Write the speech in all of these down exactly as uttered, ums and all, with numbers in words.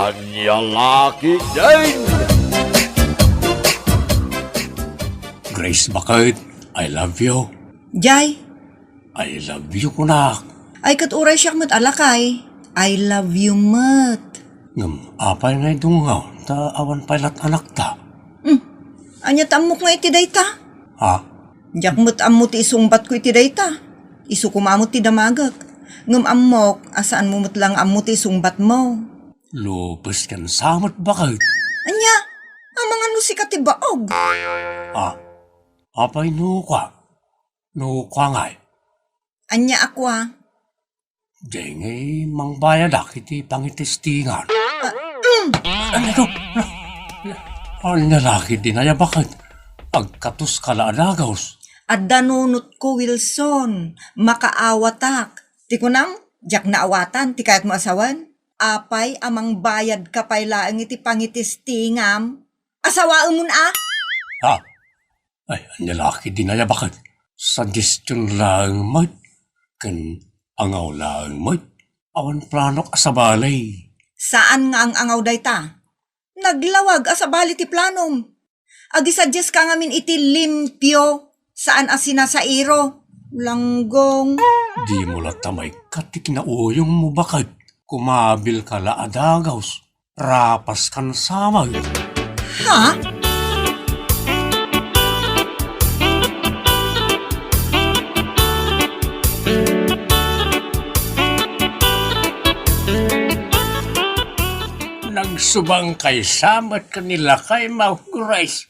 Ania la ketdin? Grace, baket, I love you. Jay. I love you, kunak. Ay, ket uray siak met a lakay. I love you met. Ngem, apay nga idungngaw, ta awan pay lat anakta? Hmm. Ania ta ammok nga iti dayta? Ha? Diak met ammo ti isungbatko iti dayta. Isu koma met ti damagek. Ngem ammok a saanmo met la nga ammo ti isungbatmo. Lupes ken sa met, baket. Ania? Amangan no sika ti baog. Ah, apay no kua? No kua ngay? Ania a kua? Dengay mangbayadak iti pangitestingan. Ah, mm. Ano to? Ania la ketdin aya, baket? Agkatoska la a dagus. Adda nunotko, Wilson. Makaawatak. Ti kunam, diak naawatan ti kayatmo a sawen. Apay a mangbayadka pay laeng iti pangitestingam? Asawaemon a? Ha? Ay, ania la ketdin aya, baket? Suggestion laeng met, ken angaw laeng met. Awan planok a sabali. Saan nga ang-angaw dayta? Naglawag a sabali ti planom. Agisuggest ka ngamin iti limpio, saan a sinasairo. Langgong. Dimo latta maikkat ti kinauyongmo, baket. Kumabilka la a dagus. Rapaskan sa met. Ha? Nagsubangkay sa met ken ni lakaymo, Grace.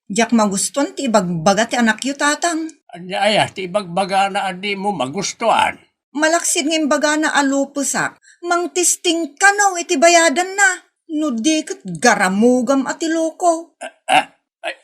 Diak magustuan ti ibagbaga ti anakyo, Tatang. Ania aya ti ibagbagana a dimo magustuan? Malaksid nga imbagana a lupesak, mangtesting kano iti bayadanna. No di ket garamugam a ti loko. Ah, ah, ay,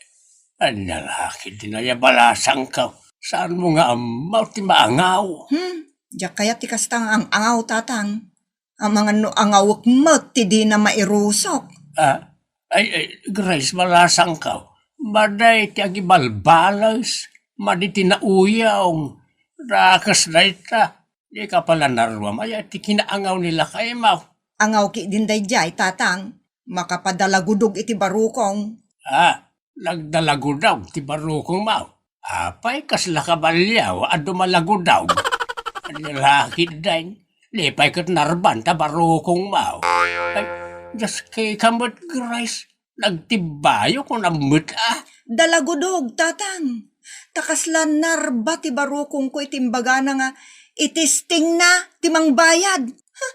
ania la ketdin aya balasangko? Saanmo nga ammo ti maangaw? Hmm, diak kayat ti kasta nga ang-angaw, Tatang. Amangan no angawek met ti dina mairusok. Ah, ay, ay, Grace, balasangko. Madi ti agibalbales, madi ti nauyong. Dakes dayta. Dika pay la naruam aya ti kinaangaw ni lakaymo. Angaw ketdin daydiay, Tatang. Makapadalagudog iti barukong. Ah, nagdalagudog ti barukongmo. Apay, kasla kabaliaw a dumalagudog? Ania la ketdin, di pay ket narban ta barukongmo. Ay, diaskeka met, Grace. Nagtibbayo kunam met a. Dalagudog, Tatang. Ta kasla narba ti barukongko iti imbagana nga itestingna ti mangbayad. Ha,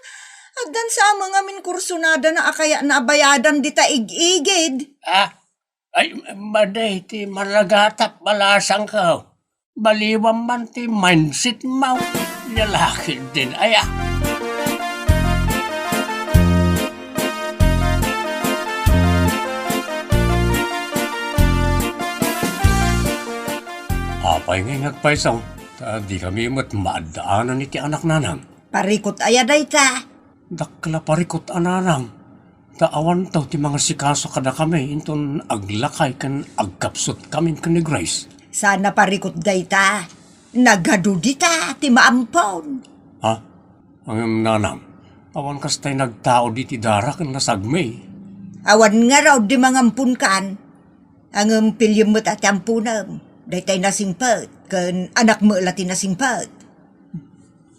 addan sa met ngamin kursunadana a kayatna a bayadan dita ig-igid. Ah, ay, madi ti managatap, balasangko. Baliwam man ti mindsetmo. Nia la ketdin aya. Apay ngay nga agpayso, ta dikami met maaddaanan iti anak, nanang? Parikut aya dayta? Dakkel a parikut a, nanang, ta awanto ti mangasikaso kadakami inton aglakay ken agkapsutkamin ken ni Grace. Saan a parikut dayta? Nagadu dita ti maampon. Ha? Ngem, nanang, awan kastay nagtaud iti dara ken nasagmi. Awan ngarud ti mangamponkan. Ngem piliem met a ti amponem. Daytay nasingpet, ken anakmo la ti nasingpet.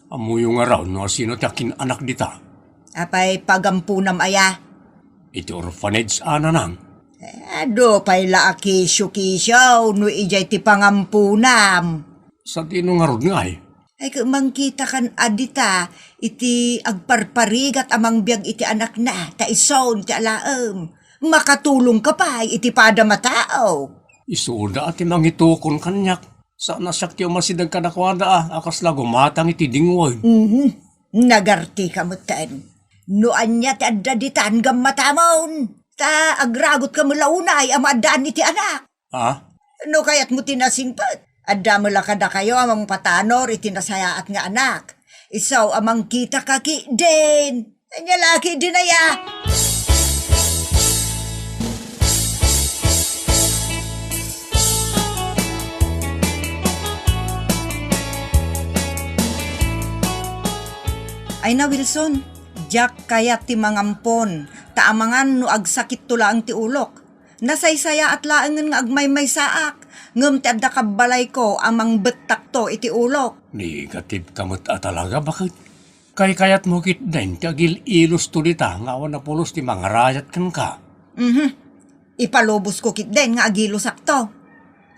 Ammoyo ngarud no asino ti akin-anak dita? Apay pagamponam aya? Iti orphanage a, nanang. Eh, adu pay la a kisyo-kisyo no idiay ti pangamponam. Sadino ngarud ngay? Ay, ket mangkitakan a dita iti agparparigat a mangbiag iti anakna, ta isun ti alaem. Makatulongka pay iti padam a tao. Isuda a ti mangitukon kaniak. Saan a siak ti umasideg kadakuada a, a kasla gumatang iti dingwen. Mhm. Nagartika metten. No ania ti adda ditan gammatamon, ta agragotka met la unay a maaddaan iti anak. Ha? No kayatmo ti nasingpet, adda met la kadakayo a mangpatanor iti nasayaat nga anak. Isu a mangkitaka ketdin. Ania la ketdin aya? Ay na, Wilson, Diak kayat ti mangampon, ta amangan no agsakitto laeng ti ulok. Nasaysayaat laengen nga agmaymaysaak, ngem ti adda kabbalayko a mangbettakto iti ulok. Negative ka met a talaga, baket. Kaykayatmo ketdin ti agil-ilosto dita nga awan a pulos ti mangarayat kenka. Mhm. Ipalubosko ketdin nga agilosakto.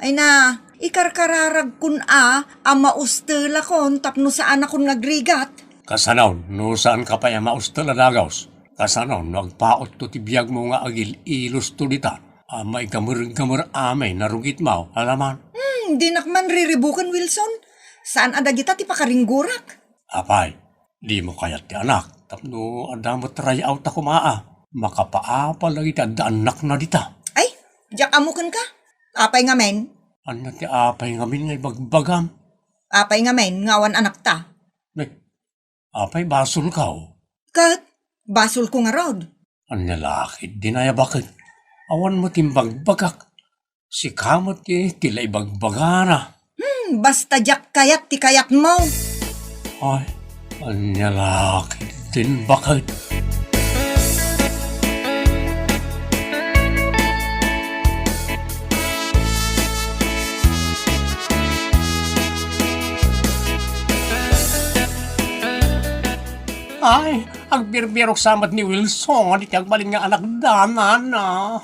Ay na, ikarkararagkon a, a maustelakon tapno saanakon nga agrigat. Kasano, no saanka pay a maustel a dagus? Kasano, no agpautto ti biagmo nga agil-ilosto dita? A maigamergamer amin a rugitmo, alaman? Hmm, dinak man riribuken, Wilson. Saan a dagita ti pakaringgorak? Apay, dimo kayat ti anak, tapno adda met ray-awta koma a. Makapaapal dagiti adda annakna dita. Ay, diak ammo kenka. Apay ngamin? Ania ti apay ngamin nga ibagbagam? Apay ngamin nga awan anakta? Nay, apay basolko? Ket, basolko ngarud. Ania la ketdin aya, baket? Awan met imbagbagak. Sika met ti, ti la ibagbagana. Hmm, basta diak kayat ti kayatmo. Ay, ania la ketdin, baket? Ay, agbirbirok sa met ni Wilson iti agbalin nga anakda, nana.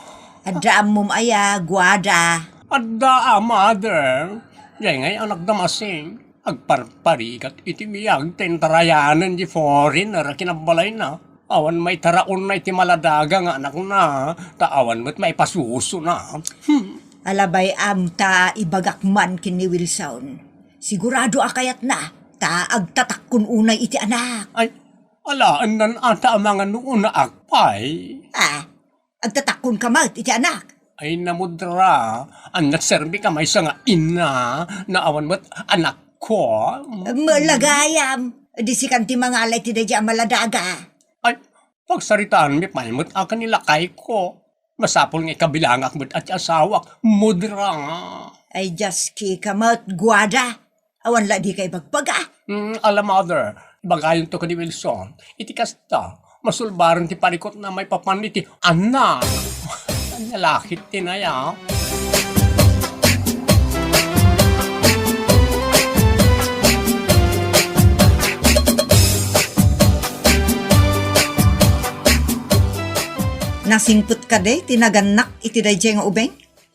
Adda ammom aya, Guada? Adda a, mother. Jay ngay anakda masin. Agparparigat iti biag ta intarayanen di foreigner a kinabbalayna. Awan maitaraonna iti maladaga nga anakna, ta awan met maipasusona. Hmm. Alabay-am ta ibagak man ken ni Wilson. Sigurado a kayatna, ta agtatakkon unay iti anak. Ay, alaennan a ta amangan no unaak pay. Ah, agtatakkonka met iti anak. Ay, namudra, ania ti serbika maysa nga inna, no awan met anakko. Mala gayam, di sikan ti mangala iti daydiay a maladaga. Ay, pagsaritaanmi pay met a ken ni lakayko. Masapul nga ikabilangak met a ti asawak, mudra. Ay, diaskika met, Guada. Awan la dika ibagbaga. Mm, ala, mother, ibagayonto ken ni Wilson. Iti kasta, masulbaren ti parikutna maipapan iti annak. Ania la ketdin aya? Nasingpet kadi ti nagannak iti daydiay nga ubing?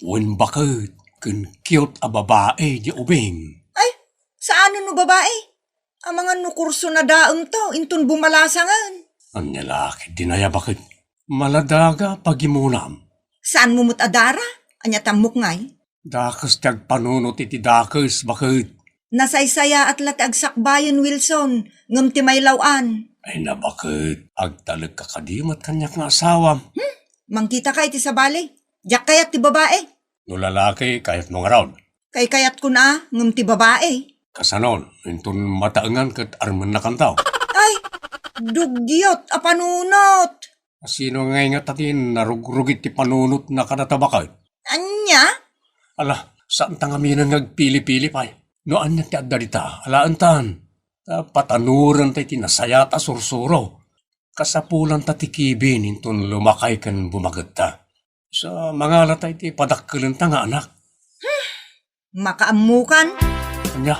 Wen, baket, ken cute a babai diay ubing. Ay, saanen no babai? Amangan no kurso na daemto, inton bumalasangen. Ania la ketdin aya, baket? Maladaga pagimunam. Saanmo met a dara? Ania ti ammok ngay? Dakes ti agpanunot iti dakes, baket. Nasaysayaat la ti agsakbayen, Wilson, ngem ti maylaw-an. Ay na, baket, agtalekka kadi met kaniak nga asawam. Hmm? Mangkitaka iti sabali. Diak kayat ti babai. No lalaki, kayatmo ngarud? Kaykayatkon a, ngem ti babai. Kasano, inton mataengan ket armennakanto? Ay, dugyot a panunot! Sino ngay ngata ti narugrugit ti panunotna kadata, baket? Ania? Ala, saanta ngaminen nga agpili-pili pay. No ania ti adda dita, alaentan. Ta patanorenta iti nasayaat a sursuro. Kasapulanta ti kibin inton lumakay ken bumagetta. Sa mangalata iti padakkelenta nga anak. Makaammokan? Ania?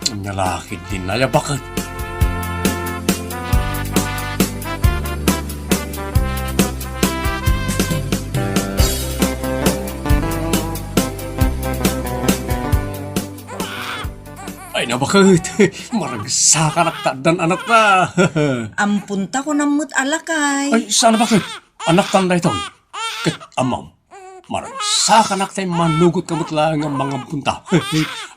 Ania la ketdin aya, baket? Ay na, baket. Maragsakanak ta addan anakta. Amponta, kunam met a lakay. Ay, saan a, baket? Anaktan daytoy. Ket ammom, maragsakanak ta immanugotka met laeng a mangamponta.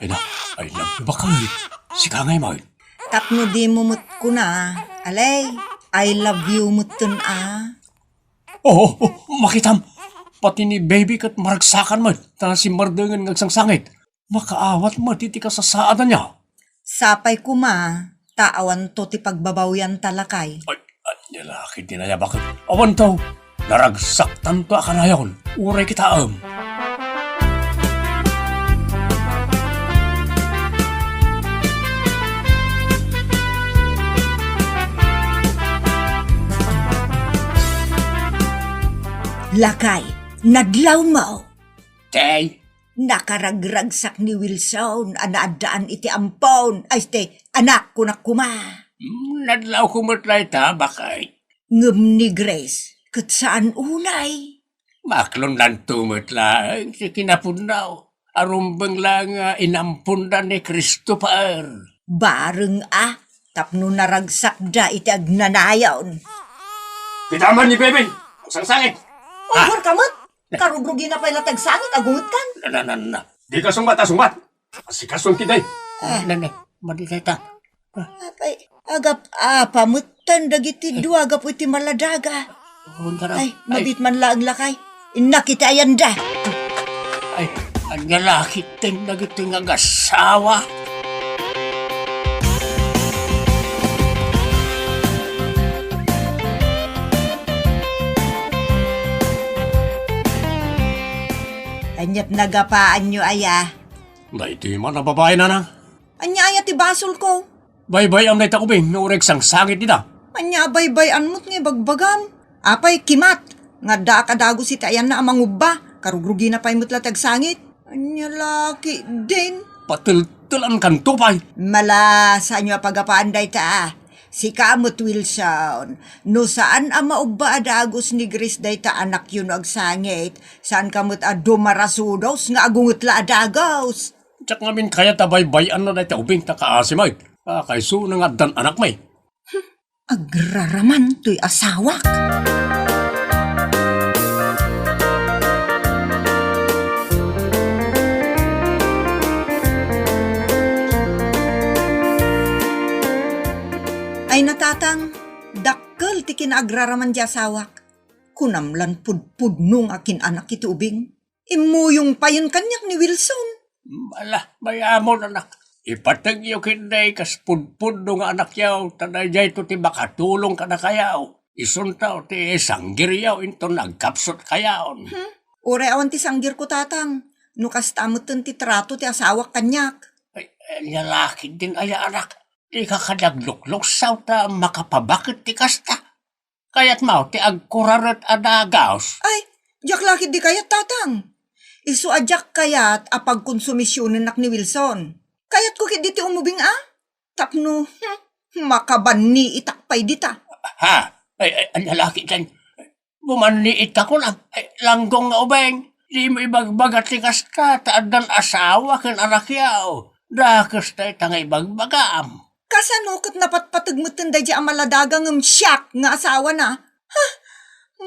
Ay na, I love you, baket. Sika ngay met. Tapno dimo met kuna, alay, I love you metten a. Oo, oo, makitam. Pati ni baby ket maragsakan met, ta simmardengen nga agsangsangit. Makaawat met iti kasasaadanna. Sapay koma, ta awanto ti pagbabawianta, lakay. Ay, ania la ketdin aya, baket? Awanto. Naragsaktanto a kanayon. Uray kitaem. Lakay, nadlawmo. Tay? Nakaragragsak ni Wilson a naaddaan iti ampon. Ay, ti anak, kunak koma. Mm, nadlawko met la ita, baket. Ngem ni Grace, ket saan unay. Maklonlanto met laeng ti kinapudno. A rumbeng laeng nga inamponda ni Christopher. Bareng a, tapno naragsakda iti agnanayon. Kita man ni Bebe, agsangsangit. Ah. Umbor ka met? Karugrugina pay la ti agsangit, agungetkan. Na, na, na, na. Dika sungbat, a sungbat. Asikason ti day. Ah. Na, na, madi dayta. Apay, agap-apa metten dagiti dua gapu iti maladaga. Ay, mabit man laeng lakay. Innak iti ayanda. Ay, ania la ketdin dagiti nga agasawa? Aniat nagapaanyo aya? Daytoy man a babai, nanang. Ania aya ti basolko? Baybay-am dayta ubing no uray agsangsangit dita. Ania a baybay-an met nga ibagbagam? Apay, kimat, nga addaak a dagus iti ayanna a mangubba, karugrugina pay met la ti agsangit. Ania la ketdin? Pateltelankanto pay. Mala, saanyo a pagapaan dayta, a. Sika met, Wilson, no saan a maubba a dagus ni Grace dayta anakyo no agsangit, saanka met a dumarasudos nga agunget la a dagus. Diak ngamin kayat a baybay-anna dayta ubing ta kaasi met. Pakayso nga addan anakmi. Agraraman toy asawak. Ay, natatang, dakkel ti kinaagraraman ti asawak. Kunam lan pudpudno nga akin-anak iti ubing. Immuyong payen kaniak ni Wilson. Ala, mayamon, anak. Ipategyo ketdi kas pudpudno nga anakyo, ta daydiayto ti makatulong kadakayo. Isunto ti sanggiryo inton agkapsutkayon. Hmm? Uray awan ti sanggirko, tatang. No kasta metten ti trato ti asawak kaniak. Ay, ania la ketdin aya, anak. Dika kadi aglukluksaw ta makapabaket ti kasta. Kayatmo ti agkuraret a dagus? Ay, diak la ketdi kayat, tatang. Isu a diak kayat a pagkonsumisionennak ni Wilson. Kayatko ketdi ti umubing a. Tapno, hmm, makabanniitak pay dita. Ha? Ay, ay, ania la ketdin? Bumanniitka kunam? Ay, langgong nga ubing. Dimo ibagbaga ti kasta, ta addan asawa ken anakyo. Dakes dayta nga ibagbagam. Kasano ket napatpateg metten daydiay a maladaga ngem siak nga asawana? Ha?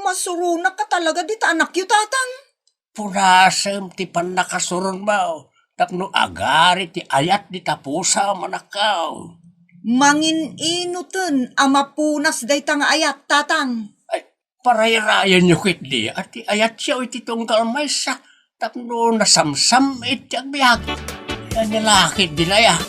Masuronak ka talaga dita anakyo, tatang. Punasem ti pannakasuronmo tapno agari ti ayat dita pusam, anakko. Mangin-inoten a mapunas dayta nga ayat, tatang. Ay, parayrayanyo ketdi a ti ayatyo iti tunggal maysa tapno nasamsam-it ti agbiag. Ania la ketdin aya?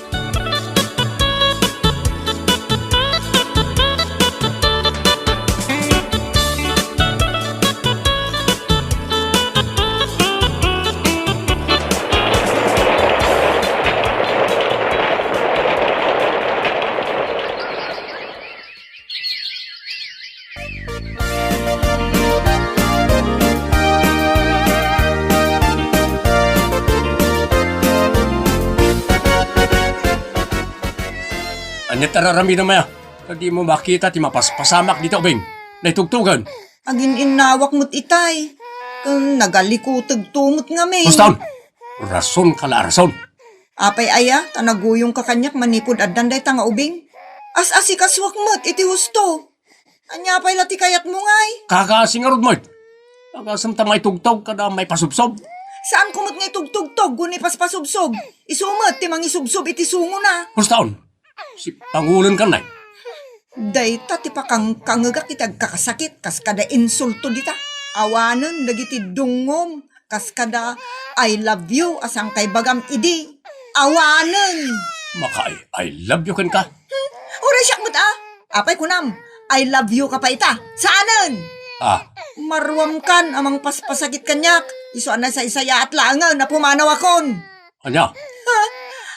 Ania ti ar-aramidem aya? Ta dimo makita ti mapaspasamak dita ubing. Naitugtogen. Agin-innawak met itay. Ken nagalikuteg to met ngamin. Hustaon! Rasonka la a rason. Apay aya, ta naguyongka kaniak manipud addan dayta nga ubing? As-asikasuak met iti husto. Ania pay la ti kayatmo ngay? Kakaasi ngarud met. Agasem ta maitugtog kada maipasubsob. Saanko met nga itugtugtog wenno ipaspasubsob? Isu met ti mangisubsob iti sungona. Hustaon. Sipangulenkan, nay. Dayta ti pakangkangegak iti agkakasakit, kas kada insulto dita. Awanen dagiti dungngom, kas kada "I love you" a sangkaibagam idi. Awanen! Maka-I, I love you kenka? Hmm, uray siak met a. Apay kunam, "I love you" ka pay ita? Saanen! Ah. Maruamkan a mangpaspasakit kaniak, isu a nasaysayaat laengen a pumanawakon. Ania? Ha?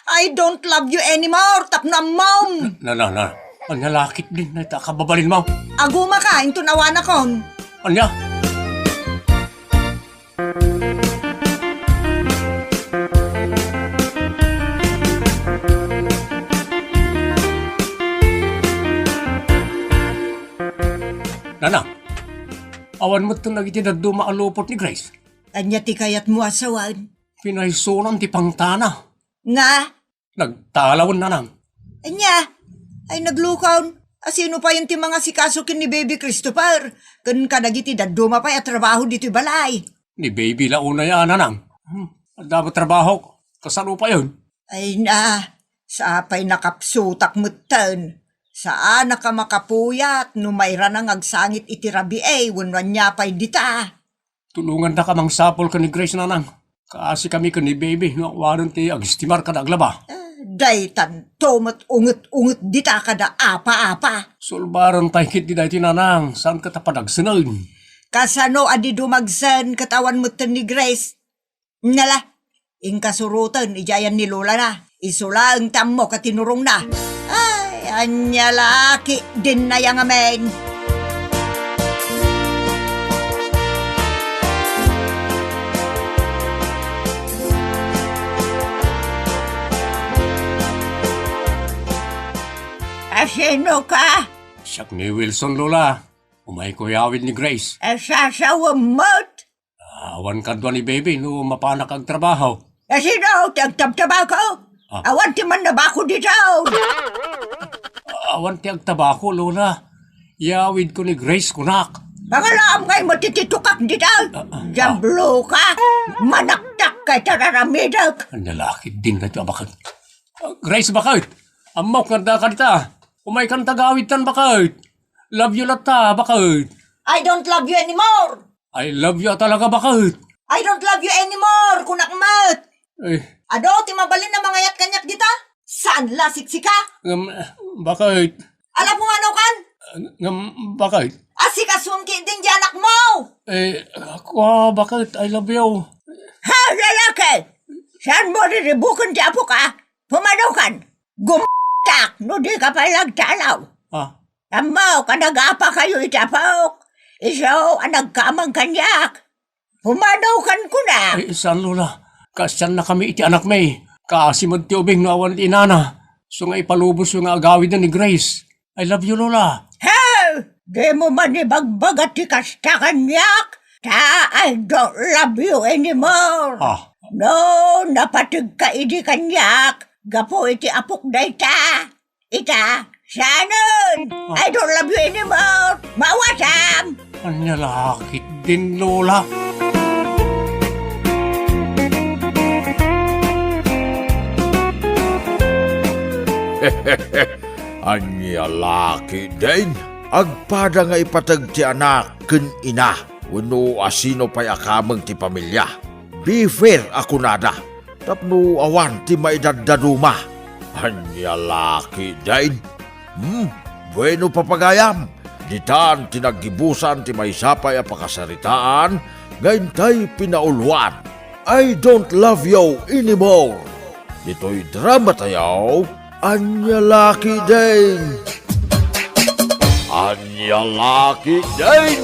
"I don't love you anymore," tapno ammom. Na, na, na. Ania la ketdin dayta a kababalinmo? Agumaka, inton awanakon. Ania? Nanang, awan met dagiti dadduma a lupot ni Grace. Ania ti kayatmo a sawen? Pinaysunan ti pangtana. Nga? Nagtalawen, Nanang. Ania? Ay, naglukon. Asino payen ti mangasikaso ken ni Baby Christopher? Ken kadagiti dadduma pay a trabaho ditoy balay? Ni Baby la unay a, Nanang. Hmm, adda met trabahok. Kasano payen? Ay na, sapay nakapsutak metten. Saanak a makapuyat no mairana nga agsangit iti rabii wenno ania pay dita. Tulongannaka mangsapul ken ni Grace, Nanang. Kaasi kami ken ni Baby no awanen ti agistimar kada aglaba. Eh, daytanto met unget-unget dita kada apa-apa. Sulbaren tay ketdi daytoy, Nanang, saan ket a padagsenen. Kasano a di dumagsen ket awan metten ni Grace? Nala, inkasuroten idiay ayan ni Lola na. Isu laeng ti ammok a tinurongna. Ay, ania la ketdin aya ngamin. Asino ka? Siak ni Wilson, Lola. Umayko iyawid ni Grace. Asasawem met? Awan kadua ni Baby no mapanak agtrabaho. Asino ti agtabtabako? Ah. Awan ti mannabako ditoy. Awan ti agtabako, Lola. Iyawidko ni Grace, kunak. Pangalaam ngay matititukak ditoy. Ah, ah, ah. Diablo ka. Manaktak kay tararamidek. Ania la ketdin daytoy a baket. Ah, Grace, baket. Ammok nga addaka dita. Umaykan ta agawidtan, baket. Love you latta, baket. I don't love you anymore. I love you talaga, baket. I don't love you anymore, kunak met. Eh. Adu ti mabalin a mangayat kaniak dita? Saan la siksika? Ngem, baket. Ala, pumanaw kan? Ngem, baket. Asikasuem ketdin ti anakmo. Eh, kua, baket, I love you. Ha, lalaki! Saanmo riribuken ti apoka? Pumanaw kan? Gumtak no dika pay agtalaw. Ah. Ammok a nagapakayo iti apok. Isu a nagkamang kaniak. Pumanaw kan kuna. Ay, saan, Lola. Kaasiannakami iti anakmi. Kaasi met ti ubing no awan iti inana. Isu nga ipalubosyo nga agawiden ni Grace. I love you, Lola. Hey! Dimo man ibagbaga ti kasta kaniak, ta I don't love you anymore. Ah. No, napategka idi kaniak, gapu iti apok dayta. Ita, saanen? Ah. I don't love you anymore. Mawasam! Ania la ketdin, Lola? Ania la ketdin? Agpada nga ipateg ti anak ken ina wenno asino pay a kameng ti pamilia. Be fair a kunada tapno awan ti maidaddaduma. Ania la ketdin? Hmm, bueno, papagayam, ditan ti naggibusan ti maysa pay a pakasaritaan nga intay pinauloan. I don't love you anymore. Ditoy drama tayo, Ania la ketdin? Ania la ketdin?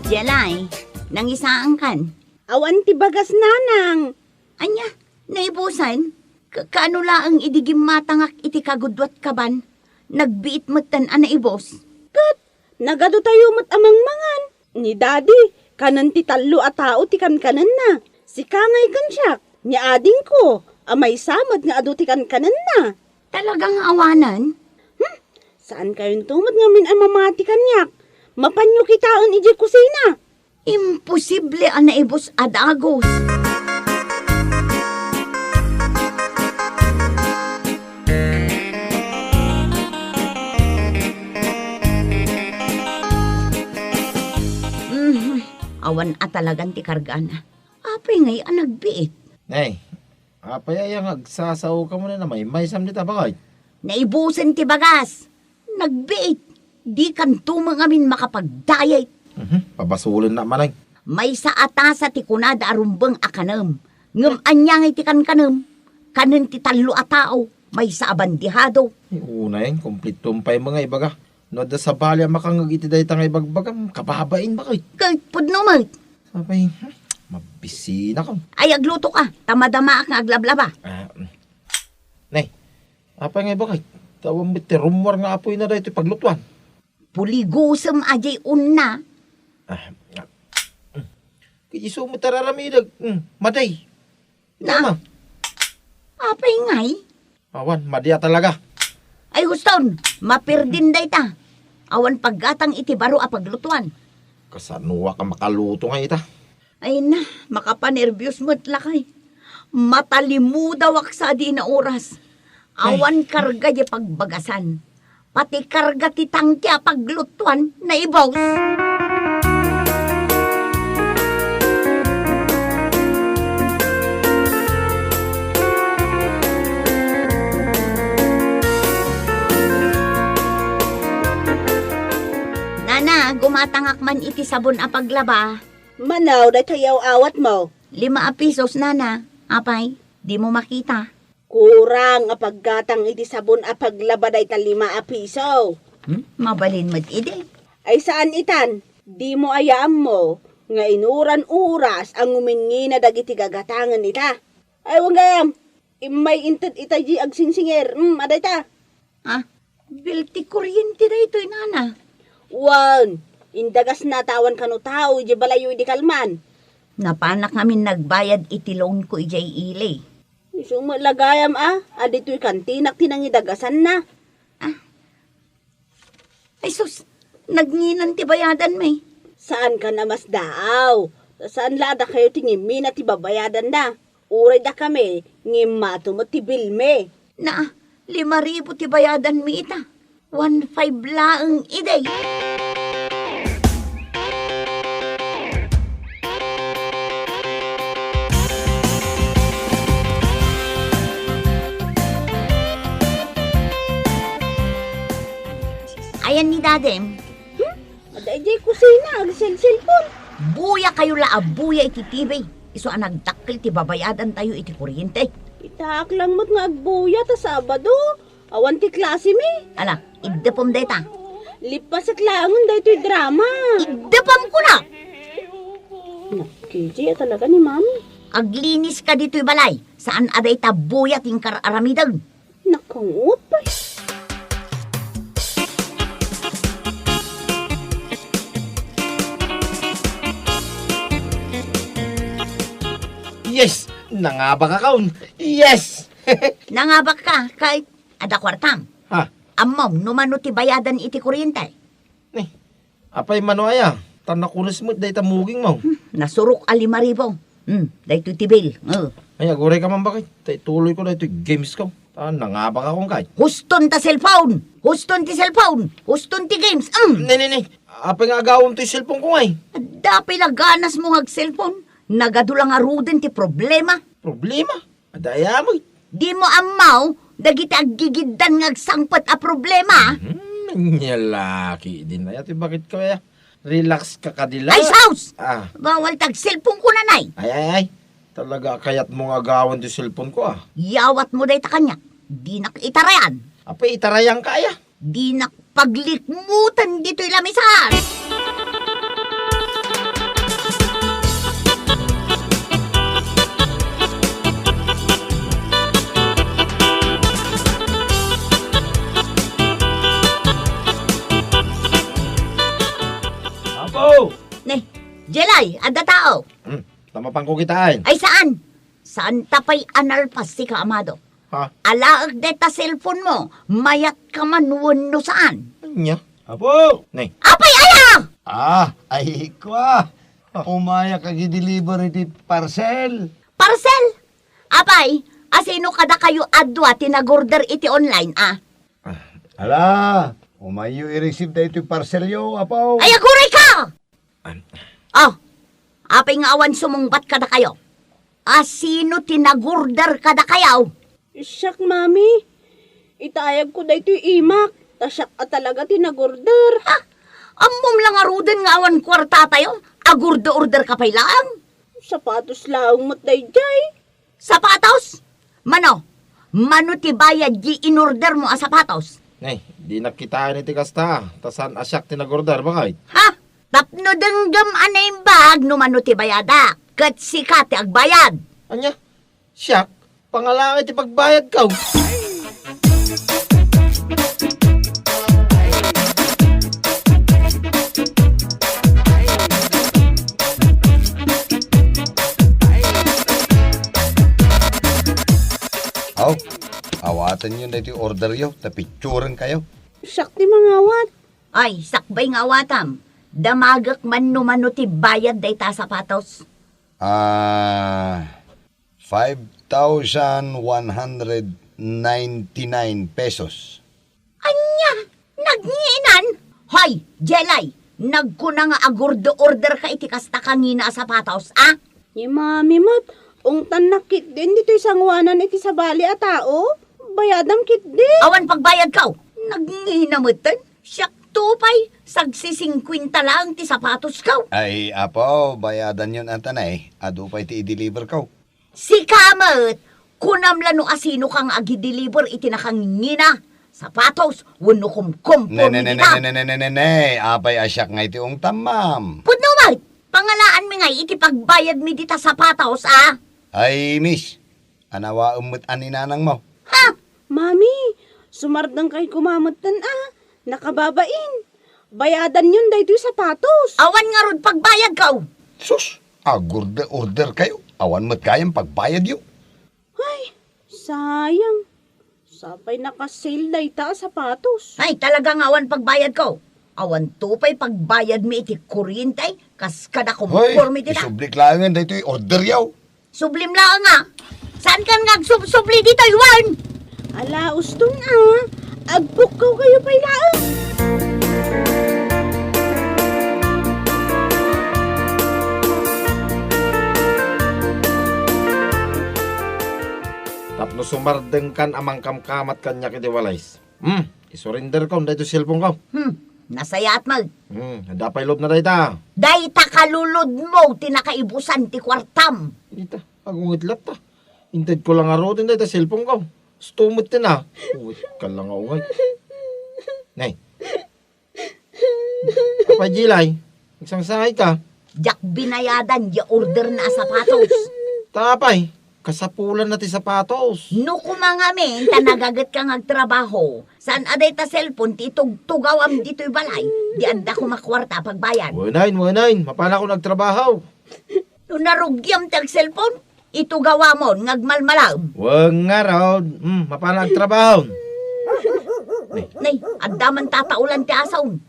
Jelay, nangisaankan? Awan ti bagas, Nanang. Ania, naibusan? Ka-, kaano laeng idi gimmatangak iti kagudua ti kaban? Nagbiit metten a naibus. Ket nagadu tayo met a mangmangan. Ni Daddy, kanen ti tallo a tao ti kankanenna. Sika ngay ken siak, ni adingko, a maysa met nga adu ti kankanenna. Talaga nga awanen? Hmm, saan kayonto met ngamin a mamati kaniak. Mapanyo kitaen idiay kusina. Imposible a naibus a dagus. Mhm. Awan a talagan ti kargana. Apay ngay a nagbiit? Nay, apay aya nga agsasaoka manen a maymaysam dita, baket? Naibusen ti bagas. Nagbiit. Dikanto met ngamin makapagdayet. Mhm, pabasolennak manen. Maysa a tasa ti kunada a rumbeng a kanem. Ngem ania ngay ti kankanem? Kanen ti tallo a tao, maysa a bandihado. Ay, unay, kumpleto pay met nga ibaga. No adda sabali a makangngeg iti dayta nga ibagbagam, kababain, baket. Ket pudno met. Apay, hmm, mabisinak. Ay, agluto ka, ta madamaak nga aglablaba. Ah, mm. Nay, apay nga ibaket? Ta awan met ti rummuar nga apoyna daytoy paglutuan. Puligusem a jay unna. Ah, ket isu met ti ar-aramidek. Hmm, madi. Na. Mama. Apay ngay? Awan, madi a talaga. Ay, huston, mapirdin dayta. Awan paggatang iti baro a paglutuan. Kasanoak a makaluto ngay ita? Ay na, makapanerbios met lakay. Matalimudawak sadi nga oras. Ay. Awan karga di pagbagasan. Pati karga ti tangke a paglutuan, naibos. Nana, gumatangak man iti sabon a paglaba. Manaw, dayta yaw awatmo. Lima a pisos, nana. Apay, dimo makita. Kurang a paggatang iti sabon a paglaba dayta lima a piso. Hmm? Mabalin met idi. Ay saan itan, dimo aya ammo nga inuran oras a nguminngina dagiti gagatangen ita. Ay, wen gayam, immay inted ita di agsingsingir. Hmm, adayta. Ah, bill ti kuryente daytoy, nana. Wen, indagasna ta awan kano tao idiay balayyo idi kalman. Napanak ngamin nagbayad iti loan ko idiay ili. Isu met la gayam a, a ditoy kantinak ti nangidagasanna. Ah. Ay sus, nagnginan ti bayadanmi. Saankan a masdaaw. Saan la a dakayo ti ngimmina ti babayadanna. Uray dakami, ngimmato met ti billmi. Na, lima ribu ti bayadanmi ita. One five laeng idi. Ayan ni Dadem. Hmm? Adda idiay kusina, agselselpon. Buya kayo la a buya iti T V. Isu a nagdakkel ti babayadantayo iti kuryente. Itaak lang met nga agbuya ta Sabado. Awan ti klasemi. Ala, iddepem dayta. Lipasek laengen daytoy drama. Iddepem kuna. Nakkidiya talaga ni Mami. Aglinis ka ditoy balay. Saan a dayta buya ti inkar-aramidem. Nakangot pay. Yes! Nangabakakon! Yes! Nangabakka, ket adda kuartam. Ha? Ammom no mano ti bayadan iti kuryente? Ni, apay mano aya? Ta nakules met dayta mugingmo. Hmm, nasurok a lima ribu. Hmm, daytoy ti bill. Oh. Ay, aguray ka man, bakit? Ta ituloy ko daytoy games ko. Ta nangabakakon kay. Huston ta cellphone! Huston ti cellphone! Huston ti games! Hmm! Ni, ni, ni. Apay nga agawem toy cellphone ko ngay? Adda pay la ganasmo nga ag-cellphone? Nagadu la ngaruden ti problema. Problema? Adda aya met. Dimo ammo dagiti aggigiddan nga agsangpet a problema? Hmm, nia la ketdin aya ti bakit ko aya. Relax ka kadi la. Ay, sus! Ah. Bawal ti ag-cellphone ko, nanay. Ay, ay, ay. Talaga a kayatmo nga agawan ti cellphone ko, ah. Yawatmo dayta kaniak. Dinak itarayan. Apay itarayanka aya? Dinak paglikmutan ditoy lamisan. Apo! Ne, Jelay, adda tao. Hmm, ta mapanko kitaen. Ay, saan? Saan ta pay a nalpas ti kaamado? Ha? Alaek dayta cellphone mo, mayat ka man wenno saan? Ania? Apo! Ne. Apay aya? Ah, ay, kwa. Umayak ag-i-deliver iti parcel. Parcel? Apay, asino kadakayo a dua ti nag-order iti online, a? Ah, ala, umayyo i-receive daytoy parcelyo, Apo. Ay, aguray ka! An- Oh, apay nga awan sumungbat kadakayo? Asino ti nag-order kadakayo? Siak, Mami. Itayagko daytoy imak, ta siak a talaga ti nag-order. Ha? Ammom la ngaruden nga awan kuartatayo? Agorder-order ka pay laeng? Sapatos laeng met daydiay. Sapatos? Mano? Mano ti bayad di inorder mo a sapatos? Nay, dinak kitaen iti kasta, ta saan a siak ti nag-order, bakit? Ha? Tapno denggem a naimbag no mano ti bayadak, ket sika ti agbayad. Ania? Siak? Pangalaay ti pagbayadko. Awatenyon daytoy orderyo, ta pitsurenkayo. Siak ti mangawat. Ay, sakbay nga awatam. Damagek man no mano ti bayad dayta a sapatos. Ah, five thousand one hundred ninety-nine pesos. Ania? Nagnginan? Hoy, Jelay! Nagkuna nga agurder-order ka iti kasta kangina a sapatos, a? Ni Mami met, ungtannak ketdin ditoy sanguanan iti sabali a tao. Bayadan ketdi. Awan pagbayadko. Nagngina metten. Siakto pay, sagsisingkuenta laeng ti sapatosko. Ay, apo, bayadanyon a tanay. Adu pay ti i-deliverko. Sika met, kunam la no asino ka nga agi-deliver iti nakangingina, sapatos, wenno kumkumporme dita. Ne, ne, ne, ne, ne, ne, ne, ne, ne. Apay a siak ngay ti ungtam, ma'am? Pudno met, pangalaanmi ngay iti pagbayadmi dita sapatos, a? Ay, miss, anawaem met a ni nanangmo. Ha? Mami, sumardengkay koma metten, a? Nakababain. Bayadanyon daytoy sapatos. Awan ngarud pagbayadko. Sus, agurder-orderkayo. Awan met gayam pagbayadyo. Ay, sayang. Sapay naka-sale dayta a sapatos. Ay, talaga nga awan pagbayadko. Awanto pay pagbayadmi iti kuryente, kas kada kumporme dita. Hoy, isublik laengen daytoy orderyo. Sublim laeng a. Saankan nga agsubsubli ditoy wen? Ala, uston a. Agpukkawkayo pay laeng. Tapno sumardengkan a mangkamkamat kaniak iti walis. Hmm, isurinderkon daytoy cellphoneko. Hmm, nasayaat met. Hmm, adda pay lubna dayta. Dayta kaluludmo ti nakaibusan ti kuartam. Dita, agunget latta. Intedko la ngaruden dayta cellphoneko. Stummet ti na. Uy, kala nga ungay. Nay. Apay, Jilay? Agsangsangayka? Diak binayadan ya orderna a sapatos. Ta apay, kasapulanna ti sapatos. No koma ngamin ta nagagetka nga agtrabaho, saan a dayta cellphone ti itugtugawam ditoy balay, di adda koma kuarta a pagbayad. Wenayn, wenayn, mapanakon agtrabaho. No narugiam ti agcellphone, itugawamon nga agmalmalem. Wen ngarud, hmm, mapanag trabaho. Nay, adda man tataulan ti asom.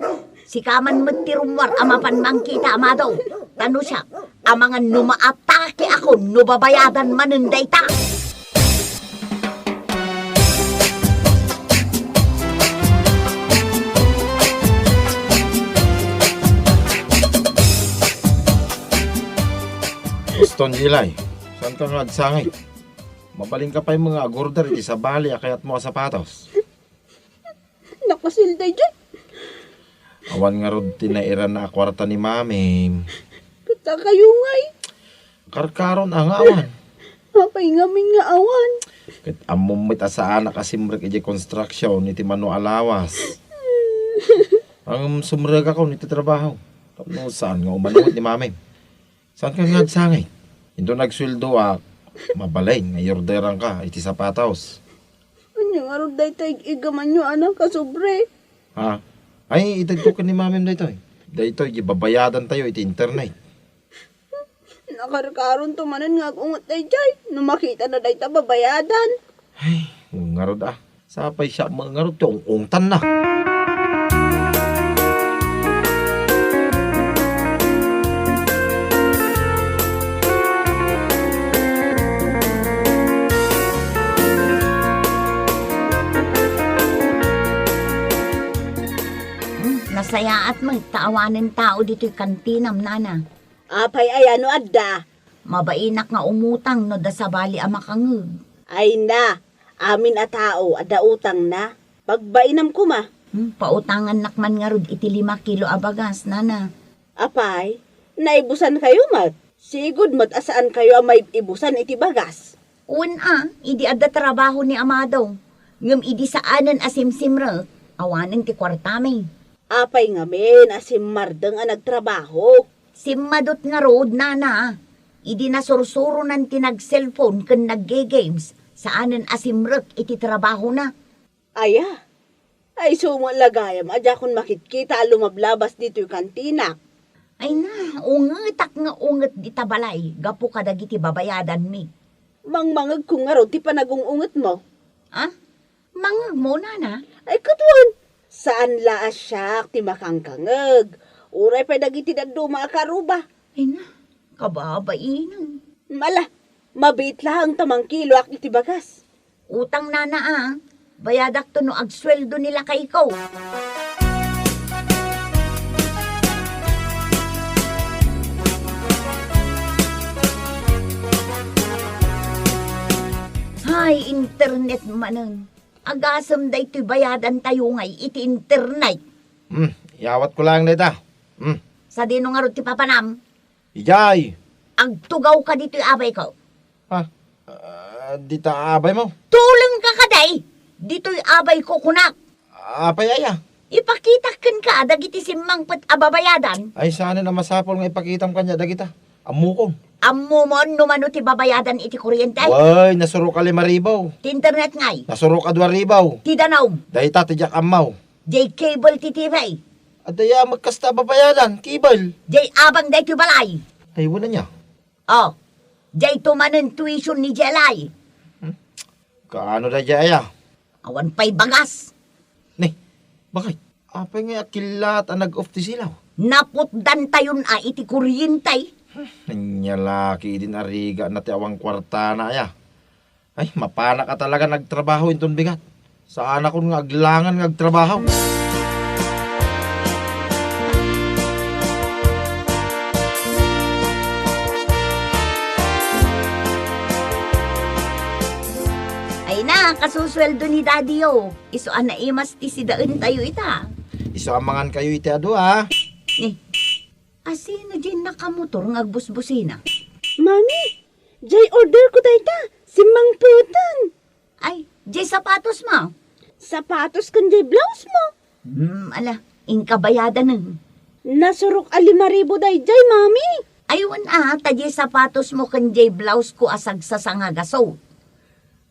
Sika man met ti rummuar a mapan mangkita, Amado. Ta no siak, amangan no maatake akon no babayadan manen dayta. Uston, Jilay, saanka nga agsangit? Mabalinka pay met nga agurder iti sabali a kayatmo a sapatos. Nakasilda idiay. Awan ngarud ti nairanna a kuarta ni Mamim. Ket dakayo ngay? Karkaron a nga awan. Apay ngamin nga awan? Ket ammom met a saanak a simrek idiay construction iti mano a lawas. Ngem sumrekakon iti trabaho. Tapno saan nga umano met ni Mamim. Saanka nga agsangit? Inton agsueldoak, mabalin nga iorderanka iti sapatos. Ania ngarud dayta ig-igamanyo a nakasubli? Ha? Ay, itedko ken ni Mamim daytoy. Daytoy, ibabayadantayo iti internet. Nakarkaronto manen nga agunget daydiay. No makitana dayta babayadan. Ay, ngarud a. Sapay siak met ngarud ti ung-ungtanna. Hmm, nasayaat met ta awanen tao ditoy kantinam, nana. Apay aya no adda? Mabainak nga umutang no adda sabali a makangeg. Ay na, amin a tao adda utangna. Pagbainam koma. Hmm, pautangannak man ngarud iti lima kilo a bagas, nana. Apay, naibusankayo met. Sigud met a saankayo a maib-ibusan iti bagas. Wen a, idi adda trabaho ni Amado. Ngem idi saanen a simsimrek, awanen ti kuartami. Apay ngamin a simmardeng a nagtrabaho? Simmadut ngarud, nana. Idi nasursuronan ti nag-cellphone ken nagge-games, saanen a simrek iti trabahona. Aya? Ay, sumo la gayam a diakon makitkita a lumablabas ditoy kantinak. Ay na, ungetak nga unget dita balay gapu kadagiti babayadanmi. Mangmangegko ngarud ti panagung-ungetmo. Ah? Mangngegmo, nana? Ay, ket wen, saan la a siak ti makangkangeg. Uray pay dagiti dadduma a karuba. Ay na, kababainang. Ala, mabiit laeng ta mangkiloak iti bagas. Utang, nana, a. Bayadakto no agsueldo ni lakayko. Hay, internet manen. Agasem daytoy bayadantayo ngay iti internet. Hmm, iyawatko laeng dayta. Hmm. Sadino ngarud ti papanam? Idiay. Agtugawka ditoy abayko. Ha? Ah, dita abaymo? Tulengka kadi! Ditoy abayko, kunak. Apay aya? Ipakitak kenka dagiti simmangpet a babayadan. Ay, saanen a masapul nga ipakitam kaniak dagita. Ammokon. Ammomon no mano ti babayadan iti kuryente? Wen, nasurok a lima ribu. Ti internet ngay? Nasurok a dua ribu. Ti danum? Dayta ti diak ammo. Jay cable ti T V? Adda aya met kasta a babayadan, cable. Jay abang daytoy balay? Ay, wen ania. Oh, jay tumanen tuition ni Jelay. Hmm? Kaano dayjay aya? Awan pay bagas. Ni, bakit? Apay nga akillat a nag-off ti silaw? Naputdantayon a iti kuryente. Ania la ketdin a rigatna ti awan kuartana aya. Ay, mapanak a talaga nagtrabaho inton bigat. Saanakon nga aglangan nga agtrabaho. Ay na, kasusueldo ni Daddy, oh. Isu a naimas ti sidaentayo ita. Isu a mangankayo iti adu, a. Ni, asino diay nakamotor nga agbusbusina? Mami, jay order ko dayta, simmangpeten. Ay, jay sapatos mo? Sapatos ken jay blouse mo. Hmm, ala, inka bayadanen. Nasurok a lima ribu dayjay, Mami. Ay, wen a, ta jay sapatos mo ken jay blouse ko a sagsasangagaso.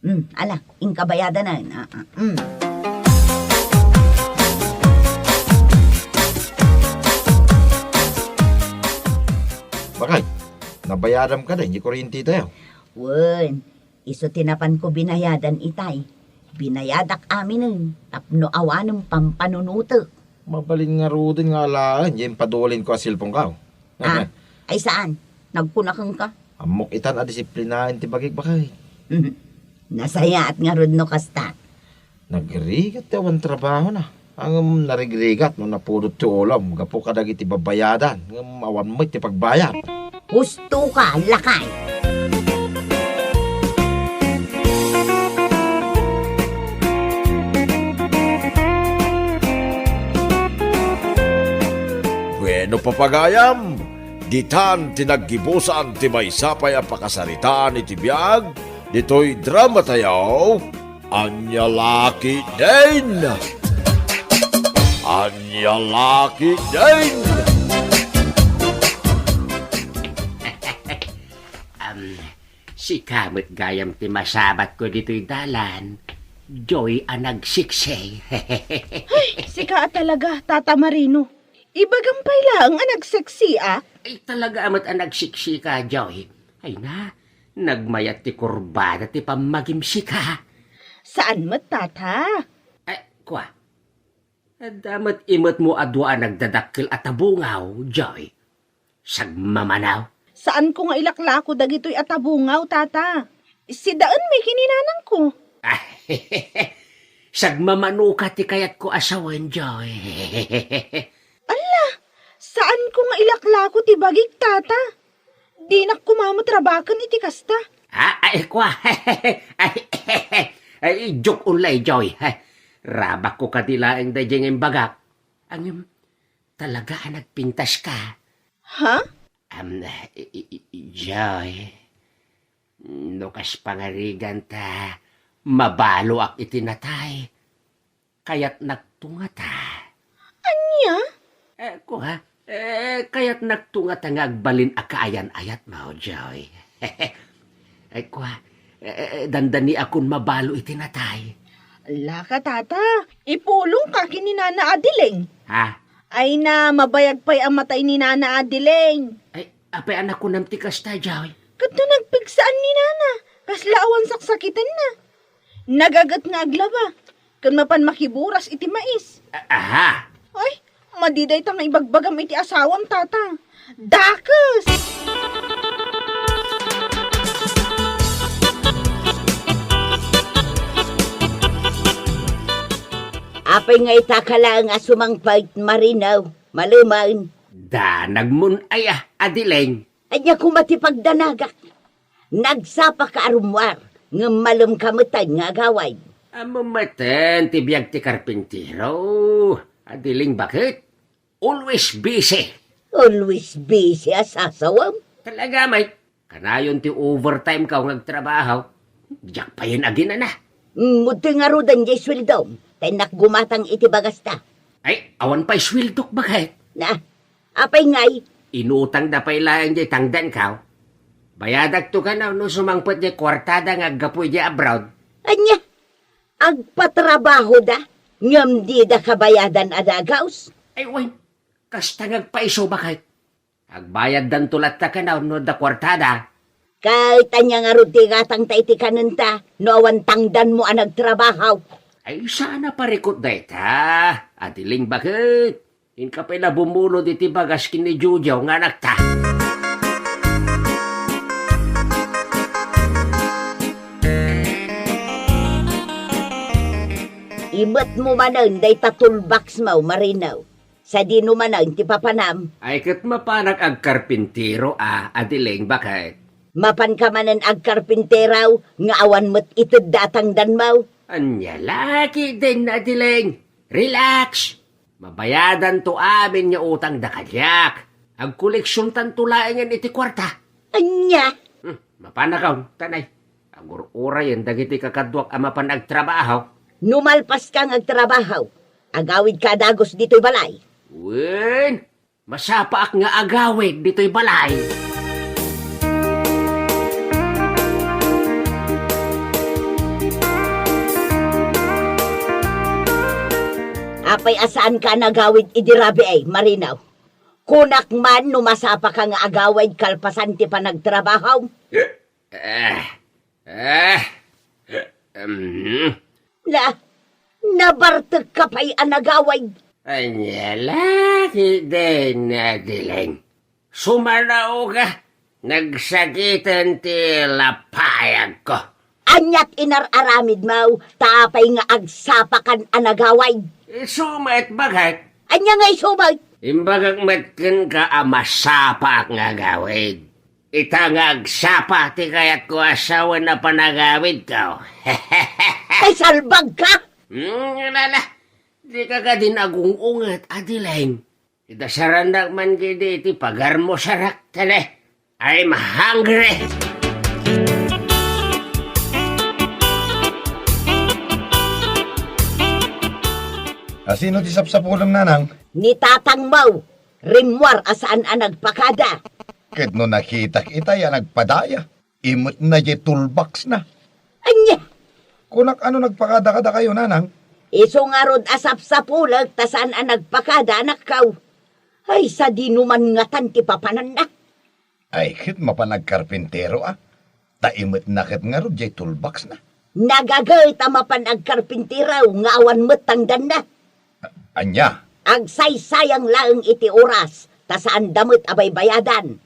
Hmm, ala, inka bayadanen. Ah, ah, hmm. Bakit? Nabayadam kadi, di kuryente tayo? Wen, isu ti napanko binayadan itay. Binayadak aminen tapno awanen pampanunotek. Mabalin ngaruden nga alaen, diay impadulinko a cellphone ko. Ah, ay saan? Nagkuna kenka? Ammok itan a disiplinaen ti bagik, bakit? Nasayaat ngarud no kasta. Nagrigat ti awan trabahona. Ngem narigrigat no napudot ti ulam gapu kadagiti babayadan, ngem awan met ti pagbayad. Husto ka, lakay! Bueno, papagayam, ditan ti naggibusan ti maysa pay a pakasaritaan iti biag ditoy dramatayo. Ania la ketdin? Ania la ketdin? Am, sika met gayam ti masabatko ditoy dalan, Joy a nagsiksi. Ay, sika a talaga, Tata Marino. Ibagam pay laeng a nagsiksi, a? Ay, talaga a met a nagsiksi ka, Joy. Ay na, nagmayat ti kurbada ti pammagimsika. Saan met, Tata? Eh, kua, adda met imetmo a dua a nagdadakkel a tabungaw, Joy. Sagmamanaw. Saanko nga ilaklako dagitoy a tabungaw, Tata. Sidaenmi ken ni nanangko. Sagmamanoka ti kayatko a sawen, Joy. Alla, saanko nga ilaklako ti bagik, Tata. Dinak koma met rabaken iti kasta. Ah, ay, kua. Ay, ay, joke only, Joy. Rabakko kadi laeng daydiay nga imbagak. Ngem, talaga a nagpintaska. Ha? Am, i, i, i, Joy, no kas pangarigan ta mabaloak iti natay, kayatnakto ngata. Ania? Eh, kua, eh, kayatnakto ngata nga agbalin a kaayan-ayatmo, Joy. Eh, kua, eh, eh, dandaniakon mabalo iti natay. Laka, Tata, ipulongka ken ni Nana Adeling. Ha? Ay na, mabayag pay a matay ni Nana Adeling. Ay, apay a nakunam ti kasta, Joy? Kadto nagpigsaan ni Nana, kasla awan saksakitenna. Nagaget nga aglaba. ken mapan makiburas iti mais. A-, aha. Ay, madi dayta nga ibagbagam iti asawam, Tata. Dakes! Apay nga ita ka laeng a sumangpet, Marino? Malemen. Danagmon aya, Adileng. Ania koma ti pagdanagak? Nagsapaka a rummuar, ngem malemka metten nga agawid. Ammom metten ti biag ti karpintero, Adileng, baket. Always busy. Always busy a sasawem? Talaga, met. Kanayon ti overtime ka nga agtrabaho. Diak payen aginana. Mm, udtoy ngaruden diay sueldom, ta innak gumatang iti bagasta. Ay, awan pay sueldok, baket. Na, apay ngay? Inutangda pay laeng diay tangdanko. Bayadakto kano no sumangpet diay kuartada nga aggapu idiay abroad. Ania? Agpatrabahoda, ngem dida kabayadan a dagaus? Ay, wen, kasta nga agpaiso, baket. Agbayaddanto latta kano no adda kuartada. Ket ania ngarud ti igatangta iti kanenta no awan tangdanmo a nagtrabaho? Ay, saan a parikut dayta, Adileng, baket. Inka pay la bumulod iti bagas ken ni Jojo nga anakta. Imetmo manen dayta toolbox mo, Marino. Sadino manen ti papanam? Ay, ket mapanak agkarpintero a, Adileng, baket. Mapanka manen agkarpintero nga awan met itedda a tangdanmo? Ania la ketdin, Adileng? Relax! Mabayadanto amin nga utangda kaniak. Agkoleksiontanto laengen iti kuarta. Ania? Hmm, mapanakon, tanay. Agur-urayen dagiti kakaduak a mapan agtrabaho. No malpaska nga agtrabaho, agawidka a dagus ditoy balay. Wen, masapaak nga agawid ditoy balay. Apay a saanka a nagawid idi rabii, Marino? Kunak man no masapaka nga agawid kalpasan ti panagtrabahom. Eh, eh, em. La, nabartekka pay a nagawid. Ania la ketdin, Adileng? Sumanaoka, nagsakiten ti lapayagko. Aniat inar-aramidmo, ta apay nga agsapakan a nagawid? Isu met, baket. Ania nga isu met? Imbagak met kenka a masapaak nga agawid. Ita nga agsapa ti kayatko a sawen a panagawidko. Ay, salbagka! Hmm, ala, ala. Dika kadin agung-unget, Adileng. Idasarannak man ketdi iti pagarmusarak, tene. I'm hungry! A, sino ti sapsapulem, nanang? Ni tatangmo, rimmuar a saan a nagpakada. Ket no nakitak itay a nagpadaya, imetna diay toolbox na. Ania? Kunak, ano nagpakada kadakayo, nanang? Isu ngarud a sapsapulek ta saan a nagpakada, anakko. Ay, sadino man ngatan ti papananna? Ay, ket mapan agkarpintero a. Ta imetna ket ngarud diay toolbox na. Nagaget a mapan agkarpintero nga awan met tangdanna. Ania? Agsaysayang laeng iti oras, ta saanda met a baybayadan.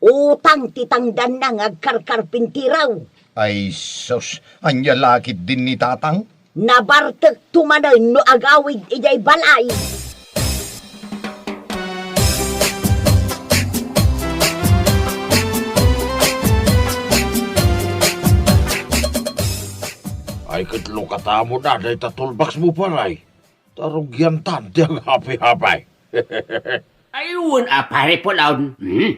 Utang ti tangdanna nga agkarkarpintero. Ay sus, ania la ketdin ni tatang? Nabartekto manen no agawid idiay balay. Ay, ket lukatamo na dayta toolbox mo, paray. Tarugiantan ti aghapi-hapi. Ay, wen a, Pare Pulon. Hmm.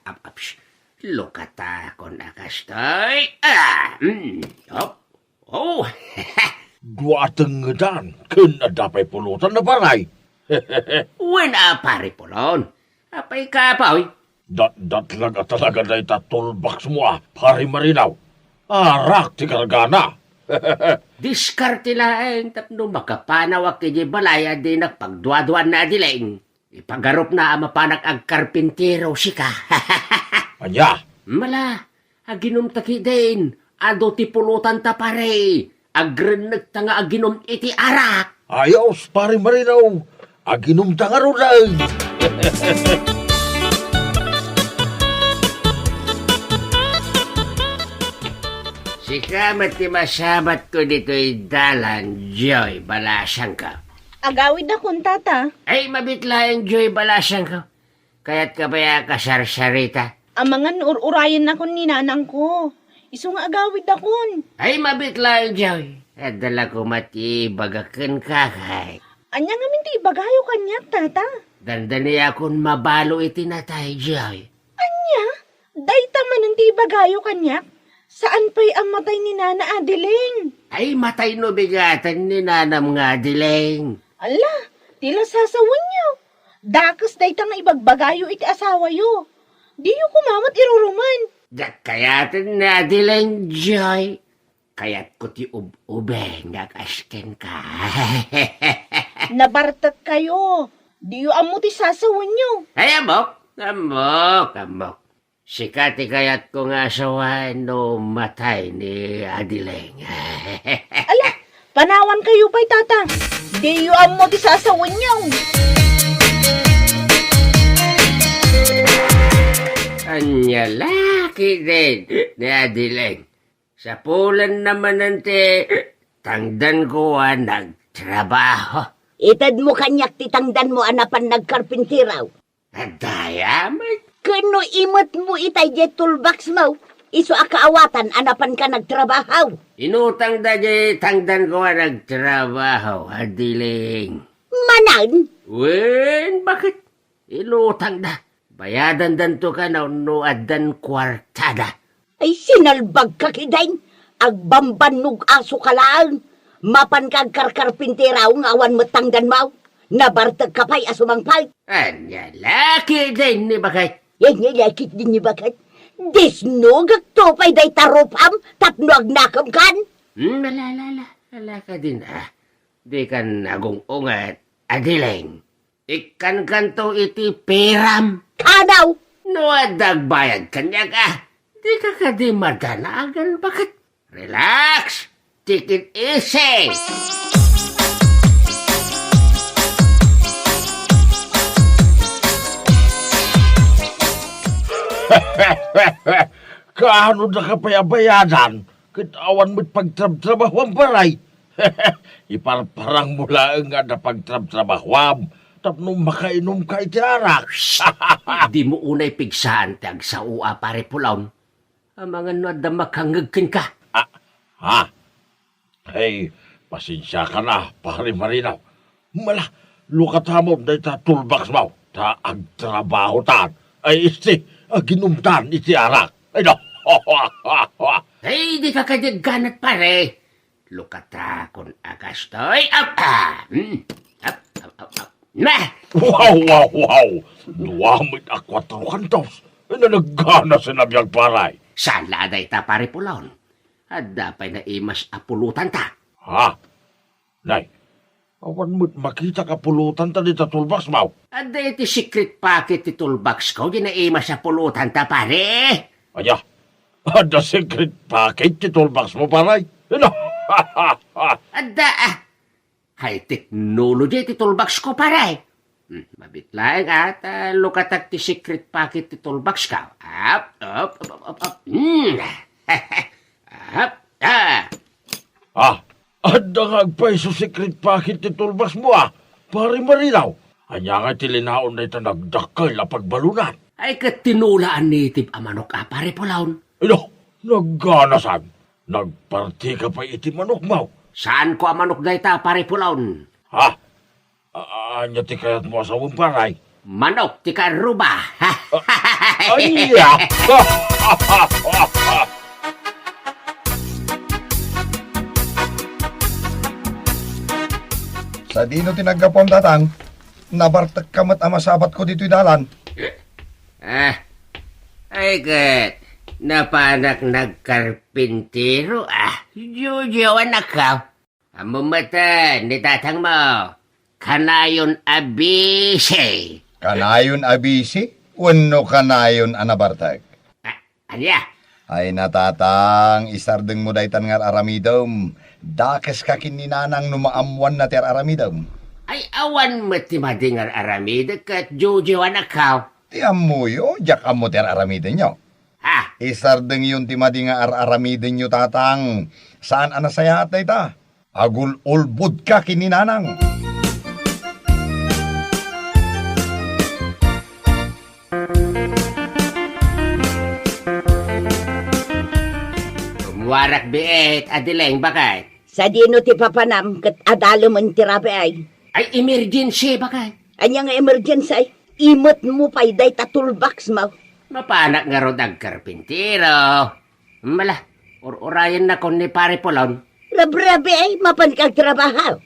Aps. Lukatakon a kastoy. Ah, hmm. Op. Oh. Dua a tengngedan, ken adda pay pulotan na, paray. Wen a, Pare Pulon. Apay ka, Apoy? Datdatlag a talaga dayta toolbox mo a, Pare Marino. Arak ti kargana. Diskarte laeng tapno makapanawak idiay balay a dinak pagduaduan na, Adileng. Ipagarupna a mapanak agkarpintero sika. Ania? Mala, aginumta ketdin, adu ti pulotanta, pare. Agrennekta nga aginum iti arak. Ayos, Pare Marino. Aginumta ngarud laeng. Sika met ti masabatko ditoy dalan, Joy, balasangko. Agawidakon, Tata. Ay, mabiit laeng, Joy, balasangko. Kayatka pay a kasarsarita? Amangan no ur-urayennakon ni nanangko. Isu nga agawidakon. Ay, mabiit laeng, Joy. Adda la koma ti ibaga kenka, kay. Ania ngamin ti ibagayo kaniak, Tata? Dandaniakon mabaalo iti natay, Joy. Ania? Dayta manen ti ibagayo kaniak? Saan pay a matay ni Nana Adeling? Ay, matay no bigaten ni nanam nga Adeling. Ala, ti la sasawenyo. Dakes dayta nga ibagbagayo iti asawayo. Diyo koma met irurumen. Diak kayaten ni Adeling, Joy. Kayatko ti ub-ubing nga kas kenka. Nabartekkayo. Diyo ammo ti sasawenyo. Ay, ammok, ammok, ammok. Sika ti kayatko nga asawaen no matay ni Adeling. Ala, panawankayo pay, Tata. Diyo ammo ti sasawenyo. Ania la ketdin ni Adeling. Sapulenna manen ti tangdanko a nagtrabaho. Itedmo kaniak ti tangdanmo a napan nagkarpintero. Adda met. Ken no imetmo itay diay toolboxmo, isu a kaawatan a napanka nagtrabaho. Inutangda diay tangdanko a nagtrabaho, Adeling. Manen? Wen, baket? Inutangda. Bayadandanto kano no addan kuartada. Ay, sinalbagka ketdin. Agbambannog asoka laeng. Mapanka agkarkarpintero nga awan met tangdanmo. Nabartekka pay a sumangpet. Ania la ketdin ni baket? Ania la ketdin ni baket? Disnogekto pay dayta rupam tapno agnakemkan. Hmm, ala, ala, ala. Ala ketdin, a. Dikan agung-unget, Adeling. Ikkankanto iti peram. Kano? No adda agbayad kaniak, a, dika kadi madanagan, baket? Relax! Take it easy! Kaano daka pay a bayadan? Ket awan met pagtrabtrabahuam, pare. Iparparangmo laeng nga adda pagtrabtrabahuam tapno makainumka iti arak. Dimo unay pigsaan ti agsao a, Pare Pulon. Amangan no adda makangngeg kenka. Ah, ha? Ay, pasensiakan a, Pare Marino. Mala, lukatamon dayta toolboxmo, ta agtrabahotan. Ay, isti, aginumtan iti arak. Ay, no. Ay, dika kadi agganat, pare. Lukatakon a kastoy. Ap, ah, hmm. Ap, ap, ap, ap. Nah! Wow, wow, wow! Dua met a kuatro kantos. Ay, nanaggana sinabiag, pare. Saan la dayta, Pare Pulon? Adda pay naimas a pulotanta. Ha? Nay, awan met makitak a pulotanta dita toolboxmo. Adda iti secret pocket ti toolboxko, di naimas a pulotanta, pare. Aya, adda secret pocket ti toolboxmo, pare? Ina. Adda, ah. High technology ti toolboxko, pare. Hmm, mabiit laeng a ta lukatak ti secret pocket ti toolboxko. Ap, ap, ap, ap, ap. Hmm. Ap, ah. Ah, adda nga agpayso secret pocket ti toolboxmo, a, Pare Marino. Ania nga ti linaon dayta nagdakkel a pagbalunan? Ay, ket tinola a native a manok a, Pare Pulon. Ino, nagganasan. Nagpartika pay iti manokmo. Saanko a manok dayta, Pare Pulon. Ha? A-, ania ti kayatmo a sawen, pare? Manok ti karuba. Ania? Sadino ti naggapuam, Tatang? Nabartekka met a masabatko ditoy dalan. Ah, ay ket, napanak nagkarpintero, a. Jujuanak ka. Ammom met ni tatangmo, kanayon a bisi. Kanayon a bisi wenno kanayon a nabartek? A-, ania? Ay, natatang, isardengmo daytan nga ar-aramidem. Dakeska ken ni Nanang no maammoanna ti ar-aramidem. Ay, awan met ti madi nga ar-aramidek ket Jojo, anakko. Ti ammoyo, diak ammo ti ar-aramidenyo. Ha? Isardengyon ti madi nga ar-aramidenyo, Tatang. Saan a nasayaat dayta. Agul-ulbodka ken ni Nanang. Kummuarak biit, Adeleng, baket. Sadino ti papanam ket adalemen ti rabii? Ay, emergency, baket. Ania nga emergency? Imetmo pay dayta toolbox mo. Mapanak ngarud agkarpintero. Mala, ur-urayennakon ni Pare Pulon. Rabrabii, mapanka agtrabaho.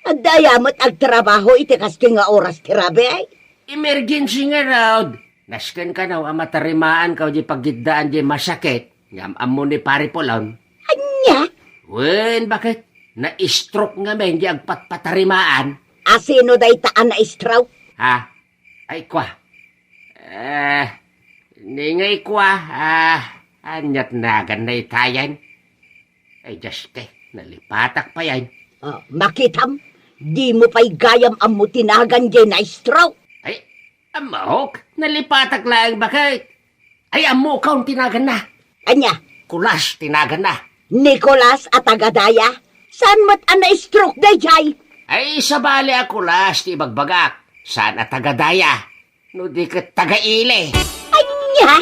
Adda aya met agtrabaho iti kastoy nga oras ti rabii? Emergency ngarud. Nasken kano a matarimaanko diay pagiddaan diay masakit nga am-ammo ni Pare Pulon. Ania? Wen, baket? Na-stroke ngamin diay agpatpatarimaan. A sino dayta a na-stroke? Ha? Ay, kua. Eh, ni ngay kua, ah, aniat naganna itayen? Ay, Diyos te, nalipatak pay ay. Ah, makitam, dimo pay gayam ammo ti nagan diay na-stroke. Ay, ammok, nalipatak laeng, baket. Ay, ammokon ti naganna. Ania? Kulas ti naganna. Nicolas a taga Daya? Saan met a na-stroke daydiay? Ay, sabali a Kulas ti ibagbagak. Saan a taga Daya. No di ket taga Ili. Ania?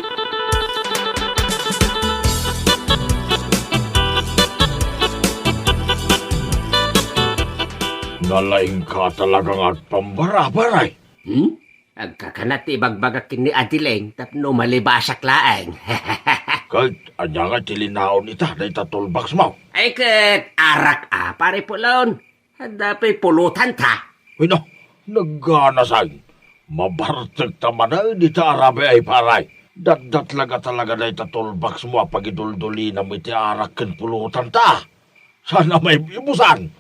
Nalaingka talaga nga agpambarabar ay. Hmm? Agkakanat ti ibagbagak ken ni Adeleng tapno malibasak laeng. Ket ania nga ti linaon ita dayta toolbox mo? Ay ket arak a, Pare Pulon. Adda pay pulotanta. Uy, no, nagganasay. Mabartek ta manen ita a rabii, pare. Datdatlaga talaga dayta toolbox mo a pagiduldulinam iti arak ken pulotanta. Saan a maibusan.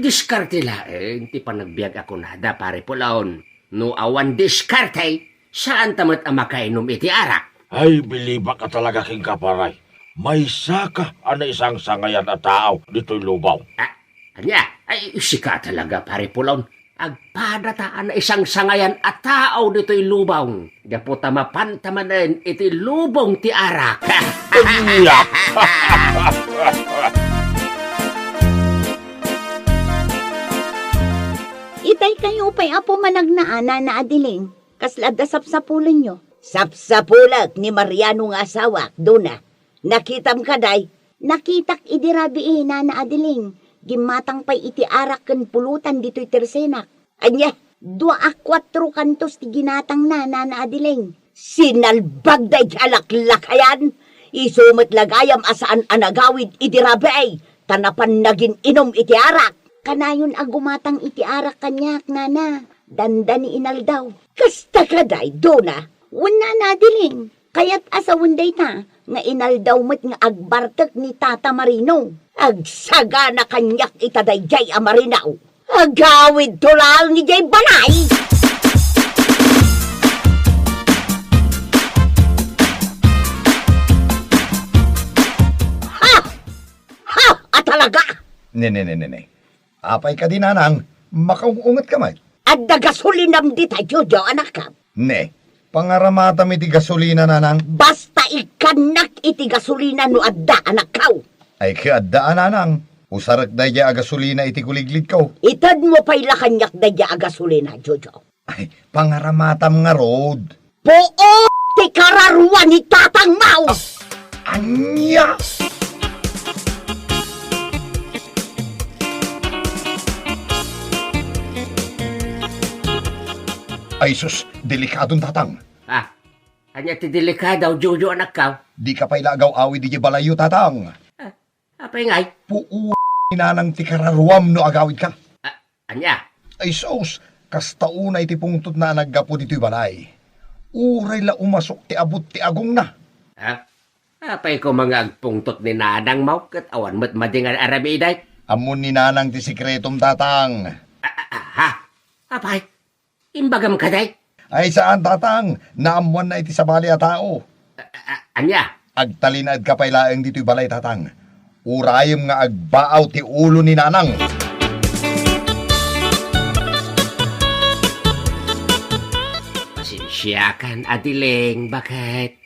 Diskarte laeng ti panagbiag a kunada, Pare Pulon. No awan diskarte, saanta met a makainom iti arak. Ay, bilibak a talaga kenka, pare. Maysaka a naisangsangayan a tao ditoy lubong. Ah, ania? Ay, sika talaga, Pare Pulon. Agpadata a naisangsangayan a tao ditoy lubong. Gapu ta mapanta manen iti lubong ti arak. Ania? Itaykayo pay, Apo, managnaan, Nana Adeleng. Kasla adda sapsapulenyo? Sapsapulek ni Mariano nga asawak, Dona. Nakitam kadi? Nakitak idi rabii, Nana Adeleng. Gimmatang pay iti arak ken pulotan ditoy tersenak. Ania? Dua a kuatro kantos ti ginatangna, Nana Adeleng. Sinalbag daydiay a laklakayan. Isu met la gayam a saan a nagawid idi rabii, ta napan nagin-inum iti arak. Kanayon a gumatang iti arak kaniak, Nana. Dandani inaldaw. Kasta kadi, Dona? Wen, Nana Adeleng. Kayat a sawen dayta nga inaldaw met nga agbartek ni Tata Marino. Agsagana kaniak ita daydiay a Marino. Agawidto laeng idiay balay. Ha! Ha! A talaga! Ne, ne, ne, ne, ne. Apay kadi, Nanang, makaung-ungetka met? Adda gasolinam dita, Jojo, anakko. Ne, pangaramatam iti gasolina, Nanang. Basta ikkannak iti gasolina no adda, anakko. Ay, ket adda a, Nanang. Usarek daydiay a gasolina iti kuliglidko. Itedmo pay la kaniak daydiay a gasolina, Jojo. Ay, pangaramatam ngarud. Puot ti kararua ni tatangmo! Ah, ania? Ay sus, delikadon, Tatang. Ah, ania ti delikado, Jojo, anakko? Dika pay la agaw-awid idiay balayyo, Tatang. Ah, apay ngay? Puu ni Nanang ti kararuam no agawidka. Ah, ania? Ay sus, kasta unay ti pungtotna a naggapu ditoy balay. Uray la umasok ti abut ti agongna. Ha? Apay koma nga agpungtot ni Nanangmo ket awan met madi nga ar-aramidek? Ammon ni Nanang ti sekretom, Tatang. Ah, ah, ah, ha? Apay? Imbagam kadi? Ay, saan, Tatang. Naammoanna iti sabali a tao. A-, a-, a-, ania? Agtalinaedka pay laeng ditoy balay, Tatang. Urayem nga agbaaw ti ulo ni Nanang. Pasensiakan, Adileng, baket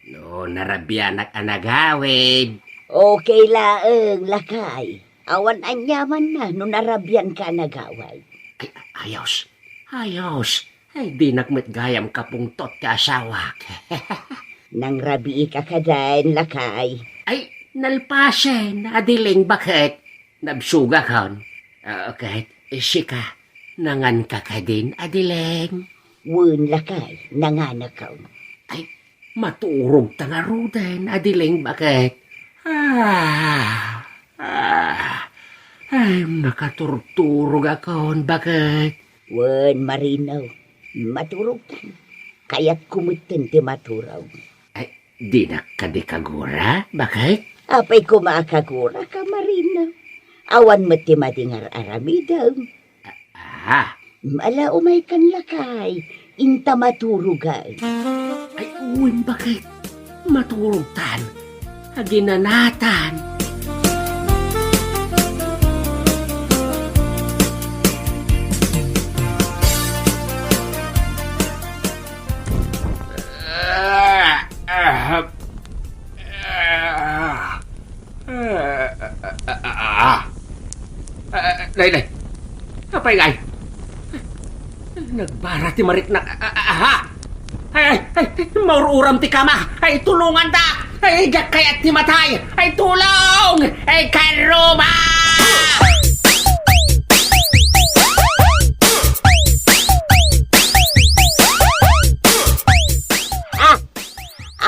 no narabianak a nagawid. Okay laeng, lakay. Awan aniamanna no narabianka a nagawid. Ay, ayos. Ayos. Ay, dinak met gayam kapungtot ti asawak. Nangrabiika kadin, lakay? Ay, nalpasen, Adileng, baket nabsugakon. Ah, ket sika, nanganka kadin, Adileng? Wen, lakay, nanganakon. Ay, maturogta ngaruden, Adileng, baket? Ah, ah, ay, nakaturturogakon, baket? Wen, Marino, maturogtan. Kayatko metten ti maturog. Ay, dinak kadi kagura, baket? Apay koma a kaguraka, Marino? Awan met ti madi nga ar-aramidem. Ah. Ala, umaykan, lakay. Inta maturogan. Ay, wen, baket? Maturogtan. Aginanatan. Ah, ah, ah, ah, ah, ah, ah. Ah, nay, nay. Apay ngay? Nagbara ti mariknak. Ah, ah, ah, ah. Ay, ay, ay, maur-uram ti kama. Ay, tulonganta. Ay, diak kayat ti matay. Ay, tulong! Ay, karuma! Ah,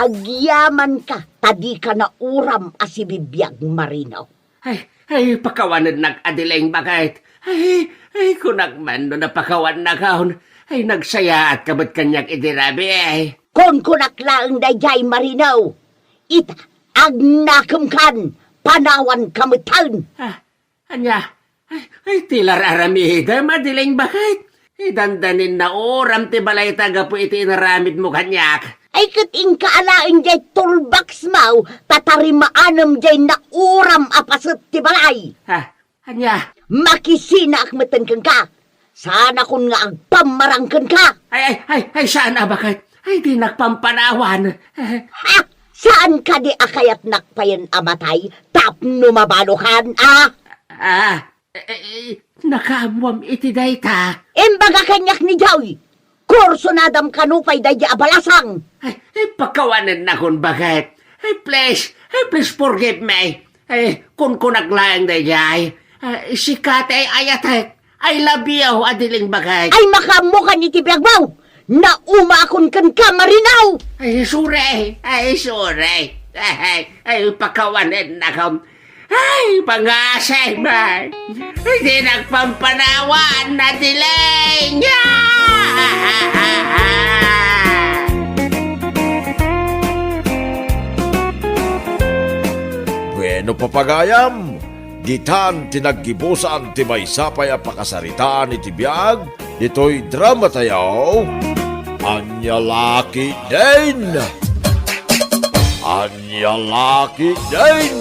agyamanka, ta dika nauram a sibibiag, Marino. Ay, ay, pakawanennak, Adileng, baket? Ay, ay, kunak man no napakawannakon. Ay, nagsayaatka met kaniak iti rabii, ay. Kunkunak laeng daydiay, Marino. Ita, agnakemkan, panawanka metten. Ah, ania? Ay, ay, ti ar-aramidem, Adileng, baket? Ay, dandanin nauram ti balayta gapu iti inaramidmo kaniak. Ay, ket inka alaen diay toolbox mo, ta tarimaanem diay nauram a paset ti balay. Ah, ania? Makisinaak metten kenka. Saanakon nga agpammarang kenka. Ay, ay, ay, ay, saan a, baket? Ay, dinak pampanawan. Ha? Saan kadi a kayatnak payen a matay tapno mabalokan, a? Ah, eh, eh, eh, nakaammoam iti dayta. Imbaga kaniak ni Joy. Kursunadam kano pay daydi a balasang. Ay, ay, pakawanennakon, baket? Ay, please, ay, please forgive me. Ay, kunkunak laeng daydiay. Ah, sika ti ay-ayatek. I love you, Adileng, baket. Ay, makaammokan iti biagmo. Naumakon kenka, Marino. Ay, sorry. Ay, sorry. Ay, ay, pakawanennakon. Ay, pangasay, bay. Dinak pampanawan, Adileng. Bueno, papagayam, ditan ti naggibusan ti maysa pay a pakasaritaan iti biag ditoy dramatayo. Ania la ketdin? Ania la ketdin?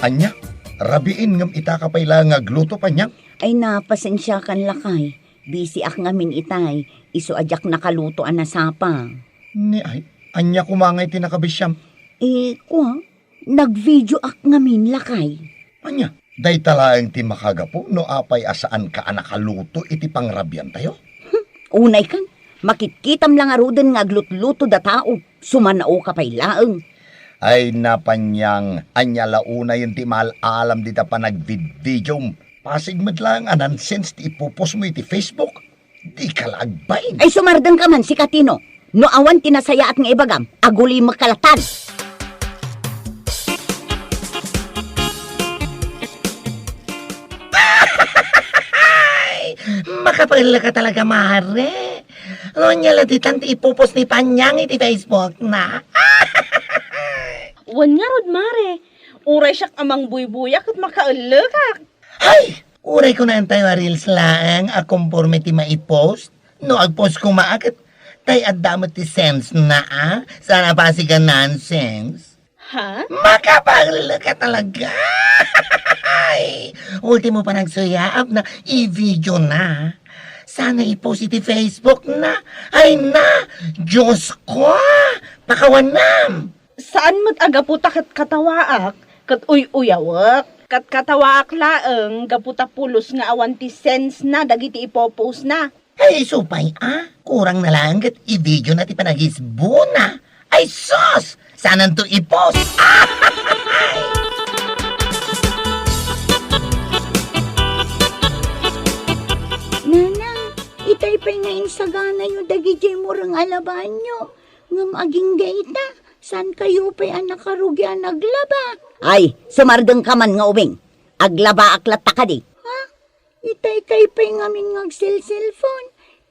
Ania, rabiin ngem itaka pay la nga agluto, Panyang? Ay, napasensiakan, lakay. Busyak ngamin itay, isu a diak nakaluto a nasapa. Ni ay, ania koma ngay ti nakabisiam? Eh, kua, nagvideoak ngamin, lakay. Ania, dayta laeng ti makagapu no apay a saanka a nakaluto iti pangrabiantayo? Hmm, unaykan, makitkitam la ngaruden nga aglutluto da tao, sumanaoka pay laeng. Ay, na, Panyang, ania la unayen ti maal-alam dita panagvidvideom? Pasig met laeng a nonsense ti ipopost mo iti Facebook. Dika la agbain. Ay, sumardengka man, sika Tino. No awan ti nasayaat nga ibagam, agulimekka latan. Ay, makapaellaka talaga, mare. No, ania la ditan ti ipopost ni Panyang iti Facebook na. Wen ngarud, mare. Uray siak a mangbuybuya ket makaellekak. Hay! Uray kunaentayo a reels laeng a konforme ti maipost. No agpost koma a ket tay adda met ti sense na, a? Saan a pasig a nonsense. Ha? Makabagla ka talaga! Ay, ultimo pa nagsuyaab na, i-video na. Sana i-post iti Facebook na. Ay na! Diyos ko! Pakawanam! Saan met a gapu ta ket katawaak, ket uy-uyawek. Ket katawaak laeng gapu ta pulos nga awan ti sense na dagiti ipo-post na. Ay, isu pay a, kurang na laeng ket i-video na ti panagisbona. Ay, sus! Saananto i-post? Nanang, itay pay nga insaganayo dagidiay mureng a labaanyo. Ngem agingga ita, saan kayo pay a nakarugi a naglaba? Ay, sumardeng ka man nga ubing. Aglabaak latta kadi. Ha? Itay kay pay ngamin nga agselselfon.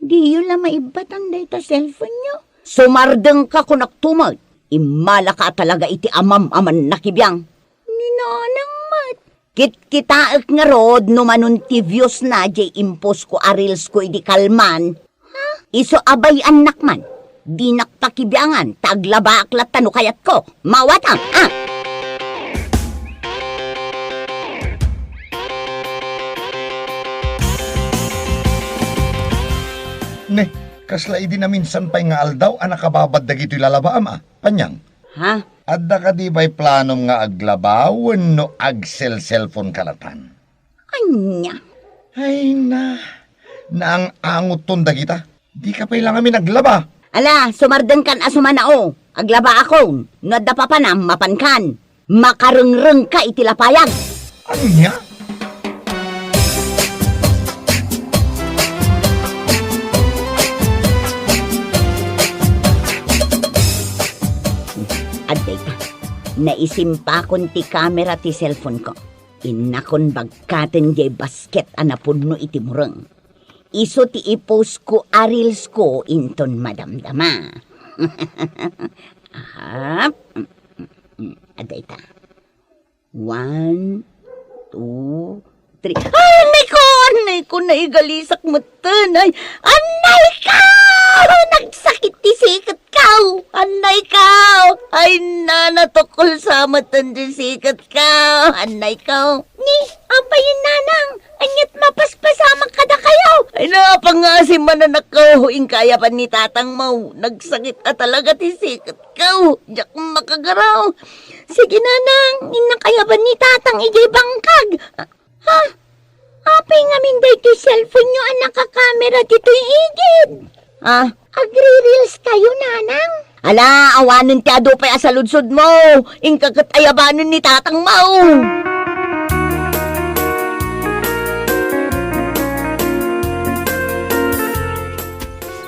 Diyo la maibbatan dayta cellphone-yo. Sumardeng ka kunak tumet. Immala ka talaga iti amam-aman nakibiang. Ni Nanang met. Kitkitaek ngarud no manon ti views na jay impost ko a reels ko idi kalman. Ha? Isu a bay-annak man. Dinak pakibiangan ta aglabaak latta no kayatko. Mawat, ah! Ah! Ne, kasla idi naminsan pay nga aldaw a nakababad dagitoy lalabaam, a? Panyang? Ha? Adda kadi pay planom nga aglaba wenno agselselfon ka latan? Ania? Ay na, naang-angoton dagita. Dika pay la ngamin aglaba. Ala, sumardengkan a sumanao. Aglabaakon. No adda papanam, mapankan. Makarengrengka iti lapayag. Ania? Adda ita. Naisimpakon ti kamera ti cellphone ko. Innakon bagkaten jay basket a napudno iti mureng. Isu ti i-post ko a reels ko inton madamdama. Aha. Adda ita. One, two, three. Ay, annay ko! Annay ko, naigalisak metten. Ay, annay ko! Nagsakit ti siket ko! Annay ko! Ay, nana, tukol sa metten ti siket ko! Annay ko! Ni, apay, Nanang? Ania't mapaspasamak kadakayo? Ay, napangasim man, anak ko. Inka ayaban ni tatangmo. Nagsakit a talaga ti siket ko. Diak makagaraw. Sige, Nanang, innak ayaban ni tatang idiay bangkag. Ha? Apay ngamin daytoy cellphone-yo a nakakamera ditoy igid? Ah? Agri-reels kayo, Nanang? Ala, awanen ti adu pay a saludsodmo. Inka ket ayabanen ni tatangmo.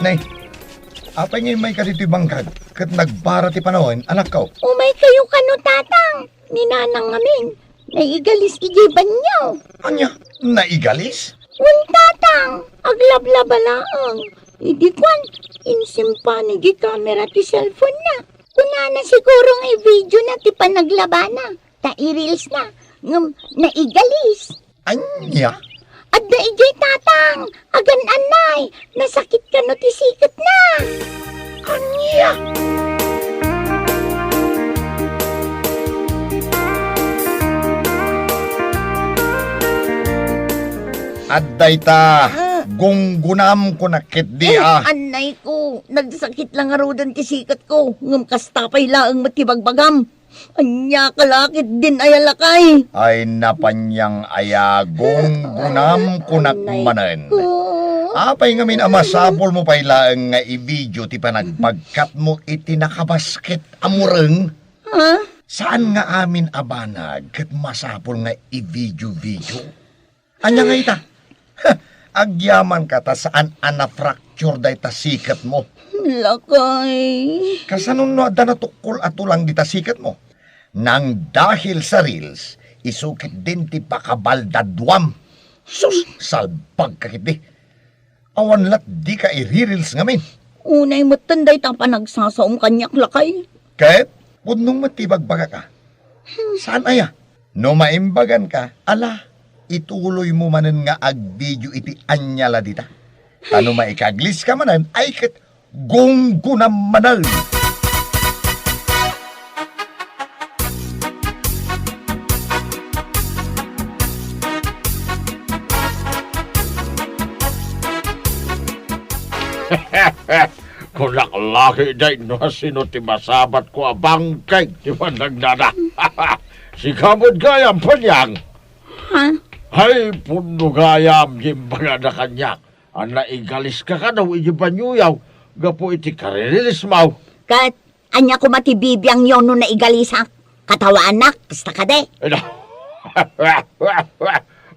Nay, apay nga immayka ditoy bangkag ket nagbara ti panawen, anakko? Umay kayo kano, Tatang. Ni Nanang ngamin, naigalis idiay banio. Ania? Naigalis? Wen, Tatang, aglablaba laeng. Idi kuan, insimpani di kamera ti cellphone-na. Kunana siguro nga i-video na ti panaglabana, ta i-reels na, ngem naigalis. Ania? Adda idiay, Tatang, agan-annay, nasakit kano ti siketna. Ania? Adda ita, Ah. gunggunam ko na ketdi, Eh, ah. Annay ko, nagsakit la ngaruden ti siketko, ngem kasta pay laeng met ti bagbagam. Ania ka la ketdin aya lakay? Ay, napanyang aya, gunggunam kunak manen. Apay ngamin a masapulmo pay laeng nga i-video ti panagpagkatmo iti nakabasket a mureng? Ha? Saan nga amin a banag ket masapul nga i-video-video? Ania nga ita? Agyamanka ta saan a na-fracture dayta siketmo. Lakay. Kasano no adda natukkol a tulang dita siketmo? Nang dahil sa reels, isu ketdin ti pakabaldaduam. Sus, salbagka ketdi. Awan la't dika i-reels ngamin. Unay metten dayta panagsasaom kaniak, lakay. Ket pudno met ti ibagbagak a. Saan aya? No maimbaganka, ala, ituloymo manen nga agvideo iti ania la dita. Ta no maikagliska manen, ay ket gunggunam manen. Kunak laki day no sino ti masabatko a bangkeg ti pannagnana. Sika met gayam, Panyang. Ha? Ay, pudno gayam, imbagada kaniak a naigaliska kano iti banioyo gapu iti karirilismo. Ket ania koma ti bibiangyo no naigalisak? Katawanak, kasta kadi? Ay, na.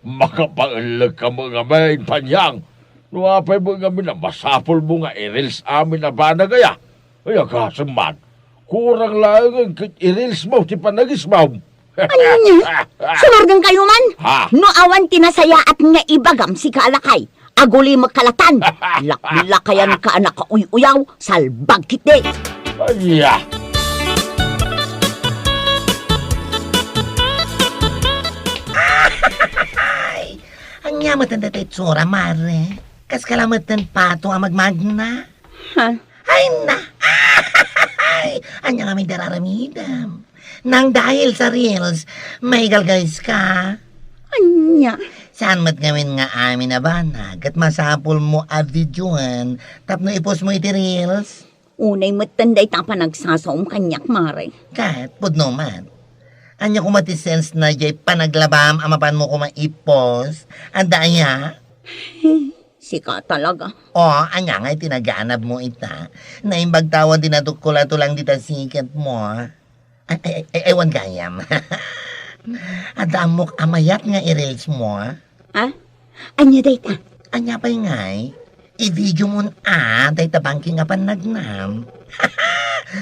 Makapaellek ka met ngamin, Panyang. No apay met ngamin a masapulmo nga i-reels amin a banag aya? Ay, agasem man. Kurang laengen ket i-reelsmo ti panagismom. Ania? Sumardengkayo man? Ha? No awan ti nasayaat nga ibagam, sika a lakay, agulimek kalatan. Laklakayanka a nakauy-uyaw, salbag ketdi. Aya. Ay, ania met dayta itsura, Mare? Kas kala met ti pato a magmagna? Ha? Ay, na! Ay, ania ngamin ti ar-aramidem? Nang dahil sa reels, maigalgaliska? Ania? Saan met ngamin nga amin a banag ket masapulmo a videoen tapno i-postmo iti reels? Unay metten dayta a panagsasaom kaniak, Mare. Ket, pudno met. Ania koma ti sensna diay panaglabam a mapanmo koma i-post? Adda aya? Sika talaga. O, ania ngay ti naganabmo ita? Naimbag ta awan ti natukkol a tulang dita siketmo. Ay, ay, ay, ay, awan gayam. Adda ammok a mayat nga i-reelsmo. Ha? Ania dayta? Ania pay ngay? I-videomon a dayta bangkeg a pannagnam.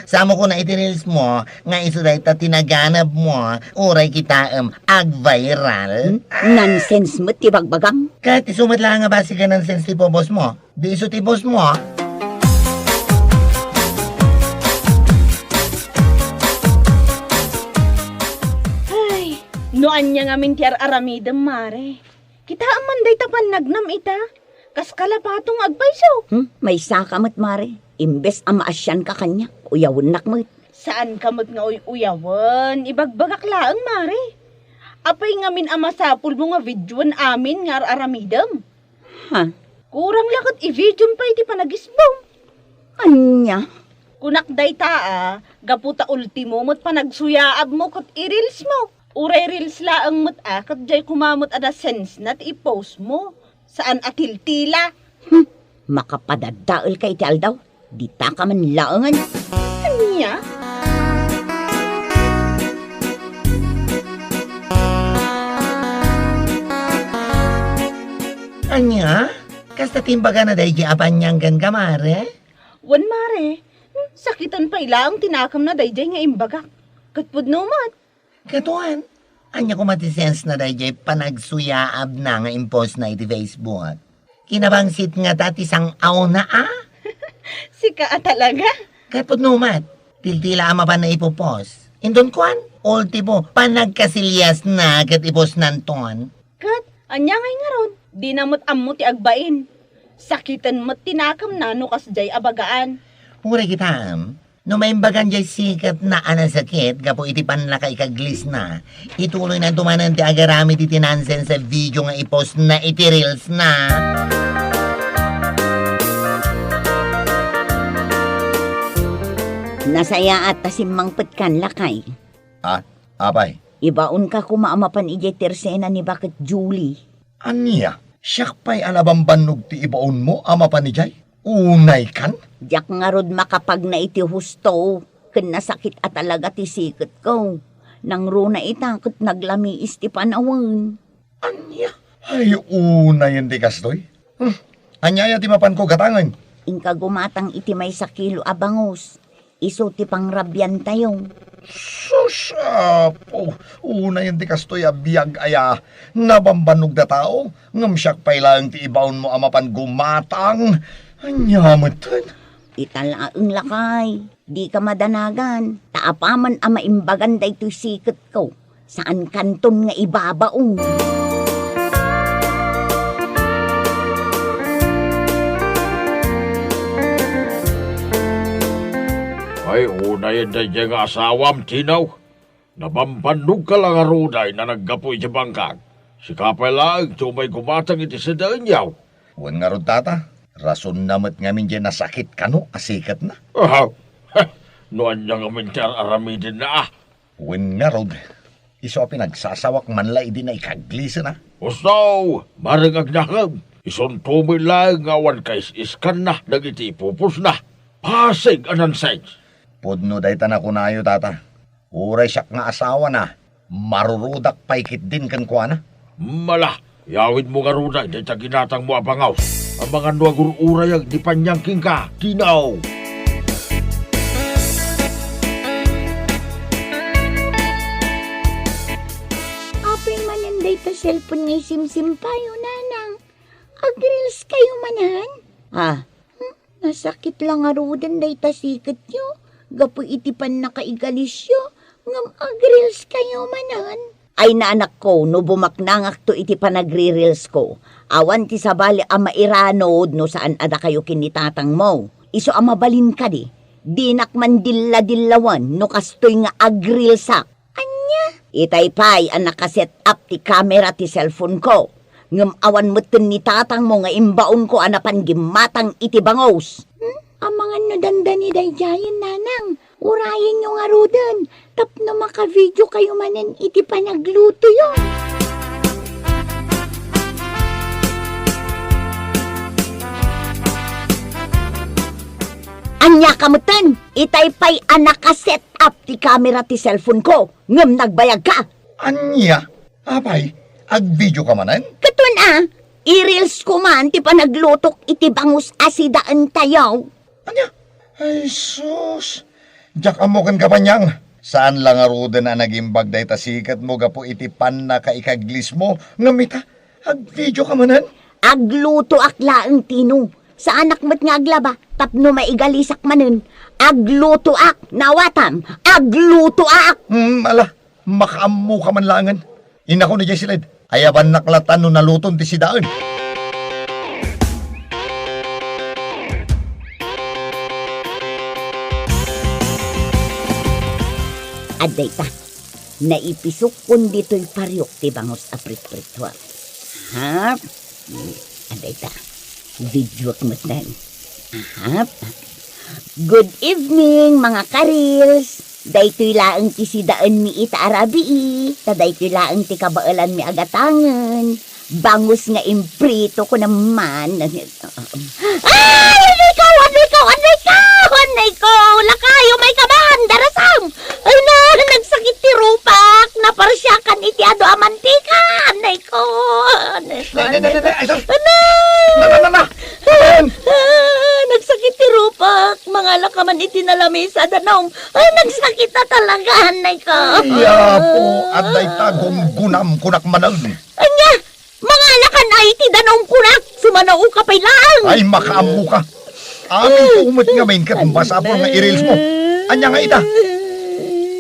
Samo koma iti reelsmo nga isu dayta ti naganabmo, uray kitaem, ag-viral. Hmm? Nonsense met ti bagbagam. Ket isu met laeng a basig a nonsense ti i-postmo. Di isu ti i-postmo. Ay, no ania ngamin ti ar-aramidem, Mare. Kitaem man dayta pannagnam ita. Kas kala pato nga agpayso. Hmm? Maysaka met, Mare. Imbes a maasianka kaniak, uyawennak met. Saanka met nga uy-uyawen. Ibagbagak laeng, Mare. Apay ngamin a masapulmo nga videoen amin nga ar-aramidem? Ha? Kurang la ket i-videom pay ti panagismom. Ania? Kunak dayta a, gapu ta ultimo met panagsuyaabmo ket i-reelsmo. Uray reels laeng met a, ket diay koma met a nasensena ti i-postmo. Saan a tiltila. Hmm, makapadadaelka iti aldaw. Ditaka man laengen. Ania? Ania? Kasta ti imbagana daydiay a Panyang ken Mare? Wen, Mare. Hmm, sakiten pay laeng ti nakemna daydiay nga imbagak. Ket pudno met. Ket wen, ania koma ti sensna daydiay panagsuyaabna nga impostna iti Facebook? Kinabangsit ngata ti sang-awna a? Sika a talaga? Ket pudno met, tiltila a mapanna ipopost. Inton kuan, ultimo, panagkasiliasna ket ipostnanton. Ket ania ngay ngarud? Dina met ammo ti agbain. Sakiten met ti nakemna no kasdiay a bagaan. Uray kitaem, no maimbagan diay siketna a nasakit gapu iti pannakaikaglisna, ituloynanto manen ti agaramid iti nonsense a video nga ipostna iti reelsna. Nasayaat ta simmangpetkan, lakay. Ah, apay? Ibaonka koma a mapan idiay tersena ni Baket Julie. Ania? Siak pay a nabambannog ti ibaonmo a mapan idiay? Unaykan? Diak ngarud makapagna iti husto, ken nasakit a talaga ti siketko. Nangruna ita ket naglamiis ti panawen. Ania? Ay, unayen ti kastoy. Hmm, ania aya ti mapanko gatangen? Inka gumatang iti maysa kilo a bangus. Isu ti pangrabiantayo. Sus, Apo, unayen ti kastoy a biag aya. Nabambannog da tao, ngem siak pay laeng ti ibaonmo a mapan gumatang. Ania metten? Ita laeng, lakay, dika madanagan, ta apaman a maimbagan daytoy siketko, saankanton nga ibabaon. Ay, unayen daydiay nga asawam, Tino. Nabambannogka la ngarud a naggapu iti bangkag. Sika pay laeng ti umay gumatang iti sadaenyo. Wen ngarud, Tata. Rasonna met ngamin diay nasakit kano a siketna. Aha. No ania ngamin ti ar-aramidenna, a? Wen ngarud, isu a pinagsasawak man la idi naikaglisena. Usto, Mareng Agnakem, isunto met laeng nga awan kais-iskanna dagiti ipupusna. Pasig a nonsense. Pudno dayta nakunayo, Tata. Uray siak nga asawana, marurudak pay ketdin kenkuana. Mala, iyawidmo ngaruden dayta ginatangmo a bangaws. Amangan no agur-urayag ni Panyang kenka, Tino. Apay manen dayta cellphone nga isimsimpayo, Nanang? Agreels kayo manen? Ah. Hmm, nasakit la ngaruden dayta siketyo gapu iti pannakaigalisyo, ngem agreels kayo manen? Ay, naanakko, no bumaknangakto iti panagre-reels ko, awan ti sabali a mairanod no saan a dakayo ken ni tatangmo. Isu a mabalin kadi, dinak man dilla-dillawen no kastoy nga agreelsak. Ania? Itay pay a naka-set up ti kamera ti cellphone ko. Ngem awan metten ni tatangmo nga imbaonko a napan gimmatang iti bangus. Hmm? Amangan no dandani daydiayen, Nanang. Urayenyo ngaruden tapno makavideo kayo manen iti panaglutoyo. Ania ka metten? Itay pay a naka-set up ti kamera ti cellphone ko, ngem nagbayagka. Ania? Apay, agvideoka manen? Ket wen a, i-reels ko man ti panaglutok iti bangus a sidaentayo. Ania? Ay sus, diak ammo kenka, Panyang. Saan la ngaruden a nagimbag dayta siketmo gapu iti pannakaikaglismo, ngem ita, agvideoka manen? Aglutoak laeng, Tino. Saanak met nga aglaba tapno maigalisak manen. Aglutoak, naawatam, aglutoak! Hmm, ala, makaammoka man laengen. Inakon idiay siled, ayabannak latta no naluton ti sidaen. Adda ita, naipisokkon ditoy pariok ti bangus a pritprituak. Ha? Hmm, adda ita. Videoak met laeng. Aha. Good evening, mga ka-reels. Daytoy laeng ti sidaenmi ita a rabii, ta daytoy laeng ti kabaelanmi a gatangen. Bangus nga imprito ko naman. Ay, anay ko, anay ko, anay ko, anay ko! Lakayo, may kaban, darasam! Ay na, nagsakit ti rupak, naparsiakan iti adu a mantika, anay ko, anay ko, Nay, nay, nay, anay ko. Nay, ay, sus! Anay! Na, na, na, na! Ayan! Ah, nagsakit ti rupak, mangalaka man iti nalamisa, danum. Ay, nagsakit na talaga, anay ko. Ay, apo, adda ita gunggunam, kunak manen. Ania? Mangalakan ay ti danum kunak, sumanaoka pay laeng. Ay, makaammoka. Amin ko met ngamin ket masapul nga i-reels mo. Ania nga ita?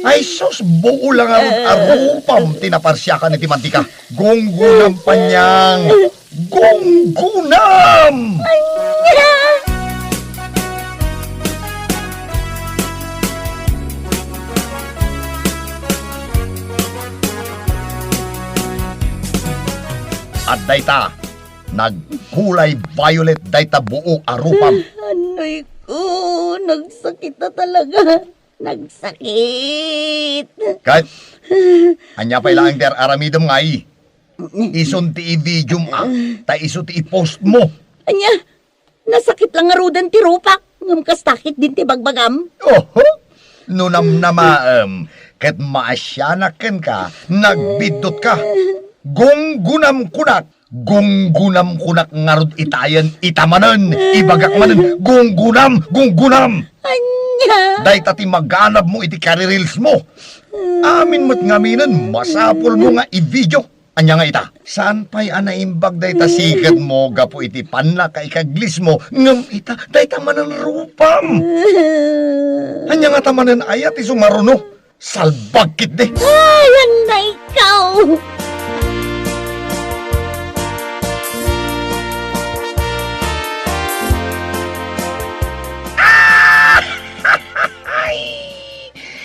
Ay sus, buo la ngarud a rupam ti naparsiakan iti mantika. Gunggunam, Panyang. Gunggunam! Ania? Adda ita, nagkulay violet dayta buo a rupam. Anay ko, nagsakit na talaga. Nagsakit. Ket, ania pay laeng ti ar-aramidem ngay? Isun ti i-videom a, ta isu ti i-post mo. Ania? Nasakit la ngaruden ti rupak, ngem kasta ketdin ti bagbagam. Oho! No namnamaem, ket maasianak kenka, nagbiddut ka. Gunggunam kunak, gunggunam kunak ngarud itayen, ita manen, ibagak manen, gunggunam, gunggunam! Ania? Dayta ti maganab mo iti kari-reels mo. Amin met ngaminen, masapul mo nga i-video. Ania nga ita? Saan pay a naimbag dayta siket mo gapu iti pannakaikaglis mo, ngem ita, dayta manen rupam. Ania ngata manen aya ti sumaruno? Salbag ketdi. Ay, anay ko!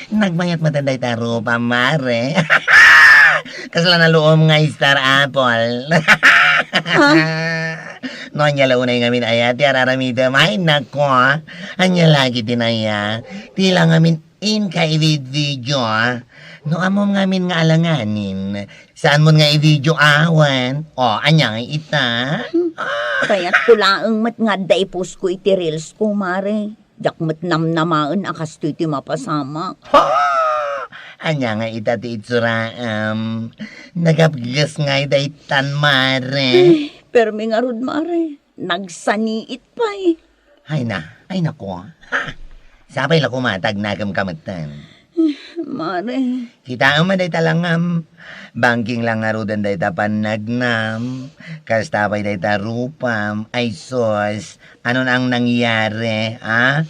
Nagbayat met dayta rupam, mare. Kasla naluom nga star apple. Ha? No, ania la unay ngamin aya ti ar-aramidem? Ay, nako, ah. Ania lagi ti naya? Ti la ngamin inka i-video, ah. No, ammom ngamin nga alanganin. Saanmon nga i-video, ah, wen? O, ania nga ita? Hmm. Ah. Kayatko laeng met nga adda i-post ko iti reels ko, Mare. Diak met namnamaen a kastoy ti mapasamak. Ha! Ania nga ita ti itsuraem? Nagapges ngay daytan, Mare. Ay, permi ngarud, Mare. Nagsaniit pay. Ay na, ay nako. Ha! Sapay la koma ta agnakem ka metten. Mare. Kitaem a dayta langam. Bangking la ngaruden dayta pannagnam. Kasta pay dayta rupam. Ay sus, ano na ang nangyari, ha?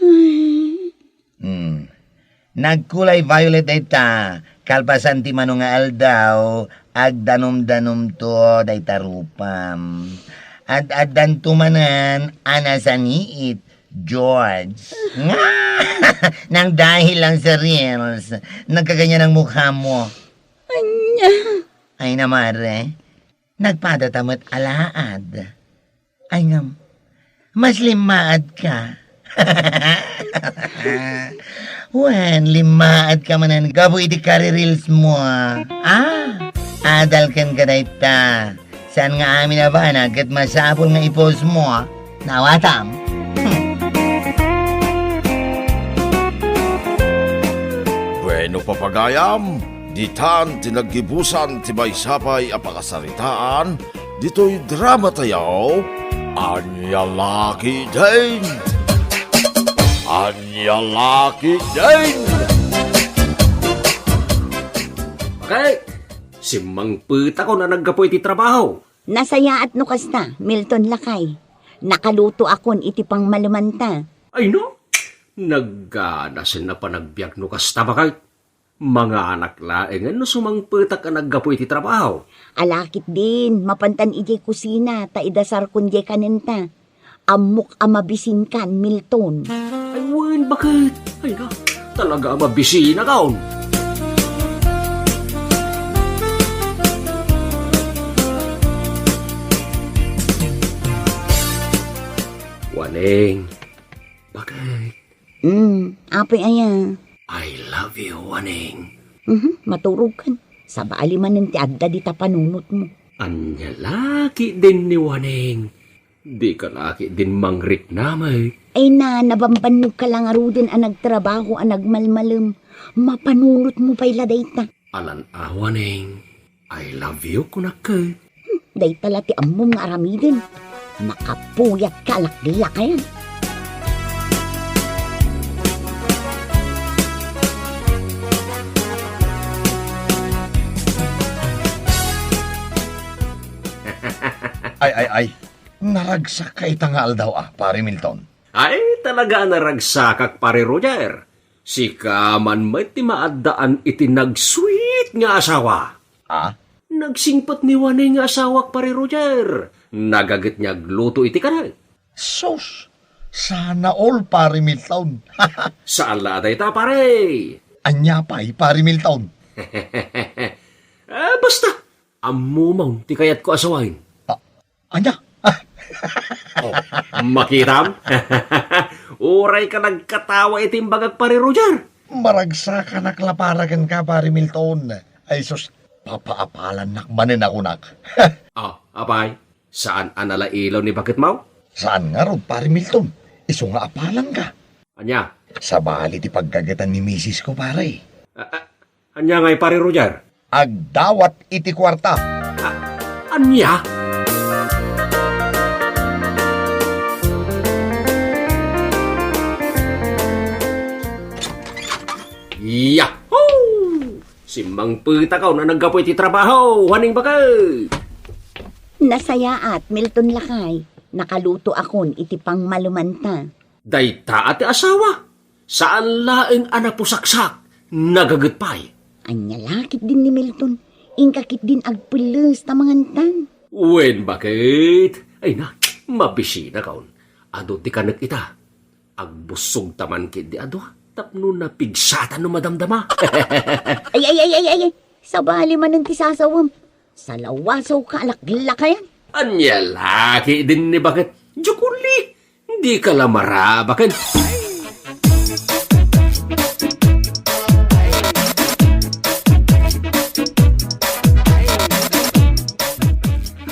Ay. Hmm. Nagkulay violet dayta. Kalpasan ti mano nga aldaw, agdanumdanumto dayta rupam. Ad-addanto manen a nasaniit, George. Nang dahil lang sa reels, nagkaganyan ang mukha mo. Anya? Ay na, Mare. Nagpadata met alaad. Ay ngem, mas limmaad ka. Wen, limmaad ka manen gapu iti kari-reels mo. Ah, adal kenka dayta. Saan nga amin a banag ket masapul nga i-post mo. Naawatam. Bueno, papagayam, ditan ti naggibusan ti maysa pay a pakasaritaan ditoy drama tayo, Ania La Ketdin? Ania La Ketdin? Okay, simmangpetakon a naggapu iti trabaho. Nasayaat no kasta, Milton lakay. Nakalutoakon iti pangmalemanta. Ay no, nagganasen a panagbiag no kasta, baket. Manganak laengen no sumangpetak a naggapu iti trabaho. Ala ketdin, mapantan idiay kusina, ta idasarkon diay kanenta. Ammok a mabisinkan, Milton. Ay wen, baket? Ay na, talaga a mabisinakon. Waneng, baket? Hmm, apay aya? I love you, Waneng. Mhm, maturogkan. Sabali manen ti adda dita panunotmo. Ania la ketdin ni Waneng? Dika la ketdin mangriknam, eh. Ay na, nabambannogka la ngaruden a nagtrabaho a nagmalmalem. Mapanunotmo pay la dayta. Alan-awa, Neng. I love you, kunak ket. Hmm, dayta la ti ammom nga aramiden. Makapuyatka a laklakayan. Ay, ay, ay. Naragsakka ita nga aldaw, a, Pare Milton. Ay, talaga a naragsakak, Pare Roger. Sika man met ti maaddaan iti nagsweet nga asawa. Ah? Nagsingpet ni Waneng nga asawak, Pare Roger. Nagaget nga agluto iti kanek. Sus! Sana all, Pare Milton. Saan la a dayta, pare? Ania pay, Pare Milton? Ah, basta, ammom ti kayatko a sawen. Ah, Ania? Oh, makitam? Uray ka nagkatawa iti imbagak, Pare Roger. Maragsakanak la para kenka, Pare Milton. Ay sus, papaapalannak manen a kunak. Oh, apay, saan a nalailaw ni baketmo? Saan ngarud, Pare Milton. Isu nga apalanka. Ania? Sabali ti paggagetan ni misis ko, pare. A-, a-, ania ngay, Pare Roger? Agdawat iti kuarta. A-, ania? Yahoo! Simmangpetakon a naggapu iti trabaho, Waneng baket. Nasayaat, Milton lakay. Nakalutoakon iti pangmalemanta. Dayta a ti asawa, saan laeng a napusaksak, nagaget pay. Ania la ketdin ni Milton, inka ketdin agpelles ta mangantan. Wen, baket? Ay na, mabisinakon. Adu ti kanek ita. Agbussogta man ketdi a dua, tapno napigsatan no madamdama. Ay, ay, ay, ay, ay, ay. Sabali manen ti sasawem. Salawasawka a laklakayan. Ania la ketdin ni baket? Jokoli, dika la marabaken.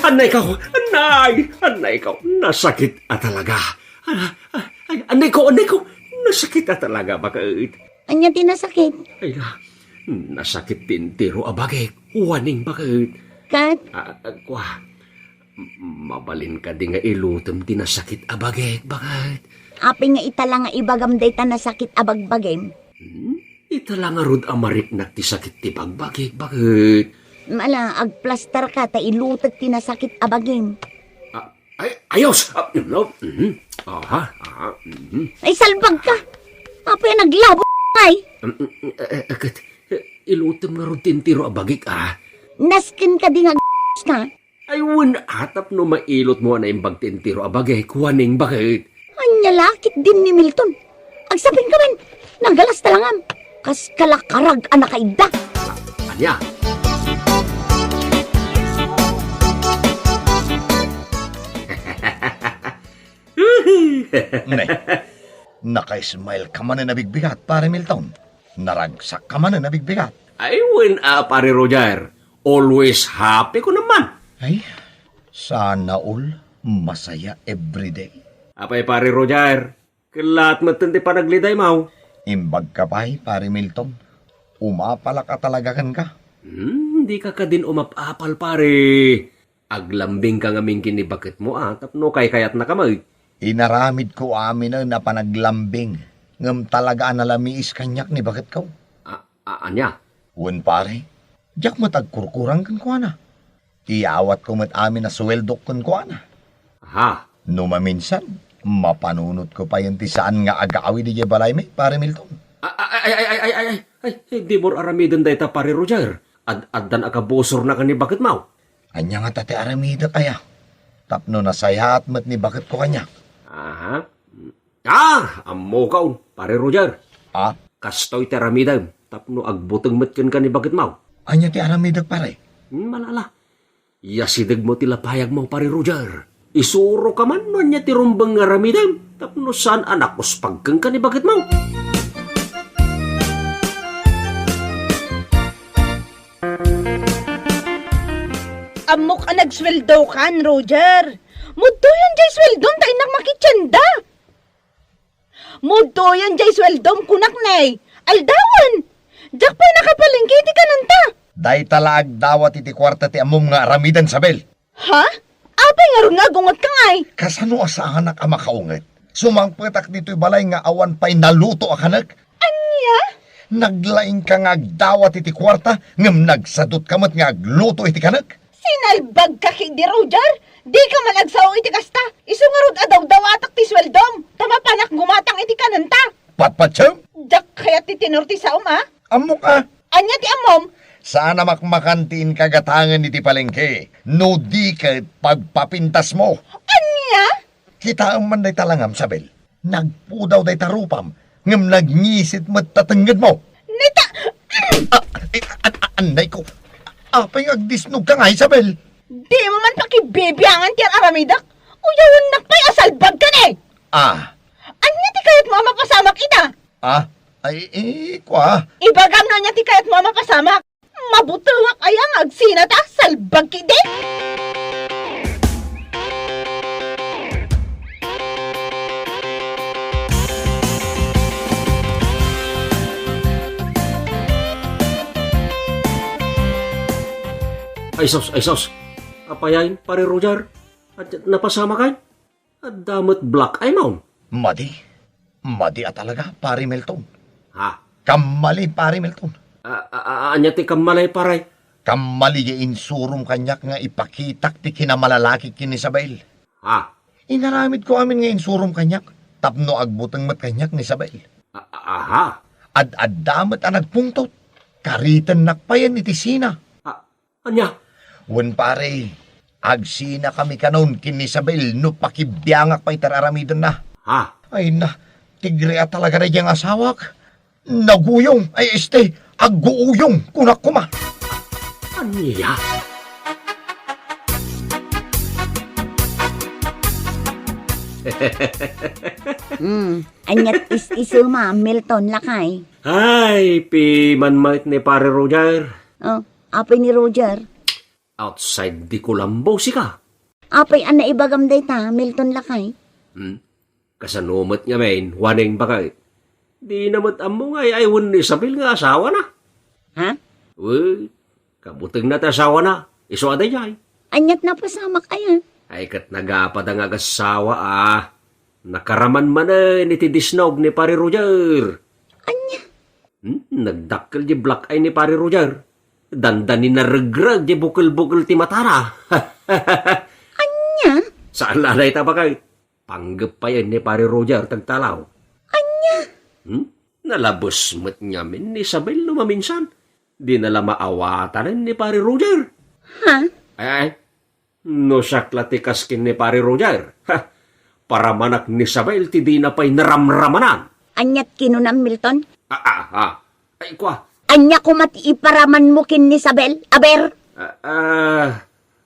Annayko, annay, annayko, nasakit a talaga. Ah, ah, ay, annayko, annayko, nasakit a talaga, baket. Ania ti nasakit? Ay, ah, nasakit ti entero a bagik. Uwaning baket. Ket? Ah, ah, kua, m-, mabalin kadi nga ilutem ti nasakit a bagik, baket? Apay nga ita la nga ibagam dayta nasakit a bagbagim? Hmm? Ita la ngarud a mariknak ti sakit ti bagbagik, baket? Mala, agplastar ka ta ilutek ti nasakit a bagim. Ah, ay, ayos! Ah, no, mhm. Aha, aha, mhm. Ay, salbag ka! Apay a naglabo, ay? Mm, mm, eh, eh, ket, eh, ilutem ngarud ti entero a bagik, ah. Nasken kadi nga ka? Ay, wen, atap no mailotmo a naimbag ti entero a bagik, uwaning baket. Ania la ketdin ni Milton? Agsapingka man, nagalasta langam. Kas kalakarag a nakaidda. Ania? Ne, naka-smile ka manen a bigbigat, Pare Milton. Naragsak ka manen a bigbigat. Ay, wen a, Pare Roger. Always happy ko naman. Ay, sana all masaya everyday. Apay, Pare Roger, kellaat metten ti panaglidaymaw. Imbag ka pay, Pare Milton. Umapalak a talaga kenka. Hmm, dika kadin umap-apal, pare. Aglambingka ngamin ken ni baketmo a tapno kaykayatnaka met. Inaramidko aminen a panaglambing, ngem talaga a nalamiis kaniak ni baketko. A-, a-, ania? Wen, pare, diak met agkurkurang kenkuana. Iyawatko met amin a suweldok kenkuana. Aha. No maminsan, mapanunotko payen ti saan nga agawid idiay balaymi, Pare Milton. A-, a-, ay, ay, ay, ay, ay, ay, ay, ay, di mo aramiden dayta, Pare Roger. Ad-, addan a kabusorna ken ni baketmaw. Ania ngata ti aramidek aya? Tapno nasayaat met ni baketko kaniak. Aha. Ah, ammokon, Pare Roger. Ah? Kastoy ti aramidem, tapno agbuteng met kenka ni baketmaw. Ania ti aramidek, pare? Hmm, malala. Iyasidegmo ti lapayagmo, Pare Roger. Isuroka man no ania ti rumbeng nga aramidem, tapno saan a nakuspag kenka ni baketmaw. Ammok a nagsueldokan, Roger. Mudtoyan jay sueldom ta innak makitienda. Mudtoyan jay sueldom, kunak ne. Aldawen. Diak pay nakapalengke iti kanenta. Dayta la agdawat iti kuarta ti ammom nga aramiden, Sabel. Ha? Apay ngarud nga agungetka ngay? Kasano a saanak a makaunget? Sumangpetak ditoy balay nga awan pay naluto a kanek. Ania? Naglaingka nga agdawat iti kuarta, ngem nagsadutka met nga agluto iti kanek. Sinalbagka ketdi, Roger. Dika man agsao iti kasta. Isu ngarud a dawdawatak ti sueldom, ta mapanak gumatang iti kanenta. Patpatsem? Diak kayat ti tenor ti saom, a? Ammok a. Ania ti ammom? Saan a makmakan ti inkagatangen iti palengke, no di ket pagpapintasmo. Ania? Kitaem man dayta langam, Sabel. Nagpudaw dayta rupam, ngem nagngisit met ta tengngedmo. Neta! Ah, eh, an-, an-, annay ko. Apay nga agdisnogka nga, Isabel? Dimo man pakibibiangan ti ar-aramidek. Uyawennak pay a salbagka ne. Ah. Ania ti kayatmo a mapasamak ita? Ah, ay, eh, kua. Ibagam no ania ti kayatmo a mapasamak. Mabutengak aya nga agsina ta salbag ketdi? Ay sus, ay sus. Apay, Pare Roger? At napasamak? Adda met black eye mo? Madi. Madi a talaga, Pare Milton. Ha? Kammali, Pare Milton. A, a, a, ania ti kammali, pare? Kammali ya insurom kaniak nga ipakitak ti kinamalalaki ken ni Isabel. Ha? Inaramidko amin nga insurom kaniak tapno agbuteng met kaniak ni Isabel. A, a, aha. Ad-adda met a nagpungtot. Karitennak payen iti sina. A, Ania? Wen, pare, agsinakami kanon ken ni Isabel no pakibiangak pay ti ar-aramidenna. Ha? Ay na, tigre a talaga daydiay nga asawak. Naguyong, ay, este, agguuyong, kunak koma. Ania? Hmm, aniat is-isuma, Milton, lakay? Ay, piman met ni Pare Roger. Oh, apay ni Roger? Outside the Colombo, sika. Apay a naibagam dayta, Milton, lakay? Hmm? Kasano met ngamin, Waneng, baket? Dina met ammo nga ay-ay wenno ni Isabel nga asawana. Ha? Wen, kabutengna ti asawana, isu a daydiay. Aniat napasamak aya? Ay, ket nagapada nga agassawa, a. Nakaraman manen iti disnog ni Pare Roger. Ania? Hmm, nagdakkel di black eye ni Pare Roger. Dandani naregreg di bukel-bukel ti matana. Ania? Saan la dayta, baket? Panggep payen ni Pare Roger ti agtalaw. Ania? Hmm? Nalabes met ngamin ni Isabel no maminsan. Dina la maawatanen ni Pare Roger. Ha? Ay, ay. No siak la ti kas ken ni Pare Roger. Ha! Paramanak ni Isabel ti dina pay naramramanan. Aniat kinunam, Milton? Ah, ah, ah. Ay, kua. Ania koma ti iparamanmo ken ni Isabel? Aber? Ah, ah,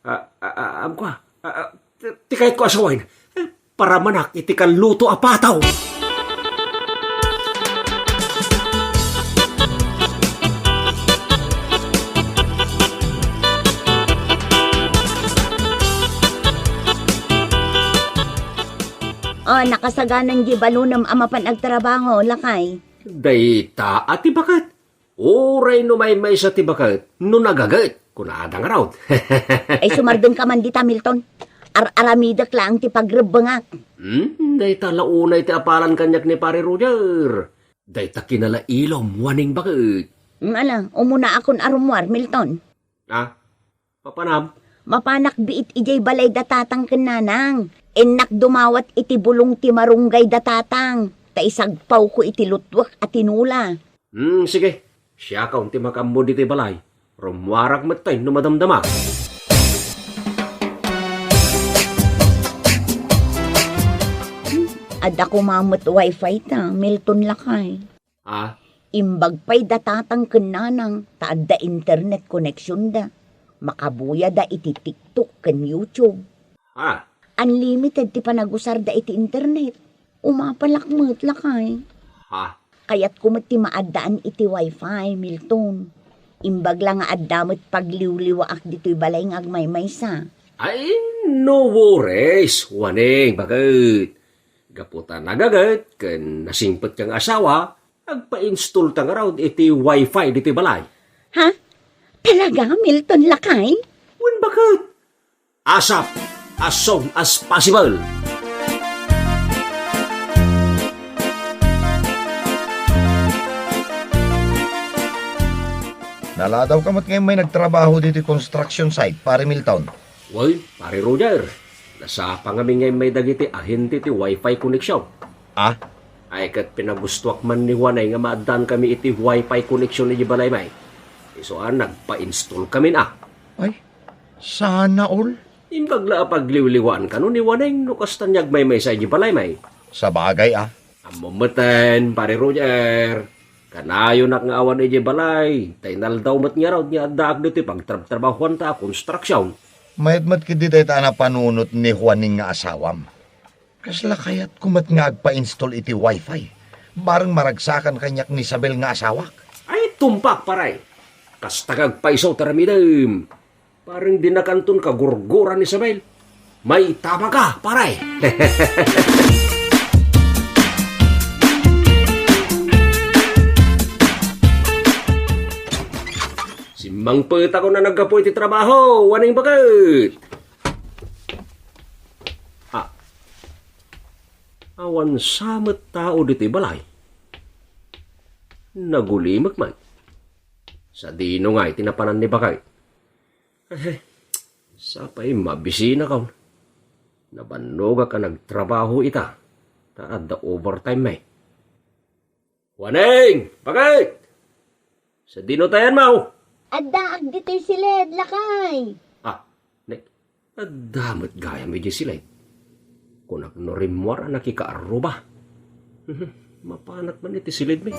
ah, ah, ah, am kua. Ah, ah, ti, ti kayatko a sawen. Eh, paramanak iti kalluto a pataw. Oh, nakasaganan di balunem a mapan agtrabaho, lakay. Dayta a ti baket. Uray no maymaysa ti baket, no nagaget, kunada ngarud. Ay, sumardengka man dita, Milton. Ar-aramidek laeng ti pagrebbengak. Hmm, dayta la unay ti apalan kaniak ni Pare Roger. Dayta kinalailom, Waneng, baket. Hmm, ala, umunaakon a rummuar, Milton. Ah, papanam? Mapanak biit idiay balay da tatang ken nanang. Innak dumawat iti bulong ti marunggay da tatang, ta isagpawko iti lutwek a tinula. Hmm, sige. Siakon ti makaammo ditoy balay. Rummuarak metten no madamdama. Adda koma met wifi ta, Milton, lakay. Ah? Imbag pay da tatang ken nanang ta adda internet connectionda. Makabuyada iti TikTok ken YouTube. Ah? Unlimited ti panagusarda iti internet. Umapalak met, lakay. Ha? Kayatko met ti maaddaan iti wifi, Milton. Imbag la nga adda met pagliwliwaak ditoy balay nga agmaymaysa. Ay, no worries, Waneng, baket. Gapu ta nagaget ken nasingpetka nga asawa, agpa-installta ngarud iti wifi ditoy balay. Ha? Talaga, Milton, lakay? Wen, baket. ASAP, as soon as possible. Naladawka met nga immay nagtrabaho ditoy construction site, Pare Milton. Wen, Pare Roger, nasapa ngamin nga immay dagiti ahente ti wifi connection. Ah? Ay, ket pinagustoak man ni Juanay nga maaddankami iti wifi connection idiay balaymi. Isu a nagpa-installkamin a. Ay, sana all. Imbag la a pagliwliwaan kano ni Juanay no kasta nga agmaymaysa idiay balaymi. Sabagay a. Ammom metten, Pare Roger. Kanayonak nga awan idiay balay, ta inaldaw met ngarud nga addaak ditoy pagtrabtrabahoanta a construction. Mayat met ketdi dayta a napanunot ni Juaning nga asawam. Kasla kayatko met nga agpa-install iti wifi. Bareng maragsakan kaniak ni Isabel nga asawak. Ay, tumpak, pare. Kasta nga agpayso ti aramidem. Bareng dinakanton kagurguran ni Isabel. Maitabaka, pare. Simmangpetakon a naggapu iti trabaho, Juaning baket. Ah. Awan sa met tao ditoy balay. Nagulimek man. Sadino nga iti napanan ni baket? Eh, sapay mabisinakon. Nabannogak a nagtrabaho ita, ta adda overtime mi. Juaning! Baket! Sadino ti ayanmo? Addaak ditoy siled, lakay. Ah, ne, adda met gayam idiay siled. Kunak no rimmuar a nakikaarruba. Mhm, mapanak man iti siledmi.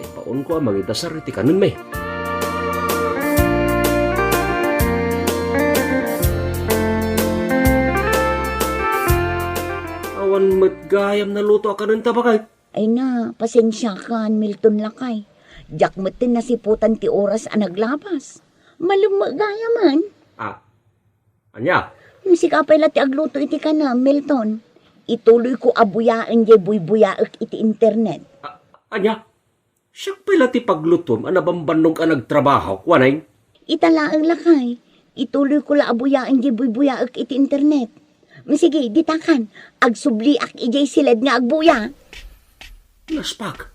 Ipaunko a mangidasar iti kanenmi. Aw, Awan met gayam naluto a kanen ta, baket. Ay na, pasensiakan, Milton lakay. Diak met ti nasiputan ti oras a naglabas. Malem met gayamen. Ah, ania? Sika pay la ti agluto iti kanem, Milton. Ituloyko a buyaen diay buybuyaek iti internet. Ah, ania? Siak pay la ti paglutom a nabambannog a nagtrabaho, Waneng? Ita laeng lakay. Ituloyko la a buyaen diay buybuyaek iti internet. Sige, ditakan. Agsubliak idiay siled nga agbuya. Naspak.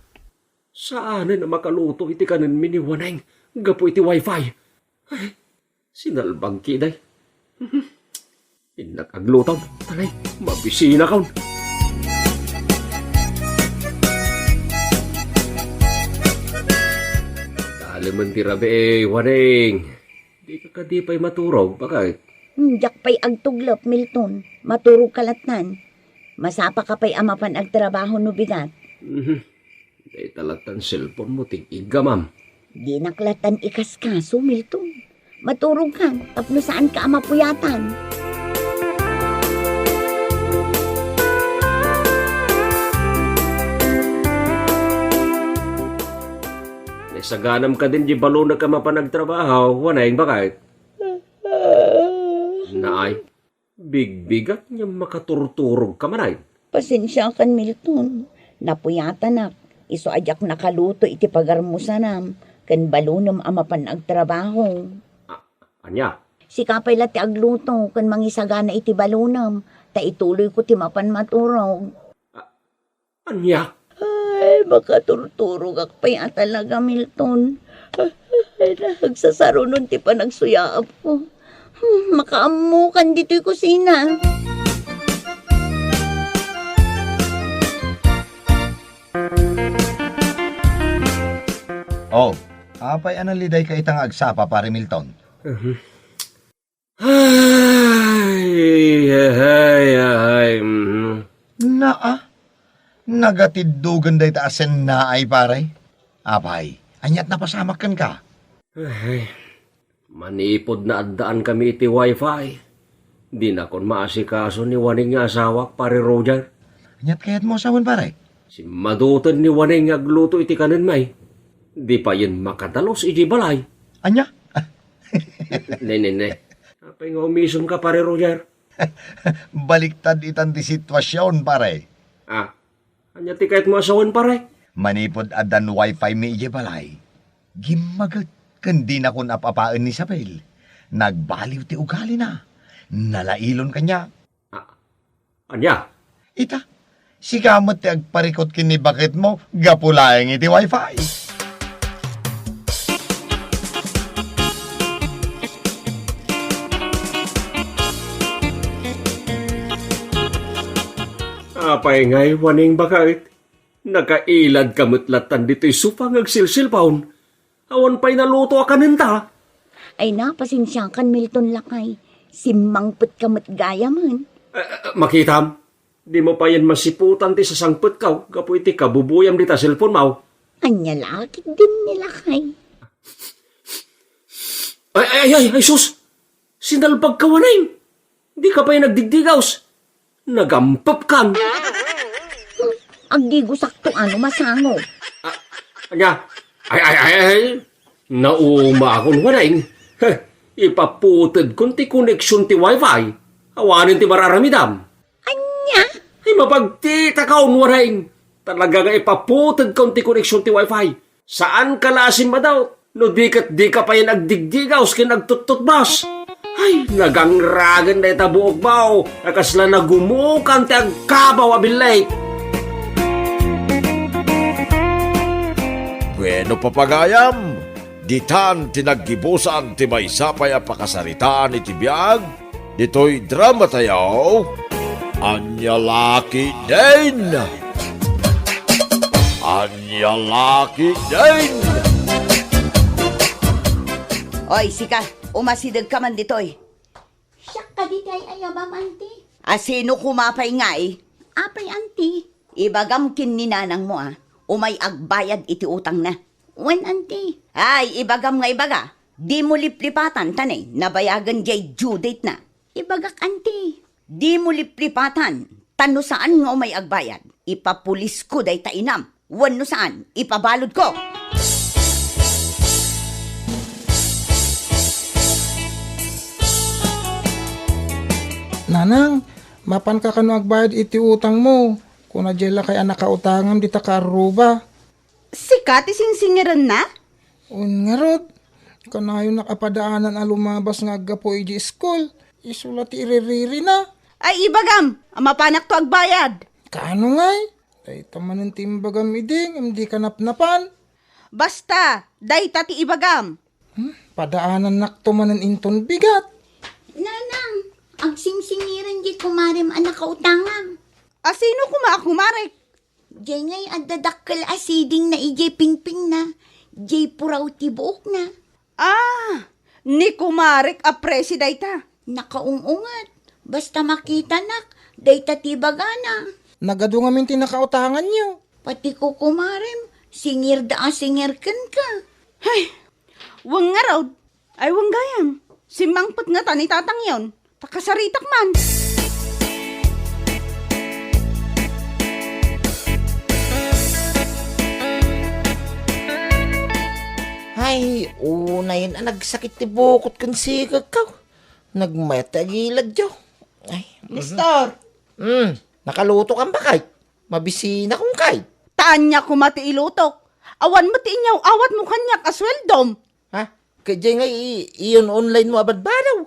Saanen a makaluto iti kanenmi ni Waneng gapu iti wifi. Ay, sinalbangki, day. Innak aglutom. Tanay, mabisinakon. Dalemen ti rabii, Waneng. Dika kadi pay maturog, baket? Hmm, diak pay agtuglep, Milton. Maturogka lattan. Masapaka pay a mapan agtrabaho no bigat. Mhm. Dayta lattan cellphone mo ti iggamam. Dinak lattan ikaskaso, Milton. Maturogkan tapno saanka a mapuyatan. Naisaganam kadin di balonek a mapan agtrabaho, Waneng, baket? Naay, bigbigat nga makaturturogka manen. Pasensiakan, Milton. Napuyatanak. Isu a diak nakaluto iti pagarmusanam ken balonem a mapan agtrabaho. A-, ania? Sika pay la ti agluto ken mangisagana iti balonem, ta ituloyko ti mapan maturog. A-, ania? Ay, makaturturogak pay a talaga, Milton. Ay, nagsasarunon ti panagsuyaapko. Hmm, makaammokan ditoy kusina. Oh, apay a nalidayka ita nga agsapa, Pare Milton? Mhm. Ay, ay, ay, mhm. Naa, nagatiddogen dayta a sennaay, pare. Apay, ania't napasamak kenka? Ay, manipud naaddaan kami iti wifi, dinakon maasikaso ni Waneng nga asawak, Pare Roger. Ania't kayatmo a sawen, pare? Simmadoten ni Waneng nga agluto iti kanenmi. Di payen makadalus iti balay. Ania? Ne, ne, ne. Apay nga umisumka, Pare Roger? Baliktad itan ti situasion, pare. Ah, ania ti kayatmo a sawen, pare? Manipud addan wifi mi idiay balay, gimmaget ken dinakon ap-apaen ni Isabel. Nagbaliw ti ugalina. Nalailon kaniak. Ah, ania? Ita, sika met ti agparikut ken ni baketmo gapu laeng iti wifi. Apay ngay, Waneng, baket? Nakailadka met lattan ditoy sofa nga agsilsilpaon. Awan pay naluto a kanenta. Ay na, pasensiakan, Milton lakay. Simmangpetka met gayamen. Eh, eh, makitam, dimo payen masiputan ti sasangpetka gapu iti kabubuyam dita cellphone mo. Ania la ketdin ni lakay? Ay, ay, ay, ay, sus! Sinalbagka, Waneng! Dika pay nagdigdigaws. Nagampepkan. Agdigosakto a no masango. Ah, ania? Ay, ay, ay, ay. Naumakon, Waneng. Heh, ipaputedkon ti koneksion ti wifi. Awanen ti mararamidam. Ania? Ay, mapagtitakon, Waneng. Talaga nga ipaputedkon ti koneksion ti wifi. Saanka la a simmadaut no di ket dika payen agdigdigaws ken agtuttutbas. Ay, nagangragen dayta buokmo a kasla nagumukan ti agkabaw a billit. Bueno, papagayam, ditan ti naggibusan ti maysa pay a pakasaritaan iti biag ditoy dramatayo, Ania la ketdin? Ania la ketdin? Oy, sika, umasidegka man ditoy. Siak kadi ti ay-ayabam, anti. A sino koma pay ngay? Apay, anti? Ibagam ken ni nanangmo a umay agbayad iti utangna. Wen, anti. Ay, ibagam nga ibaga. Dimo liplipatan ta ne, nabayagen diay due date na. Ibagak, anti. Dimo liplipatan Ta no saan nga umay agbayad, ipapulisko dayta inam. Wenno saan, ipabaludko. Nanang, mapanka kano agbayad iti utangmo? Kuna diay lakay a nakautangam dita kaarruba. Sika ti singsingirenna? Wen ngarud, kanayonak a padaanan a lumabas nga aggapu idiay iskul. Isu la ti iriririna. Ay, ibagam a mapanakto agbayad. Kaano ngay? Dayta manen ti imbagam idi ngem dika napnapan. Basta, dayta ti ibagam. Hmm, padaanannakto manen inton bigat. Nanang, agsingsingiren diay kumarem a nakautangam. A sino koma a kumarek? Diay ngay adda dakkel a sidingna idiay pingpingna, diay puraw ti buokna. Ah, ni kumarek a presi dayta. Nakaung-unget. Basta makitanak, dayta ti bagana. Nagadu ngamin ti nakautanganyo. Pati kukumarem, singirda a singir kenka. Hay, wen ngarud, ay wen gayam, simmangpet ngata ni tatangyon, ta kasaritak man. Ay, unayen a nagsakit ti bukot ken sigegko. Nagmayat ti agiladyo. Ay, mhm. Nestor! Hmm, nakaluto kan bakay? Mabisina kong kay. Ta ania koma ti ilutok? Awan met ti inyaw-awatmo kaniak a sueldom. Ha? Ket diay nga i-, iyon online mo a badbadaw?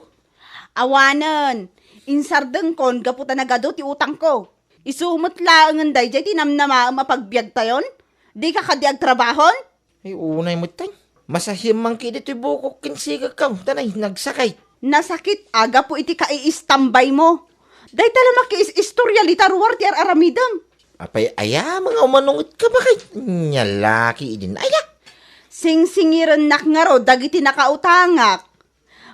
Awanen, insardengkon gapu ta nagadu ti utangko. Isu met laengen daydiay ti namnamaem a pagbiagtayon? Dika kadi agtrabahon? Ay, unay met tay. Masasiem man kadi ti bukok ken sigegko, ta nay, nagsakit. Nasakit a gapu iti kaiistambaymo. Dayta la makiis-istorya dita ruar ti ar-aramidem. Apay aya, nga umanunget ka bakay? Nia la ketdin aya? Singsingirennak ngarud dagiti nakautangak.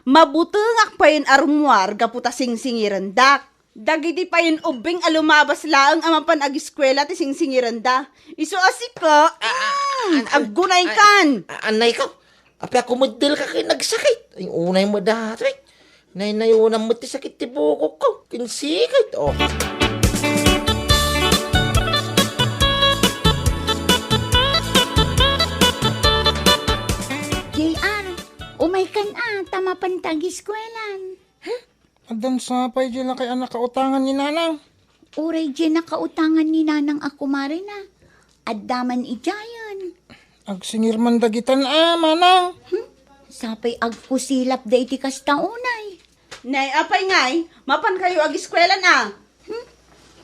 Mabutengak payen a rummuar gapu ta singsingirenda. Dagiti payen ubbing a lumabas laeng a mapan agiskuela ti singsingirenda. Isu a sika, mm, aggunaykan. A-, anay ka? Apay a kumeddel ka ken nagsakit? Ay, unay mo datoy. Naynayonam met ti sakit ti bukokko. Ken siged, oh. J R, umaykan a, ta mapan ta agiskuelan. Addan sapay diay lakay a nakautangan ni Nanang. Uray diay nakautangan ni Nanang a kumarena. Adda man idiayen. Agsingir man dagitan a, Manang. Hmm? Sapay agkusilapda iti kasta unay. Nay, apay ngay, mapankayo agiskuelan a? Hmm?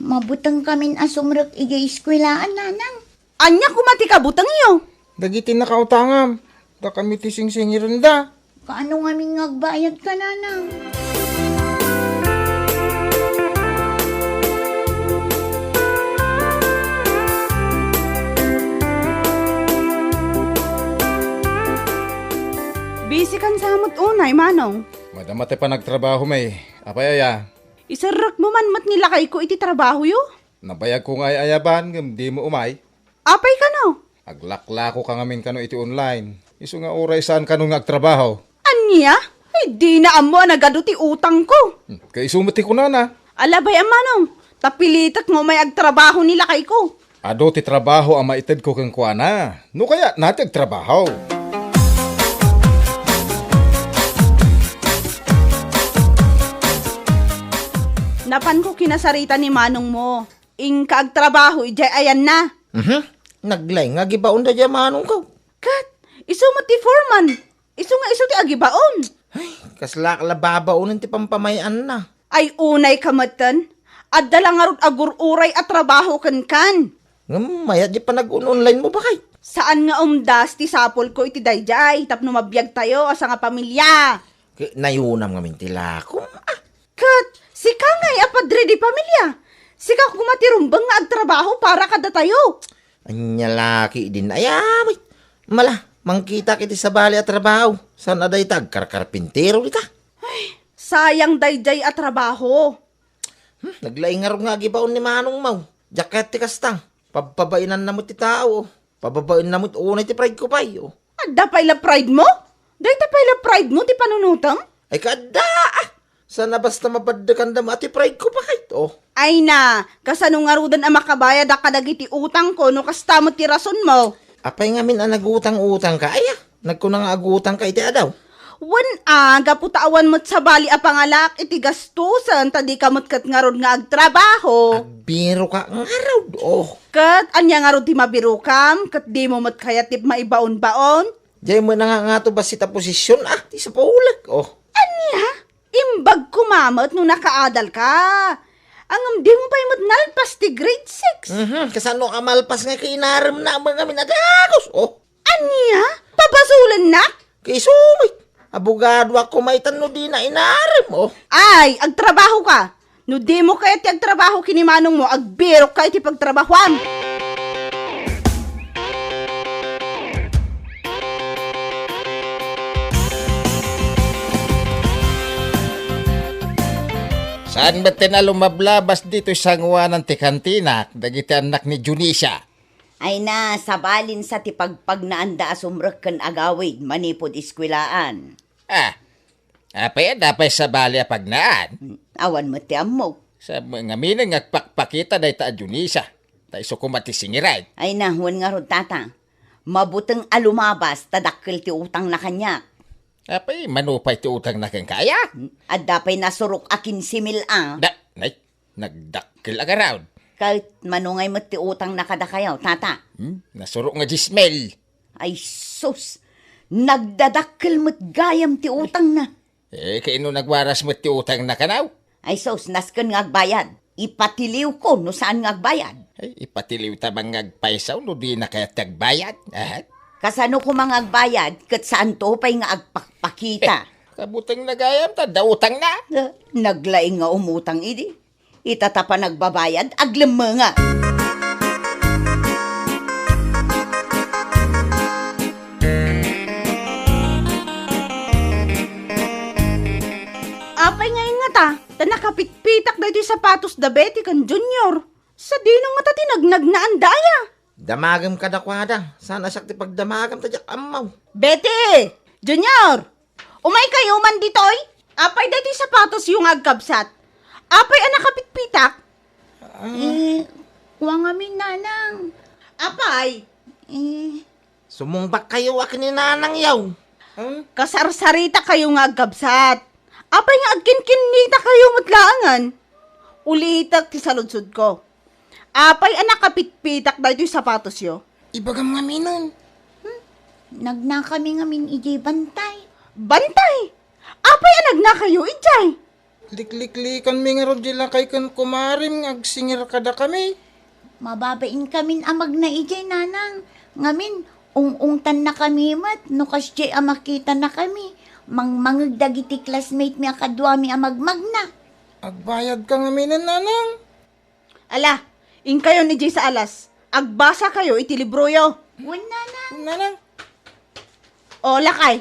Mabutengkamin a sumrek idiay iskuelaan, Nanang. Ania koma ti kabutengyo? Dagiti nakautangam, dakami ti singsingirenda. Kaano ngamin nga agbayad ka, Nanang? Busy kan sa met unay, Manong. Madama ti panagtrabaho, may. Apay aya? Iserrekmo man met ni lakayko iti trabahoyo? Nabayagko nga ay-ayaban ngem dimo umay. Apay kano? Aglaklako ka ngamin kano iti online. Isu nga uray saan kano nga agtrabaho. Ania? Ay, dina ammo a nagadu ti utangko. Hmm, kaisu met ti kunana. Ala, bay-am, Manong, ta pilitek nga umay agtrabaho ni lakayko. Adu ti trabaho a maitedko kenkuana. No kayatna ti agtrabaho. Napanko kinasarita ni manongmo. Inka agtrabaho idiay ayanna. Mhm. Naglaing nga agibaon daydiay manongko. Ket, isu met ti foreman. Isu nga isu ti agibaon. Ay, kasla la babaonen ti pampamay-anna. Ay, unay ka metten. Adda la ngarud agur-uray a trabaho kenkan. Ngem mayat diay panag-un-online mo, bakay? Saan nga umdas ti sapulko iti daydiay tapno mabiagtayo a sangapamilia. Ket nayonam ngamin ti lakom, ah. Ket sika ngay a padre di pamilia. Sika koma ti rumbeng nga agtrabaho para kadatayo. Ania la ketdin, ay, amay. Mala, mangkitak iti sabali a trabaho. Saan a dayta agkarkarpintero dita? Ay, sayang daydiay a trabaho. Hmm, naglaing ngarud nga agibaon ni manongmo. Diak kayat ti kasta. Pabpabainanna met ti tao. Pababainna met unay ti pride ko pay, oh. Adda pay la pride mo? Dayta pay la pride mo ti panunotem? Ay, kaadda, ah! Sana basta mapaddekandam a ti pride ko pa kayto. Ay na, kasano ngaruden a makabayad a kadagiti utangko no kasta met ti rasonmo? Apay ngamin a nagutang-utang ka, aya? Nagkuna nga agutang ka iti adaw. Wen a, gapu ta awan met sabali a pangalaak iti gastusen, ta di ka met ket ngarud nga agtrabaho. Agbiro ka ngarud, oh. Ket ania ngarud ti mabirokam? Ket dimo met kayat ti maibaon-baon? Diay met nga ngato bassit a posisyon, ah, ti sapulek, oh. Ania? Imbag koma met no nakaadal ka. Ngem dimo pay met nalpas ti grade six. Mhm, kasano a malpas nga kinarem na ngamin a dagus, oh. Ania? Pabasolennak? Kaisumay. Abogado ako maitan no di na inarem, oh. Ay, agtrabaho ka. No dimo kayat ti agtrabaho ken ni manongmo, agbirok ka iti pagtrabahoam. Saan metten a lumablabas ditoy sangoanan ti kantinak dagiti annak ni Dionisia? Ay na, sabalinsa ti pagpagnaanda a sumrek ken agawid manipud eskuelaan. Ah, apay, adda pay sabali a pagnaan? Hmm, awan met ti ammok. Sa ngamin nga agpakpakita dayta a Dionisia, ta isu koma ti singiran. Ay na, wen ngarud, tata. Mabuteng a lumabas ta dakkel ti utangna kaniak. Apay, mano pay ti utangna kenka, aya? Hmm, adda pay nasurok a kinse mil a. Da, nay, nagdakkel a garaud. Ket mano ngay met ti utangna kadakayo, tata? Hmm, nasurok nga dies mil. Ay sus! Nagdadakkel met gayam ti utangna. Eh, kaino nagwaras met ti utangna kanaw? Ay sus, nasken nga agbayad. Ipatiliwko no saan nga agbayad. Ay, ipatiliwta man nga agpaysaw no dina kayat ti agbayad. Aha. Kasano koma nga agbayad ket saanto pay nga agpakpakita? Eh, kabutengna gayam ta adda utangna. Eh, naglaing nga umutang idi. Ita ta panagbabayad, aglemmenga. Apay nga ingata, ta nakapitpitak daytoy sapatos da Betty ken Junior. Sadino ngata ti nagnagnaan daya? Damagem kadakuada. Saan a siak ti pagdamagem ta diak ammo. Betty! Junior! Umay kayo man ditoy? Apay daytoy sapatosyo nga agkabsat? Apay a nakapitpitak? Ah. Eh, kua ngamin, nanang. Apay? Eh. Sumungbat kayo a ken ni nanangyo. Ah? Kasarsarita kayo nga agkabsat. Apay nga agkinkinnita kayo met laengen? Ulitek ti saludsodko. Apay a nakapitpitak daytoy sapatosyo? Ibagam ngaminen. Hmm? Nagnakami ngamin idiay bantay. Bantay? Apay a nagnakayo idiay? Likliklikanmi ngarud di lakay ken kumarim nga agsingir kadakami. Mababain kamin a magna idiay, nanang. Ngamin, ung-ungtannakami met no kasdiay a makitanakami. Mangmangeg dagiti classmate mi a kaduami a magmagna. Agbayadka ngaminen, nanang? Ala, inkayon idiay sa alas. Agbasa kayo iti libroyo. Wen, nanang. Nanang. O, lakay.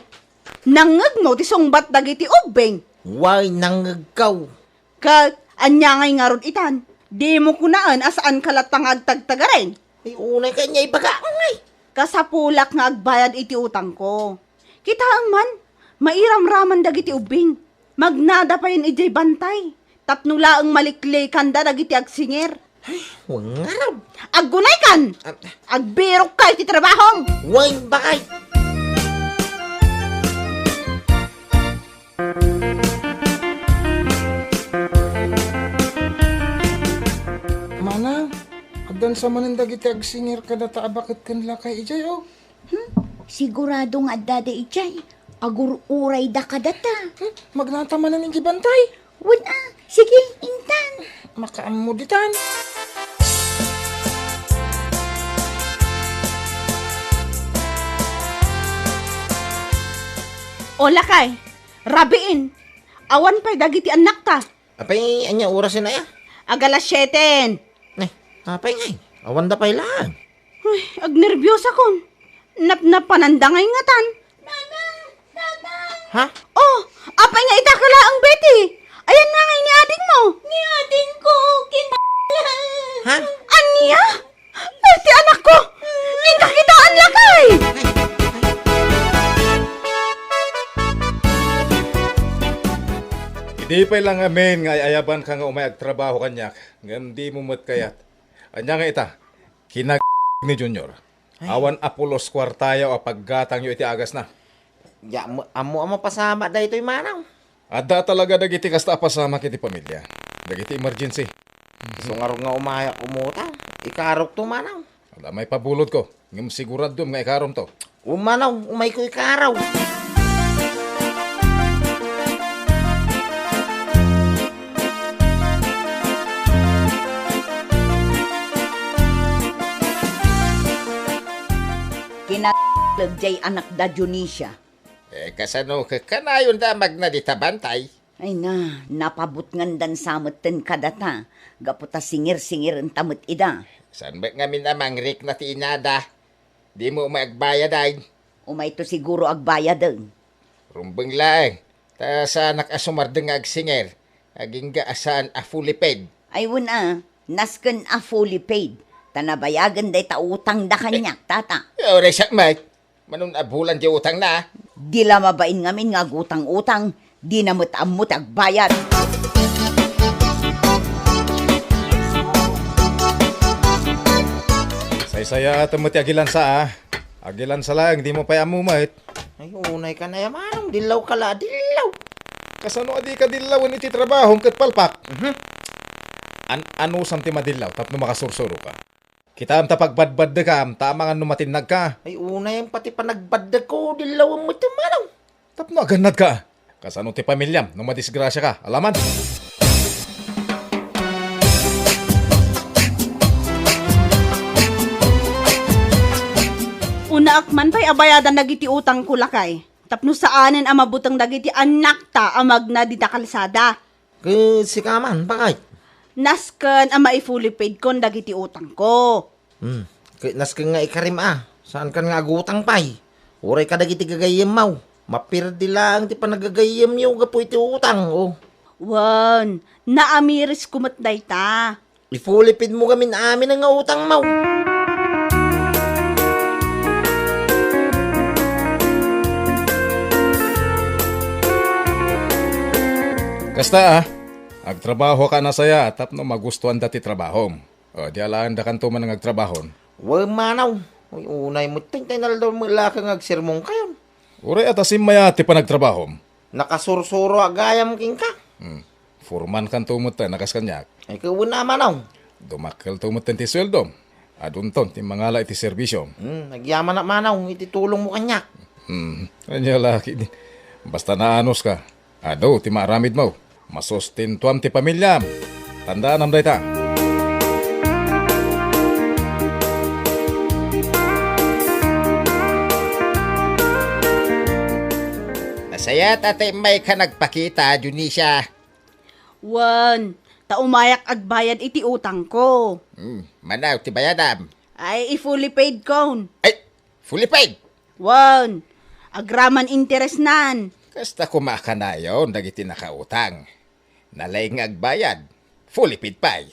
Nangngegmo ti sungbat dagiti ubbing? Way, nangngegko. Ket, ania ngay ngarud itan? Dimo kunaen a saanka latta nga agtagtagaring? Ay, unay kaniak ibaga, ngay. Kasapulak nga agbayad iti utangko. Kitaem man, mairamraman dagiti ubbing. Magnada payen idiay bantay, tapno laeng maliklikanda dagiti agsingir. Ay, wen ngarud. Aggunaykan! Ah. Agbirokka iti trabahom! Wen, bakay! Manang, addan sa manen dagiti agsingir kadata a baket ken lakay idiay, oh. Hmm? Sigurado nga addada idiay. Agur-urayda kadata. Hmm? Magnata manen iti bantay? Wen a. Sige, intan. Makaammo ditan. O lakay, rabiin. Awan pay dagiti annakta. Apay, ania orasen aya? Agalas siete. Nay, apay ngay? Awanda pay laeng. Uy, agnerbiosakon. Napnapananda ngay ngatan. Nanang! Nanang! Ha? Oh, apay nga ita ka laeng, Betty? Ayan nga ngay ni adingmo? Ni adingko, kin-, Ha? Ania? Ay, ti anakko! Ita kitaan lakay! Ay, ay. Di pay la ngamin nga ay-ayabanka nga umay agtrabaho kaniak, ngem dimo met kayat. Ania nga ita, kinag-, ni Junior. Ay. Awan a pulos kuartayo a paggatangyo iti agasna. Ya, mo-, ammo a mapasamak daytoy, manang. Adda talaga dagiti kasta a pasamak iti pamilia. Dagiti emergency. Isu ngarud nga umayak umutang. Ikarokto, manang. Adda maipabulodko. Ngem siguradom nga ikaromto. Umanaw, umayko ikaraw. Kinalag jay anak da Dionisia. Eh, kasano ka-, kanayon da magna dita bantay? Ay na, napabutngandan sa metten kadata, gapu ta singir-singirenta met ida. Saan met ngamin a mangrikna ti inada? Dimo umay agbayad, ay? Umayto siguro agbayaden. Rumbeng laeng, ta saanak a sumardeng nga agsingir, agingga a saan a fully paid. Ay, wen a, nasken a fully paid, ta nabayagen dayta utang da kaniak, tata. Eh, oray sa, Mike. Manon a bulan ti utangna? Di la mabain ngamin nga agutang-utang, di na met ammo ti agbayad. Saysayaatem met ti agilansa, a. Agilansa laeng, dimo pay ammo met. Ay, unay ka na ya, manong. Dillaw ka la, dillaw. Kasano a dika dillawen iti trabahom ket palpak? Mhm. An-, anusam ti madillaw tapno makasursuro ka? Kitaem ta pagbadbaddekam, ta amangan no matinnag ka. Ay, unay pay ti panagbaddekko, dillawen met ti manong. Tapno agannad ka. Kasano ti pamiliam no madisgrasia ka? Alaman. Unaak man pay a bayadan dagiti utangko, lakay. Tapno saanen a mabuteng dagiti annakta a magna dita kalsada. Ket sika man, bakay? Nasken a mai-fully paid kon dagiti utangko. Hmm. Ket nasken nga ikarim a, saankan nga agutang pay. Uray kadagiti gagayyemmaw, mapirdi laeng ti panagagayyemyo gapu iti utang, o. Wen, naamirisko met dayta. I-fully paid mo gamin amin nga utangmaw. Kasta, a, agtrabaho ka a nasayaat tapno magustuanda ti trabahom. O, di alaendakanto man nga agtrabahon. Wen, manaw. Uy, unay met ti inaldaw met la nga agsermonkayon. Uray a ta simmayaat ti panagtrabahom. Nakasursuro a gayam kenka. Hmm. Foremankanto met a kas kaniak. Ay, ket wen a, manaw. Dumakkelto met ti sueldom. Adunton ti mangala iti serbisyom. Hmm, agyamanak, manaw, iti tulongmo kaniak. Hmm, ania la ketdi. Basta naanuska. Adu ti maaramidmo. Masustentuam ti pamiliam. Tandaanam dayta. Nasayaat a ta immayka nagpakita, Dionisia. Wen, ta umayak agbayad iti utangko. Hmm, manaw ti bayadam. Ay, i-fully paid kon. Ay, fully paid? Wen, agraman interesnan. Kasta koma a kanayon dagiti nakautang. Nalaing nga agbayad, fully paid pay.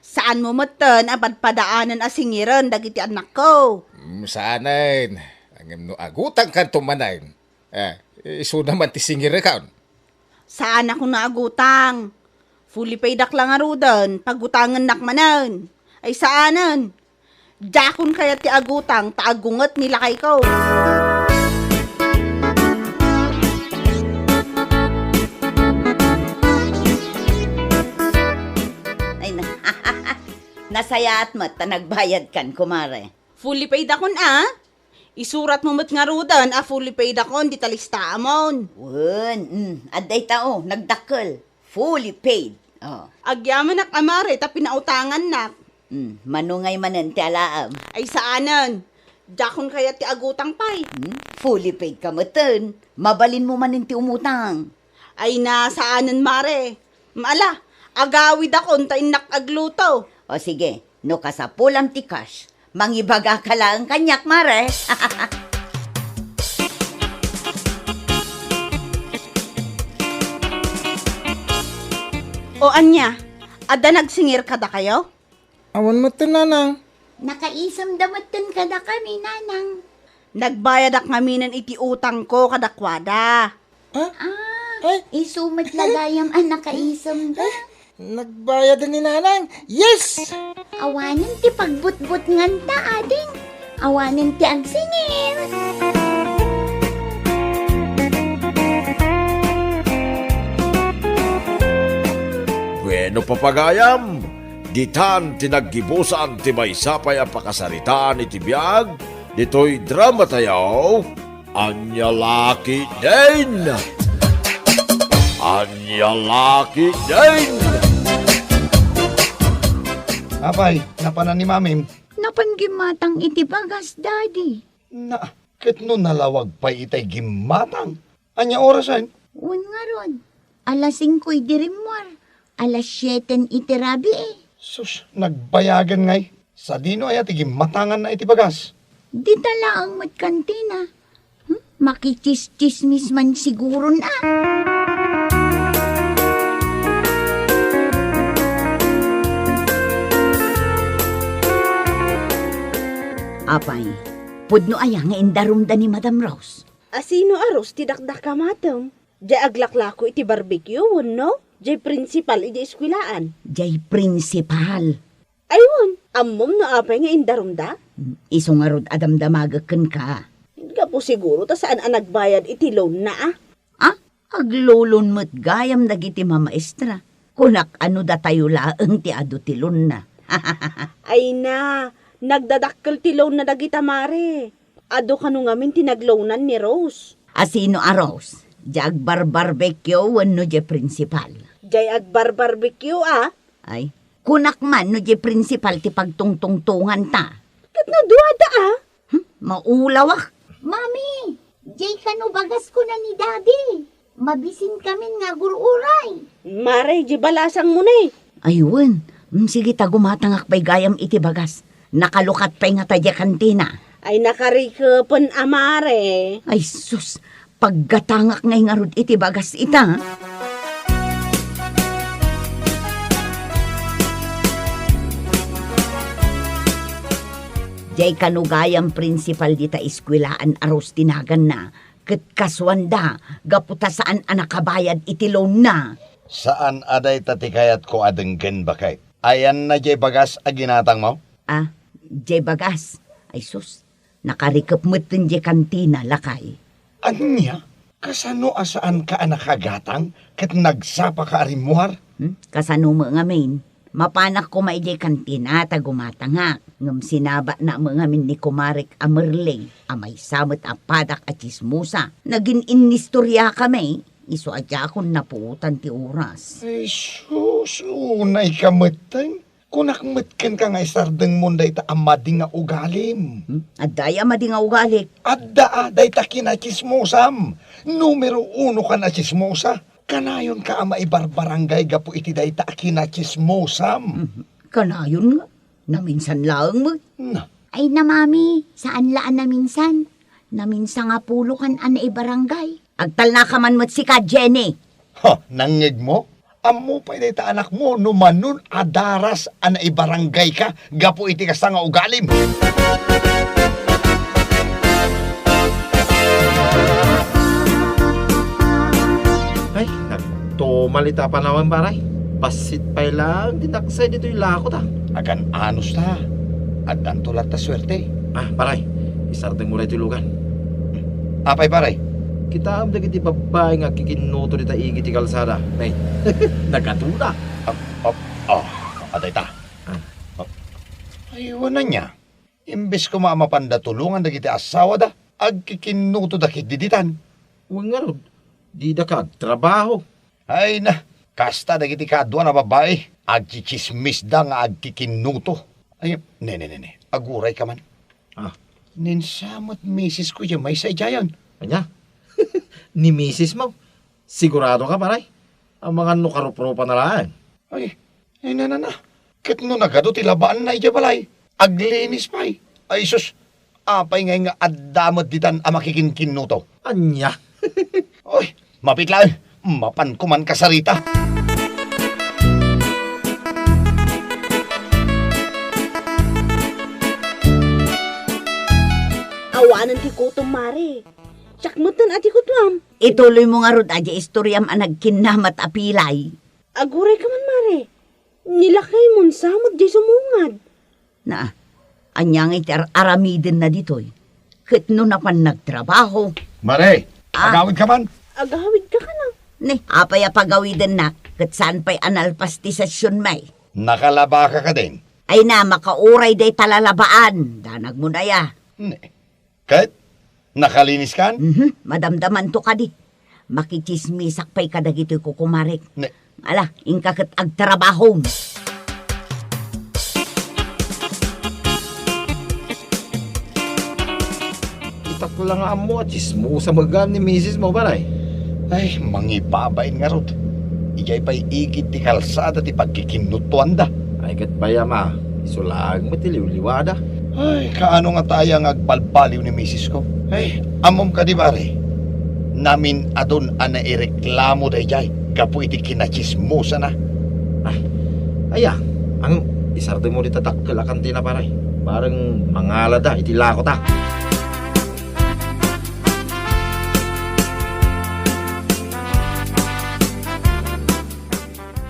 Saanmo metten a padpadaanen a singiren dagiti annakko? Mm, saanen. Ngem no agutangkanto manen, eh, isuna man ti singirekon. Saanakon nga agutang. Fully paydak la ngaruden, pagutangennak manen. Ay, saanen. Diakon kayat ti agutang ta agunget ni lakayko. Ay, na-, nasayaat met ta nagbayadkan, kumare. Fully paid akon, a? Isuratmo met ngaruden a fully paid akon dita listaamon. Wen, mm, adda ita, o, nagdakkel. Fully paid. O. Agyamanak a mare ta pinautangannak. Mm, mano ngay manen ti alaem? Ay, saanen. Diakon kayat ti agutang pay. Hmm? Fully paid ka metten. Mabalinmo manen ti umutang. Ay na, saanen, mare. Ala, agawidakon ta innak agluto. O sige, no kasapulam ti cash, mangibagaka laeng kaniak, mare. O ania, adda nagsingir kadakayo? Awan metten, nanang. Nakaisemda metten kadakami, nanang. Nagbayadak ngaminen iti utangko kadakuada. Ah? Ah, Ay. Isu met la gayam a nakaisem da. Nagbayad ni Nanang. Yes! Awanen ti pagbutbutnganta, ading. Awanen ti agsingir. Bueno, papagayam, ditan ti naggibusan ti maysa pay a pakasaritaan iti biag ditoy drama tayo. Ania la ketdin? Ania la ketdin? Apay, napanan ni Mamim? Napan gimmatang iti bagas, Daddy. Na, ket no nalawag pay itay gimmatang, ania orasen? Wen ngarud, alas singko idi rimmuar, alas sieten iti rabii. Sus, nagbayagen ngay. Sadino aya ti gimmatanganna iti bagas? Dita laeng met kantina. Hmm? Makichischismis man siguron a. Apay, pudno aya nga indarumda ni Madam Rose? Asino a Rose ti dakdakamatem? Jay aglaklako iti barbecue wenno jay principal iti eskuelaan? Jay principal. Aywan, ammom no apay nga indarumda? Isu ngarud a damdamagek kenka. Gapu siguro ta saan a nagbayad iti loan-na a. Ah, aglolon met gayam dagiti mamaestra. Kunak a no datayo laeng ti adu ti loan-na. Ay na, nagdadakkel ti loan-na dagita mare. Adu kano ngamin ti nagloanan ni Rose. Asino a Rose? Jay agbarbarbecue wenno jay principal? Jay agbarbarbecue a. Ay, kunak man no jay principal ti pagtungtungtonganta. Ket no duada a? Hmm, maulawak. Mami, jay kano bagas kuna ni Daddy. Mabisin kamin nga agur-uray. Mare, jay balasangmo ne. Ay wen, mm, sige ta gumatangak pay gayam iti bagas. Nakalukat pay ngata jay kantina. Ay nakarikepen a mare. Ay sus, paggatangak ngay ngarud iti bagas ita. Jay kano gayam principal dita eskuelaan a Rose ti naganna, ket kasuanda gapu ta saan a nakabayad iti loan-na. Saan a dayta ti kayatko a denggen, baket. Ayanna jay bagas a ginatangmo? Ah, jay bagas. Ay sus, nakarikep metten jay kantina, lakay. Ania? Kasano a saanka a nakagatang ket nagsapaka a rimmuar? Hmm? Kasano met ngamin? Mapanak koma idiay kantina ta gumatangak, ngem sinabatna met ngamin ni kumarek a Merle a maysa met a padak a tsismosa. Nagin-innistoriakami, isu a diakon napuotan ti oras. Ay sus, unayka metten. Kunak met kenka nga isardengmon dayta a madi nga ugalim. Hmm? Adda aya madi nga ugalik? Adda a, dayta kinatsismosam. Numero uno kan a tsismosa. Kanayonka a maibarbarangay gapu iti dayta a kinatsismosam. Mhm. Kanayon nga. Naminsan laeng met. Na. Ay na, Mami, saan la a naminsan. Naminsan nga pulo kan a naibarangay. Agtalnaka man met sika, Jenny. Ha, nangngegmo? Ammo pay dayta anakmo no manon a daras a naibarangayka gapu iti kasta nga ugalim. Ay, nagtumal ita a panawen, pare. Bassit pay laeng ti naksay ditoy lako ta. Agan-anos ta. Addanto latta suerte. Ah, pare, isardengmo daytoy lugan. Apay, pare? Kitaem dagiti babbai nga agkikinnuto dita igi ti kalsada. Nay, nagatuda. Ah, ah, ah, adda ita. Ah. Ah. Ay, wen ania? Imbes koma a mapanda tulongan dagiti asawada, agkikinnutoda ketdi ditan. Wen ngarud, didaka agtrabaho. Ay na, kasta dagiti kaduan a babbai, agchichismisda nga agkikinnuto. Ay, ne, ne, ne, ne, agurayka man. Ah. Ninsamet misisko diay maysa idiayen. Ania? Ni misismo? Siguradoka, pare? Amangan no karuprupana laeng. Ay, ay, na, na, na. Ket no nagadu ti labaanna idiay balay, aglinis pay. Ay, sus, apay ngay nga adda met ditan a makikinkinnuto? Ania? Oy, mapit laeng. Mapanko man kasarita. Awanen ti kutom, mare. Siak metten a ti kukuam. Ituloymo ngarud a diay istoriam a nagkinnamat a pilay. Agurayka man, Mare. Ni lakaymon sa met diay sumungad. Na, ania ngay ti ar-, aramidenna ditoy? Ket no napan nagtrabaho? Mare, ah, agawidka man? Agawidka kano? Ni, apay a pagawidennak, ket saan pay a nalpas ti sesionmi? Nakalabaka kadin? Ay na, makauray dayta lalabaan. Danagmon aya. Ni, ket nakaliniskan? Mhm, madamdamanto kadi. Makitsismisak pay kadagitoy kukumarek. Ne. Ala, inka ket agtrabahom. Itak la nga ammo a tsismosa met gayam ni misismo, Pare. Ay, mangibabain ngarud. Idiay pay igid ti kalsada ti pagkikinnutuanda. Ay, ket pay, Ama, isu laeng met ti liwliwada. Ay, kaano ngata aya nga agbalbaliw ni misisko? Ay, ammom kadi, Pare? Namin-adun a naireklamo daydiay gapu iti kinatsismosana. Ay, aya, ang isardengmo dita dakkel a kantina, Pare. Bareng mangalada iti lakota.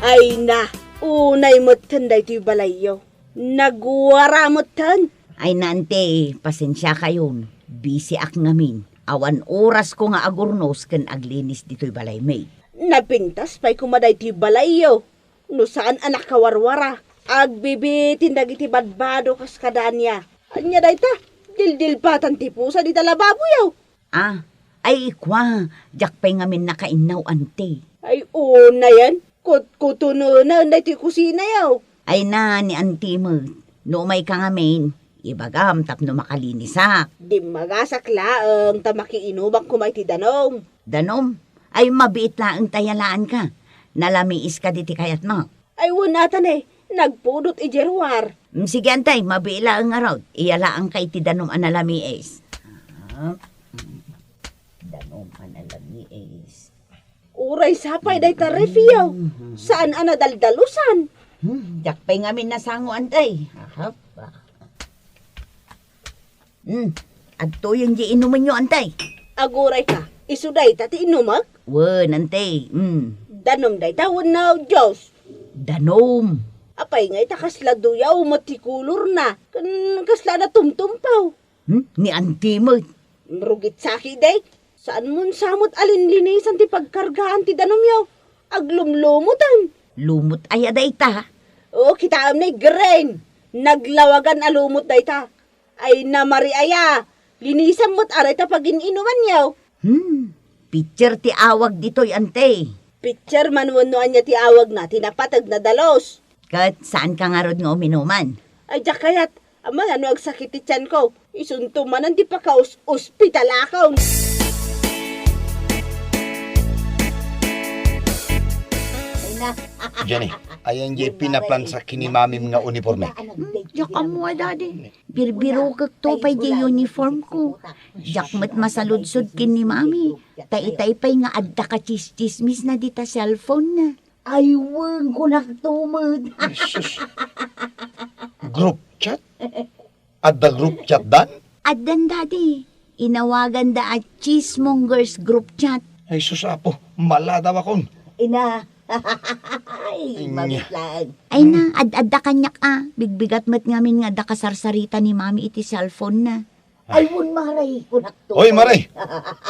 Ay na, unay metten daytoy balayyo. Nagwara metten. Ay na, Ante, pasensiakayon. Bisiak ngamin. Awan orasko nga agurnos ken aglinis ditoy balaymi. Napintas pay koma daytoy balayyo. No saan a nakawarwara, agbibitin dagiti badbado kas kadania. Ania dayta? Dildilpatan ti pusa dita lababoyo. Ah, ay, kua, diak pay ngamin nakainnaw, Ante. Ay, unayen, kutkutonenan daytoy kusinayo. Ay na, ni Ante met, no umayka ngamin, ibagam tapno makalinisak. Dimmagasak laeng ta makiinumak koma iti danum. Danum? Ay, mabiit laeng ta yalaanka. Nalamiis kadi ti kayatmo. Ay, wen ata ne, nagpudot idiay ruar. Mm, sige, Ante, mabiit laeng ngarud. Iyalaanka iti danum a nalamiis. Ah, mm. Danum a nalamiis. Uray sapay dayta refiyo. Mm. Saan a nadaldalusan. Hmm, diak pay ngamin nasango, Ante. Ahap. Hmm, adtoyen diay inumenyo, Ante. Agurayka, isu dayta ti inumek? Wen, Ante. Hmm. Danum dayta wenno juice? Danum. Apay nga ita kasla duyaw met ti kolorna, ken kasla natumtumpaw? Hmm, ni Ante met. Rugit saki, day. Saanmon sa met a linlinisan ti pagkargaan ti danumyo? Aglumlumutan. Lumot aya dayta? O, kitaem ne, green. Naglawagan a lumot dayta. Ay, namari aya. Linisam met a dayta pagin-inumanyo. Hmm, pitcher ti awag ditoy, Ante. Pitcher man wenno ania ti awagna ti napateg na dalus. Ket saanka ngarud nga uminuman? Ay, diak kayat. Amangan no agsakit ti tianko. Isunto manen ti pakaus-, ospitalakon. Ay na. Jenny, ayan diay pinaplansa ken ni Mamim nga uniforme? Hmm, diak ammo a, Daddy. Birbirokekto pay diay uniformko. Diak met masaludsod ken ni Mami. Ta itay pay nga adda kachischismisna dita cellphone-na. Ay, wen, kunakto met. Ay, sus. Group chat? Adda group chat dan? Addan, Daddy. Inawaganda a Cheesemongers group chat. Ay, sus, Apo, maladawakon. Ina. Ay, nya. Mabitlan. Ay na, ad-adda kaniak a. Bigbigat met ngamin nga adda kasarsarita ni Mami iti cellphone-na. Ay, wen, Mare, kunakto. Hoy, Mare!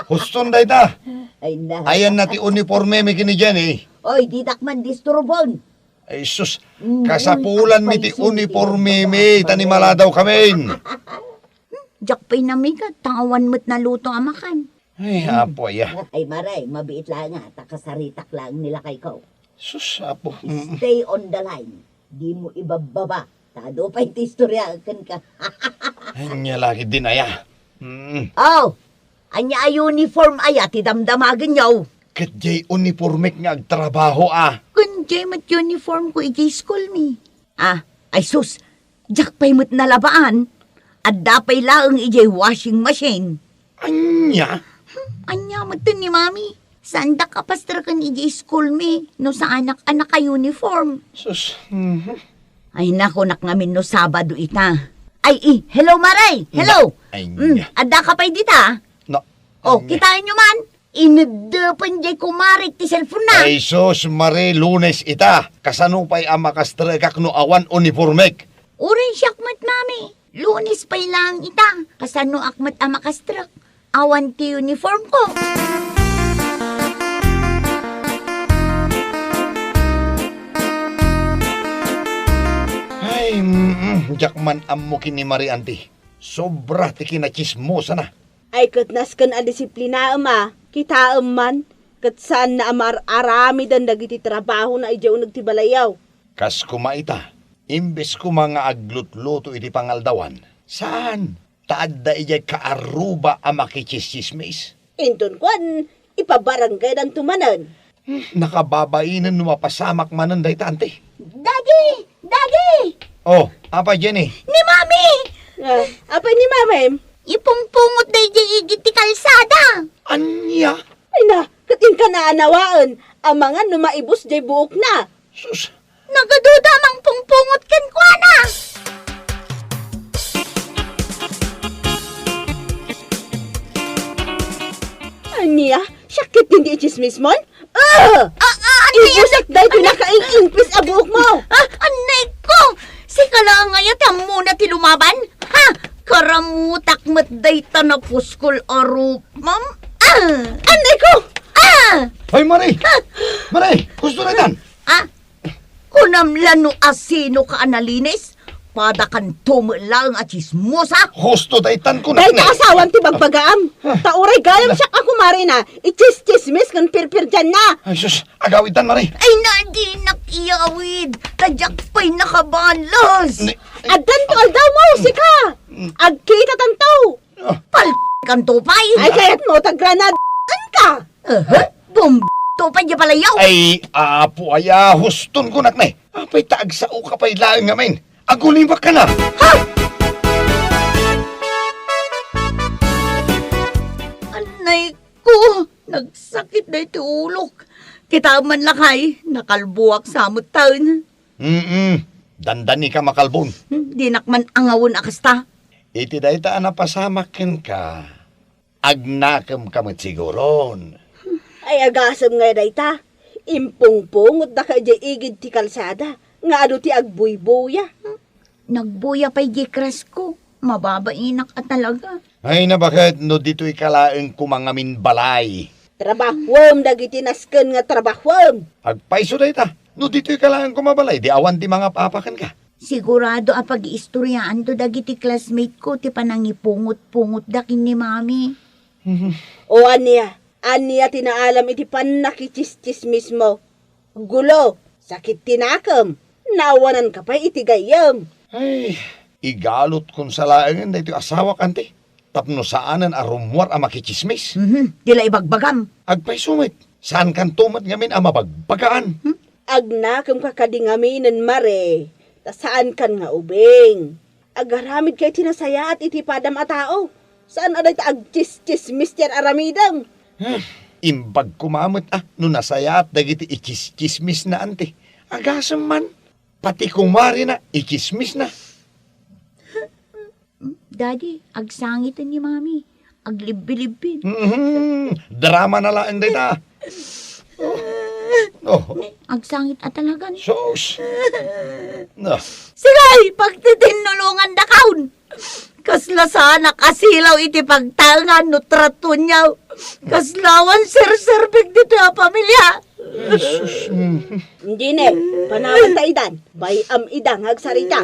Huston dayta! Ay, na. Ayanna ti uniformemi ken ni Jenny. Oy, didak man disturbon. Ay, sus, mm, kasapulanmi ti uniformemi, ta ni maladaw kamin. Diak pay namigat, ta awan met naluto a makan. Ay, Apo, aya. Ay, Mare, mabiit laeng a, ta kasaritak laeng ni lakayko. Sus, Apo. Mm. Stay on the line. Dimo ibabbaba. Ta adu pay ti istorya kenka. Ania la ketdin aya? Mm. Oh, ania a uniform aya ti damdamagenyo? Ket diay uniformek nga agtrabaho a. Ken diay met uniformko idiay schoolmi. Ah, ay sus, diak pay met nalabaan. Adda pay laeng idiay washing machine. Ania? Hmm, ania metten ni Mami? Saandak a pastreken idiay schoolmi no saanak a naka-uniform. Sus, mhm. Ay, nakunak ngamin no Sabado ita. Ay, i, hello, Mare! Hello! Ay, mm, nia. Addaka pay dita? Na, O, kitaenyo man, ineddepen jay kumarik ti cellphone-na. Ay sus, Mare, Lunes ita. Kasano pay a makastrekak no awan uniformek? Uray siak met, Mami. Lunes pay laeng ita. Kasanoak met a makastrek? Awan ti uniformko. Ay, mm, diak man ammo ken ni Mare, Auntie. Sobra ti kinatsismosana. Ay, ket nasken a disiplinaem a, kitaem man, ket saanna a mar-aramiden dagiti trabahona idiay uneg ti balayyo. Kas koma ita, imbes koma nga aglutluto iti pangaldawan, saan, ta adda idiay kaarruba a makitsistsismis. Inton kuan, ipabarangaydanto manen. Hmm, nakababainen no mapasamak manen dayta, Auntie. Daddy! Daddy! Oh, apay, Jenny? Ni Mami! Ah, apay ni Mami? Ipungpungot daydiay igid ti kalsada. Ania? Ay na, ket inka naanawaen, amangan no maibus jay buokna. Sus! Nagaduda mangpungpungot kenkuana. Ania? Siak ketdin ti itsismismon? Ah! Ah, ah, ano yan? Ibusak daytoy nakaing-ingpis a buokmo! Ah, anay ko! Sika laeng aya ti ammona ti lumaban? Ha? Karamutak met dayta napuskol a rupam. Ah! Anay ko! Ah! Hoy, Mare! Ha? Mare! Gusto na itan! Ah? Kunam la no asinoka a nalinis? Padakanto met laeng a tsismosa. Husto daytan kunak. Dayta asawan ti bagbagaam. Ah. Ta uray gayam siak a kumarina, itsistsismis ken pirpirdianna. Ay, sus, agawidtan, Mare. Ay, na, dinak iyawid. Ta diak pay nakabalos. Ni- Addanto aldawmo, sika. Mm. Agkitatanto. Ah. Palkanto pay. Ay, kayatmo ta granad-, anka. Aha, bomb to pay di palayaw. Ay, apo aya, huston kunak ne. Apay ta agsaoka pay laeng ngamin. Agulimak ka na. Ha? Anay ko, nagsakit na iti ulok. Kita man lakay, nakalbuak sa amutan. Mm-mm. Dandani ka makalbon. Hmm, dinak man angawen a kasta. Iti dayta a napasamak kenka, agnakem ka met siguron. Ay, agasem nga dayta. Impungpungot daka idiay igid ti kalsada nga adu ti agbuybuya. Nagbuya pay di crush ko. Mababainak a talaga. Ay, nabaket no ditoy ka laeng kumangamin balay. Trabahuem dagiti nasken nga trabahuem. Agpayso dayta. No ditoy ka laeng kumabalay, di awan ti mangap-apa kenka. Sigurado a pagiistoryaanto dagiti classmate ko ti panangipungot-pungotda ken ni Mami. O ania, ania ti naalam iti pannakitsistsismismo? Gulo, sakit ti nakem, naawananka pay iti gayyem. Ay, igalutkon sa laengen daytoy asawak, anti, tapno saanen a rummuar a makitsismis. Mhm, ti la ibagbagam. Agpayso met, saankanto met ngamin a mabagbagaan. Hmm? Agnakemka kadi ngaminen, Mare, ta saankan nga ubing. Agaramidka iti nasayaat iti padam a tao. Saan a dayta agtsistsismis ti ar-aramidem. Hmm, imbag koma met a no nasayaat dagiti itsistsismisna, anti. Agasem man, pati kumarina, itsismisna. Daddy, agsangiten ni Mami. Aglibbilibbi. Mhm. Drama na laeng dayta. Oh. Oh. Agsangit a talagan. Sus. No. Sige, pagtitinnulongandakaon. Kasla saanak a silaw iti pagtaengan no tratonyo. Kasla awan serserbik ditoy a pamilia. Jesus. Mm. Jine, panawan ta idan. Bay-am ida nga agsarita.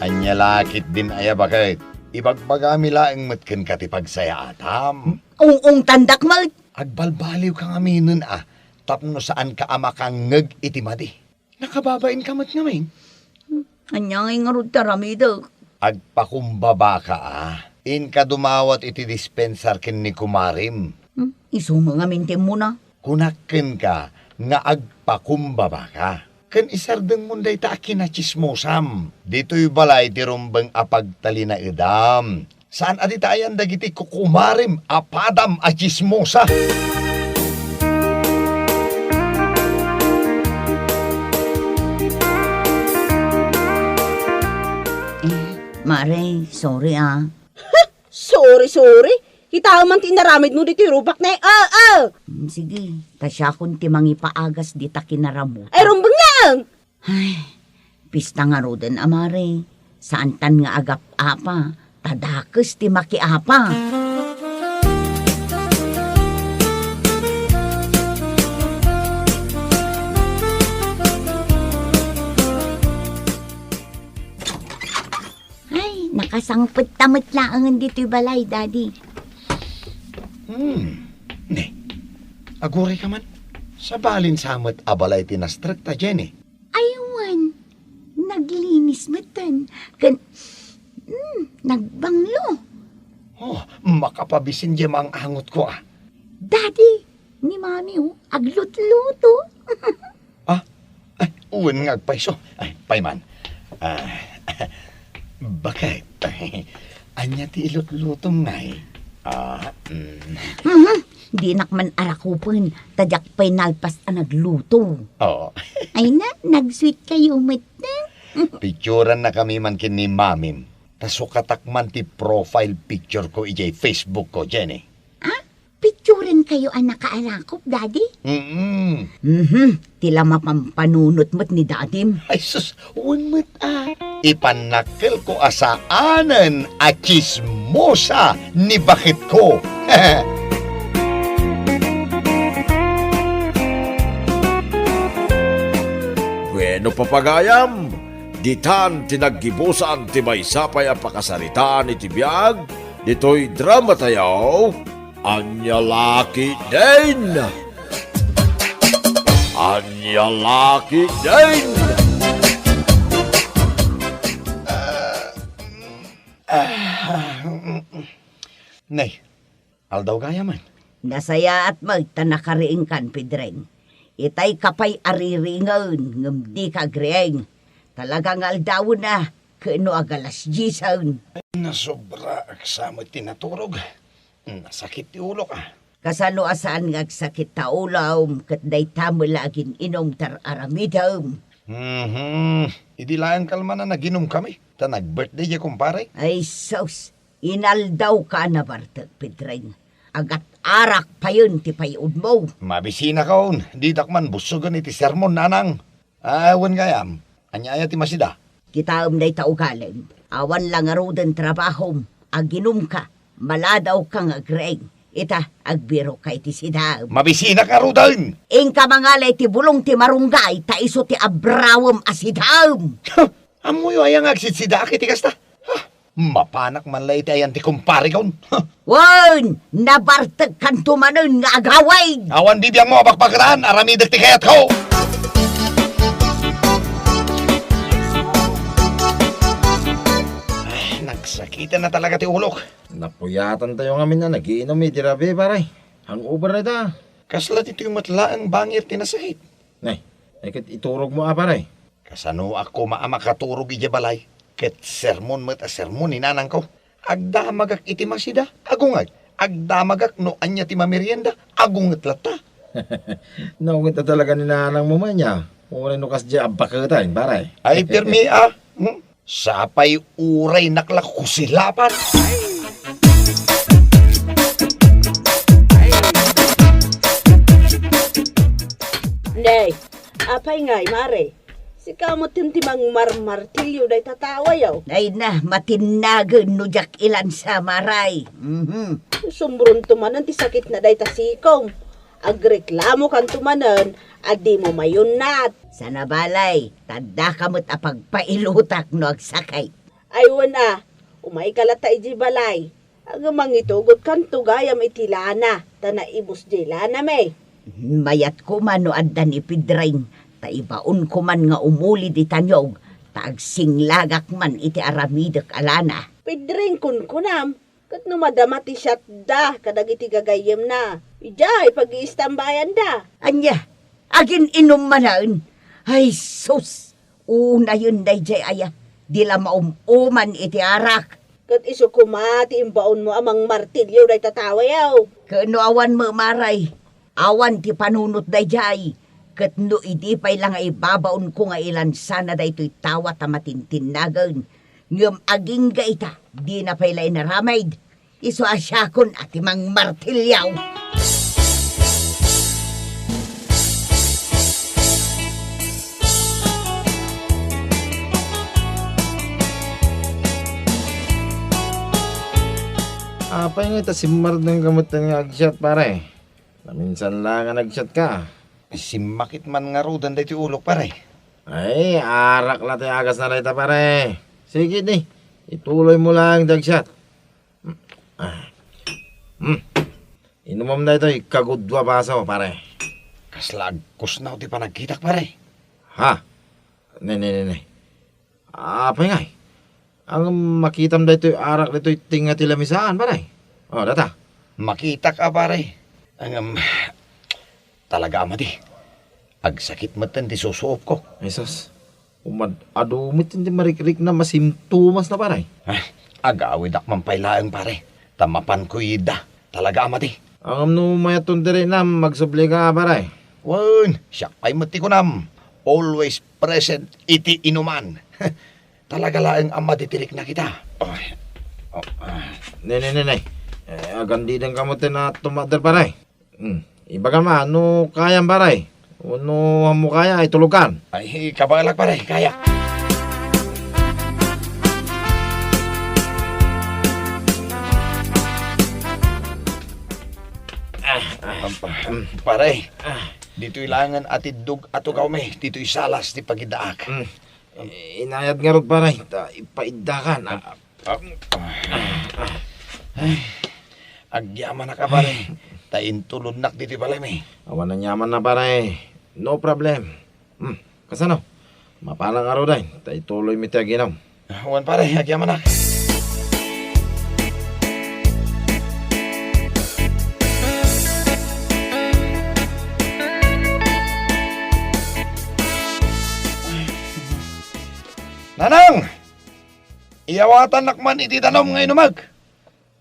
Ania la ketdin aya, baket? Ibagbagami laeng met kenka ti pagsayaatam. Ung-ungtandak met. Agbalbaliwka ngaminen a, tapno saanka a makangngeg iti madi. Nakababainka met ngamin. Ania ngay ngarud ti aramidek? Agpakumbabaka a. Inka dumawat iti dispensar ken ni kumarem. Hmm, isu met ngamin ti immuna. Kunak kenka nga agpakumbabaka. Ken isardengmon dayta a kinatsismosam. Ditoy balay ti rumbeng a pagtalinaedam. Saan a ditayan dagiti kukumarem a padam a tsismosa. Are, sorry, ah. Sorry, sorry. Kitaem man ti inaramidmo ditoy rupak, ne? Ah, ah! Mm, sige, ta siakon ti mangipaagas dita kinaramok. Ay, rumbeng laeng! Ay, pista ngaruden, a mare. Saantan nga agap-apa, ta dakes ti makiapa. Ay, nakasangpet ta met laengen ditoy balay, Daddy. Hmm. Ne, aguray ka man. Sabalin sa met a balay ti nastrekta, Jenny. Ay, wen. Naglinis metten. Ken, hmm, nagbanglo. Oh, makapabisin diay maang-angotko, ah. Daddy, ni Mami, oh, aglutluto. Ah, ay, wen nga agpayso. Ay, pay man. Ah, baket. Ania ti ilutlutom, ngay? Ah, mm. Mhm. Dinak man arakupen, ta diak pay nalpas a nagluto. Oh. Ay na, nag-sweet kayo met, eh. Pictureannakami man ken ni Mamim. Ta sukatak man ti profile picture ko idiay Facebook ko, Jenny. Ah? Picturen kayo a nakaarakop, Daddy? Mm-mm. Mhm. Ti la mapampanunot met ni Dadim. Ay sus, wen met a. Ipannakkelko a saanen a tsismosa ni baketko. Bueno, papagayam, ditan ti naggibusan ti maysa pay a pakasaritaan iti biag ditoy drama tayo. Ania la ketdin? Ania la ketdin? Nay, aldaw gayam man. Nasayaat met ta nakariingkan, Pedreng. Itay ka pay a riringen ngem dika agriing. Talaga nga aldawen a, ken no agalas diesen. Nasobraak sa met ti naturog. Nasakit ti ulok, ah. Kasano a saan nga agsakit ta ulom ket dayta met la agin-inum ti ar-aramidem? Mhm. Idi laeng kalman a naginumkami, ta nag-birthday diay kumpare. Ay sus, inaldawka a nabartek, Pedreng. Agat-arak payen ti payudmo. Mabisinakon, didak man bussogen iti sermon, nanang. Ah, wen gayam, ania aya ti masida? Kitaem dayta ugalem. Awan la ngaruden trabahom, aginumka, maladawka nga agriing. Ita, agbiroka iti sidaem. Mabisinak ngaruden! Inka mangala iti bulong ti marunggay, ta isu ti abrawem a sidaem. Ammoyo aya nga agsitsidaak iti kasta? Ha? Mapanak man la iti ayan ti kumparekon. Wen, nabartekkanto manen nga agawid. Awan bibiangmo a bakbaketan, aramidek ti kayatko. Ay, nagsakiten na talaga ti ulok. Napuyatantayo ngamin a nagiinom iti rabii, pare. Hangover dayta. Kasla ditoy met laeng bangir ti nasakit. Nay, ay ket iturogmo a, pare. Kasanoak koma a makaturog idiay balay, ket sermon met a sermon ni nanangko. Agdamagak iti masida, agunget. Agdamagak no ania ti mamerienda, agunget latta. Naunget a talaga ni nanangmo, manya. Uray no kasdiay a baketen, pare. Ay, pirmi, ah. Hmm? Sapay uray naklako silapan. Nay, apay ngay, mare? Sika met ti mangmarmartilyo dayta tawayo. Ay na, matinnagen no diak ilansa, mare. Mhm. Sumronto manen ti sakitna dayta sikom. Agreklamokanto manen a dimo mayunnat. Sana balay, ta addaka met a pagpailotak no agsakit. Ay wen a, umayka latta idiay balay. Agmangitugotkanto gayam iti lana, ta naibus diay lanami. Mayat koma no adda ni Pedring, ta ibaonko man nga umuli diay tanyog, ta agsinglagak man iti aramidek a lana. Pedring kunkunam, ket no madama ti siatda kadagiti gagayyemna, idiay pag-iistambayanda. Ania, agin-inum manen? Ay sus! Unayen daydiay aya, di la maum-uman iti arak. Ket isu koma ti imbaonmo a mangmartilyo dayta tawayo. Ket no awan met, mare, awan ti panunot daydiay. Ket no idi pay la nga ibabaonko nga ilansana daytoy tawa ta matintinnagen, Ngem agingga ita, dina pay la inaramid. Isu a siakon a ti mangmartilyo. Apay nga ita simmardeng ka metten nga agsiat, pare? Naminsan la nga nagsiat ka. Simmakit man ngaruden daytoy ulok, pare. Ay, arak la ti agasna dayta, pare. Sige di, ituloy mo lang ti agsiat. Ah. Hmm. Inumam daytoy kagudua baso, pare. Kasla agkusnaw ti panagkitak, pare. Ha? Ne, ne, ne, ne. Apay ngay? Ang makitam daytoy arak daytoy tinga ti lamisaan, pare. O, data. Makitak a, pare. Ang, um, talaga a madi. Agsakit metten ti susuopko. Jesus. Umad-adu met ti marikriknam a simptomasna, pare. Ah, agawidak man pay laeng, pare. Ta mapanko ida. Talaga a madi. Ngem no mayatton ti riknam, magsubli ka, pare. Wen, siak pay met ti kunam. Always present iti inuman. Talaga laeng a madi ti rikna kita. Ay. Oh, ah. Ne, ne, ne, ne. Eh, agandideng ka met ti na tumader, pare. Hmm. Ibagam a, no kayam, pare. Wenno ammo kaya, itulogkan. Ay, kabaelak, pare, kaya. Ah, ah. Am-, pare, ah, ditoy laengen a tiddog a tugawmi, ditoy salas ti pagidaak. Hmm. Eh, inayad ngarud, pare, ta ipaiddakan. Ah, ah, ah. Ay, agyamanak a, pare, ta intulodnak ditoy balaymi. Awan aniamanna, pare. No problem. Hmm, kasano? Mapanak ngaruden, ta ituloymi ti aginum. Wen, pare, agyamanak. Nanang! Iyawatannak man iti danum nga inumek.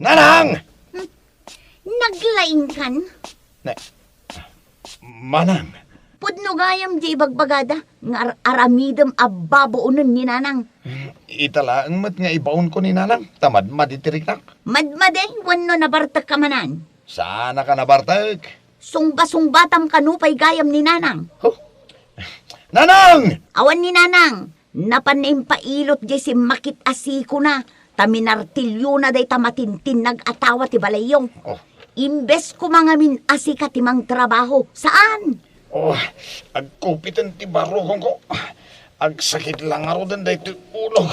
Nanang! Hmm. Naglaingkan? Na-, Manang. Pudno gayam di ibagbagada nga ar-, aramidem a babonen ni Nanang. Ita laeng met nga ibaonko ni Nanang, ta madmadi ti riknak. Madmadi wenno nabartek ka manen? Saanak a nabartek. Sungba-sungbatam kano pay gayam ni Nanang. Huh? Nanang! Awan ni Nanang. Napan impailot diay simmakit a sikona, ta minartilyona dayta matintinnag a tawa ti balayyo. Oh. Imbes koma ngamin a sika ti mangtrabaho, saan? Oh, agkupiten ti barukongko. Agsakit la ngaruden daytoy ulok.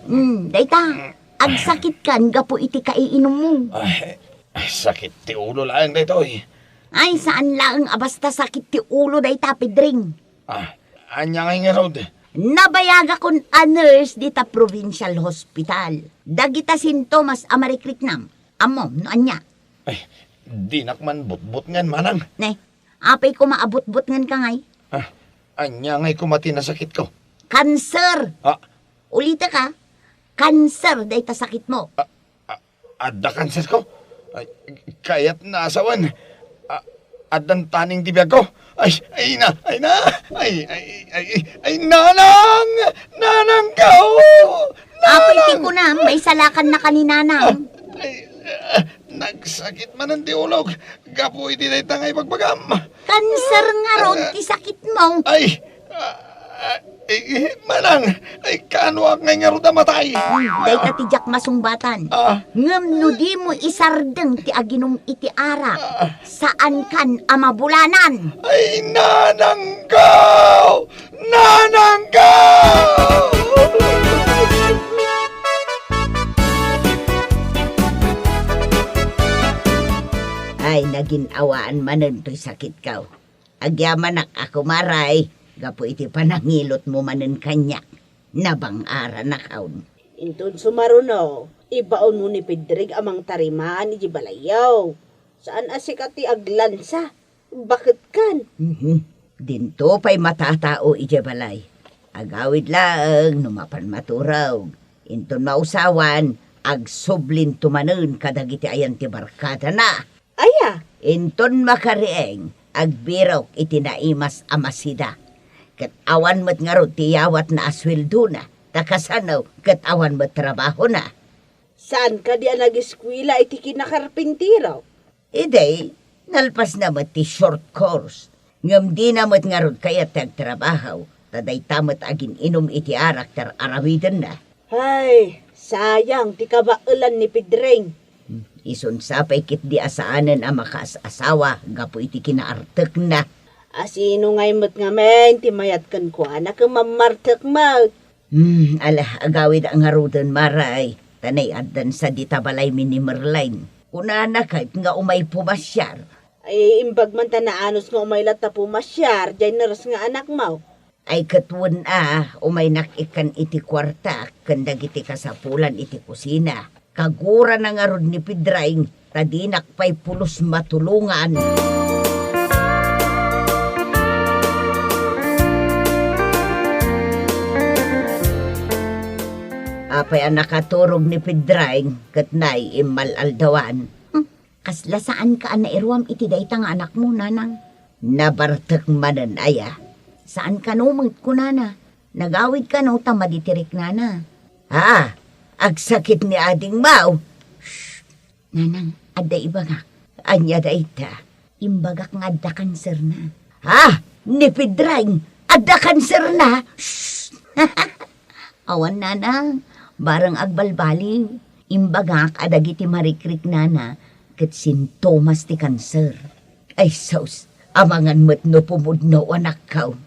Hmm, dayta, agsakitkan gapu iti kaiinummo. Ay, sakit ti ulo laeng daytoy. Ay, saan laeng a basta sakit ti ulo dayta, Pedring. Ah, ania ngay ngarud? Nabayagakon a nurse dita provincial hospital. Dagita sintomas a marikriknam. Ammom no ania? Ay, dinak man butbutngen, manang. Ne, apay koma a butbutngenka ngay? Ah, ania ngay koma ti nasakitko? Kanser! Ah. Ulitek a, kanser dayta sakitmo. Ah, A-, adda kanserko? Ay, kayatna a sawen. A-, addan taning ti biagko. Ay, ay na, ay na. Ay, ay, ay, ay, ay, nanang! Nanangko! Apay ti kunam, maisalakan na ka ni nanang. Ay, ah, nagsakit manen ti ulok gapu iti dayta nga ibagbagam. Kanser ngarud ti sakitmo. Ay, ah, ah, eh, eh, manang, ay, kaanoak ngay ngarud a matay? Dayta ti diak masungbatan. Ah. Ngem no dimo isardeng ti aginum iti arak, ah, saankan a mabulanan. Ay, nanangko! Nanangko! Ay, nagin-awaan manen toy sakitko. Agyamanak a kumaray, gapu iti panangilotmo manen kaniak. Nabang-aranakon. Inton sumaruno, ibaonmo ni Pedrig a mangtarimaan idiay balayyo. Saan a sika ti aglansa. Baketkan. Mhm. Dinto pay matatao idiay balay. Agawid laeng no mapan maturog. Inton mausawan, agsublinto manen kadagiti ayan ti barkadana. Aya? Inton makariing, agbirok iti naimas a masida. Ket awan met ngarud ti iyawatna a sueldona. Ta kasano ket awan met trabahona. Saan kadi a nagiskuela iti kinakarpintero? Idi, nalpasna met ti short course. Ngem dina met ngarud kayat ti agtrabaho, ta dayta met agin-inum iti arak ti ar-aramidenna. Ay, sayang ti kabaelan ni Pedring. Hmm, isun sa pay ketdi a saanen a makaas-asawa gapu iti kinaartekna. A sino ngay met ngamin ti mayat kenkuana ken mammartek met? Hmm, ala, agawid a ngaruden, Maray. Ta nay-addan sa dita balaymi ni Merline. Kunana ket nga umay pumasiar. Ay, imbag man ta naanus nga umay latta pumasiar, jay nurse nga anakmo. Ay, ket wen a, umaynak ikkan iti kuarta ken dagiti kasapulan iti kusina. Kagurana ngarud ni Pedring, ta dinak pay pulos matulongan. Apay a nakaturog ni Pedring ket nay immal-aldawan. Hmm, kasla saanka a nairuam iti dayta nga anakmo, nanang? Nabartek manen aya. Saan kano met, kunana. Nagawid kano ta madi ti riknana. Ah, agsakit ni adingmo. Shh! Nanang, adda ibagak. Ania dayta? Imbagak nga adda kanserna. Ha? Ni Pedring, adda kanserna? Shh! Awan, nanang, bareng agbalbaliw. Imbagak a dagiti marikriknana ket sintomas ti kanser. Ay sus, amangan met no pumudno, anakko.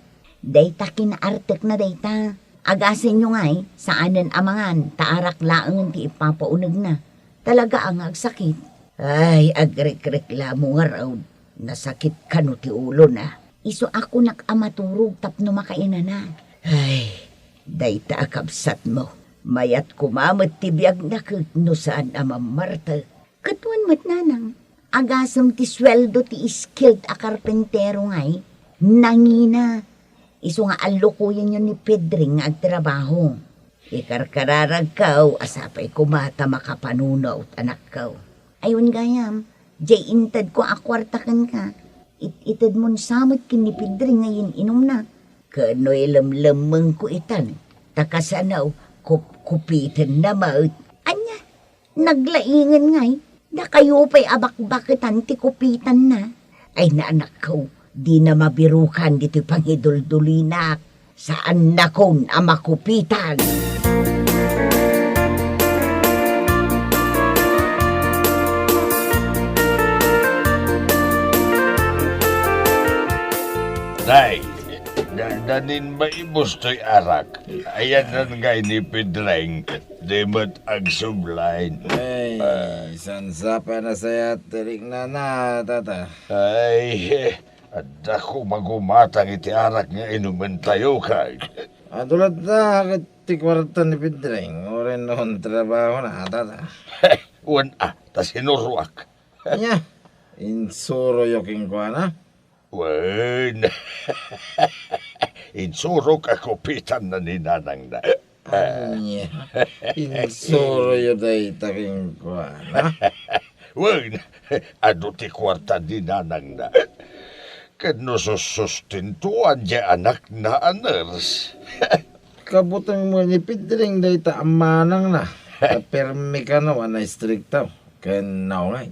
Dayta kinaartekna dayta. Agasenyo ngay, saanen a mangan, ta arak laengen ti ipapaunegna. Talaga a nga agsakit. Ay, agrikreklamo ngarud, nasakit kano ti ulona. Isu a kunak a maturog tapno makainana. Ay, dayta a kabsatmo. Mayat koma met ti biagna ket no saan a mammartek. Ket wen met, nanang, agasem ti sueldo ti skilled a karpentero ngay, nangina. Isu nga allukoyenyo ni Pedring nga agtrabaho. Ikarkararagko a sapay koma ta makapanunot, anakko. Ay, wen gayam, jay intedko a kuarta kenka. It-itedmon sa met ken ni Pedring nga yin-inumna. Ken no ilemlemmengko itan, ta kasano, kup-, kupitenna met. Ania? Naglaingen ngay, dakayo pay a bakbaketan ti kupitanna. Ay, naanakko, dina mabirukan ditoy pangiduldulinak. Saannakon a makupitan. Nay, da-, danin maibus toy arak. Ayanna ngay ni Pedring. Di met agsublain. Ay, ah, saan sa pay a nasayat ti riknana, tata? Ay, eh, adda koma gumatang iti arak nga inumentayo, kay. Adu latta ket ti kuarta ni Pedring, uray no trabahona, tata? Wen a, ta sinuroak. Ania, insuroyo kenkuana? Wen, insurok a kupitanna ni nanangna. Ania, insuroyo dayta kenkuana? Wen, adu ti kuarta ni nanangna. Ket no sussustentuan ti anakna a nurse. Kabuteng met ni Pedring dayta a manangna. Ta permi kano a naistrikto. Ken naunay.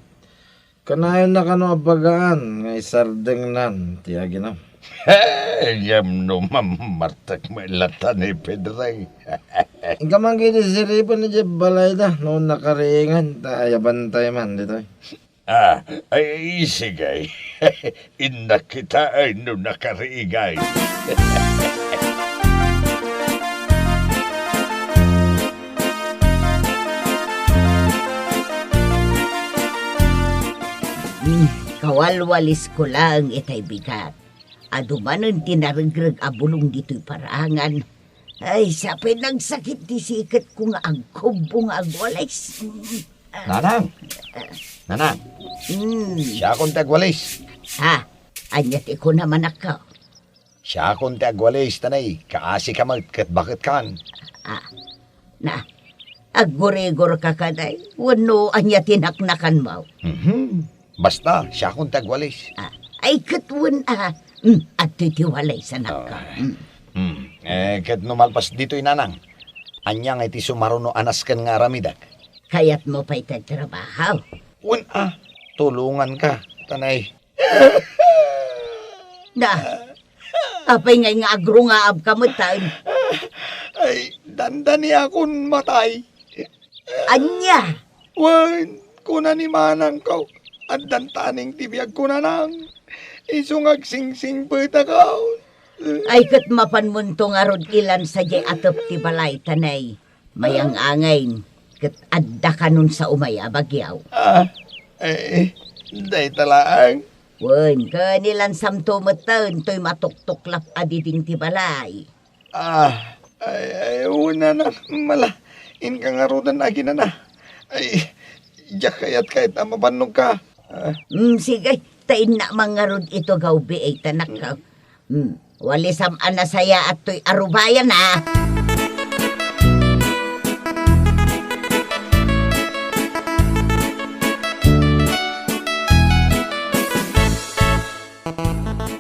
Kanayonna kano a bagaan nga isardengnan ti aginum. Ngem no mammartek met latta ni Pedring. Inka man ketdi siripen idiay balayda no nakariingan ta ayabantay man ditoy. Ah, ay, sige. Innak kitaen no nakariingay. Hmm, kawalwalisko laeng itay bigat. Adu manen ti naregreg a bulong ditoy parangan. Ay, sapay nagsakit ti siketko nga agkubbo nga agwalis. Nanang! Nanang! Hmm. Siakon ti agwalis. Ha? Ania ti kunam, anakko? Siakon ti agwalis, tanay, kaasika met ket baketkan. Ah, na, aggurigor ka kadi, wenno ania ti naknakanmo? Mhm. Basta, siakon ti agwalis. Ah, ay, ket wen a, hmm, adtoy ti walis, anakko. Ah. Hmm. Hmm. Eh, ket no malpas ditoy, nanang, Ania ngay ti sumaruno a nasken nga aramidek? Kayatmo pay ti agtrabaho? Wen a, tulonganka, tanay. Da, apay ngay nga agrungaabka metten? Ay, dandaniakon matay. Ania? Wen, kuna ni manangko, addan taning ti biag, kunana. Isu nga agsingsingpetakon. Ay, ket mapanmonto ngarud ilansa diay atep ti balay, tanay. Mayang-angayen, ket adda kanon sa umay a bagyo. Ah, eh, dayta laeng. Wen, ken ilansamto metten toy matuktuklap a diding ti balay. Ah, ay, ay, wen a, mala, inka ngaruden aginana. Ay, diak kayat-kayat a mabannogka. Ah. Mm, sige, ta innak man ngarud ito gaw biit, anakko. Hmm, walisam a nasayaat toy arubayan, a.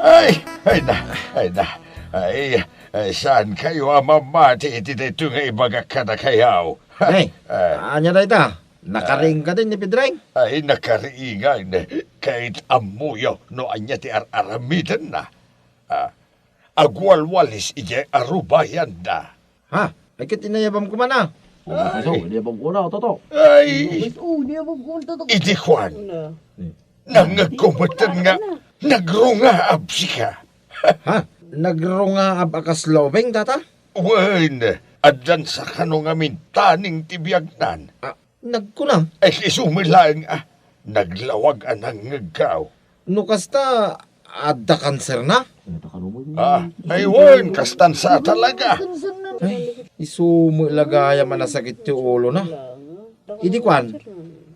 Ay, ay na, ay na. Ay, ay, saan kayo a mamati iti daytoy nga ibagak kadakayo? Ay, ah, ania dayta? Nakariing ka din ni Pedring? Ay, nakariingan. Ket ammoyo no ania ti ar-aramidenna. Ah, agwalwalis idiay arubayanna. Ha? Ay, ket inayabam koma na. Oo, kaso, inayabam ko na, Toto. Ay, oo, inayabam ko na, Toto. Idi kuan, nangngegko metten nga nagrungaab sika. Ha? Nagrungaab a kas lobeng, tata? Wen, addan sa kano ngamin taning ti biagnan. Ah, nagkuna? Ay, isu met laeng, ah. Naglawag a nangngegko. No kasta, adda kanserna? Ah, ay wen, kastan sa talaga. Ay, isu met la gayam a nasakit ti ulona. Idi kuan,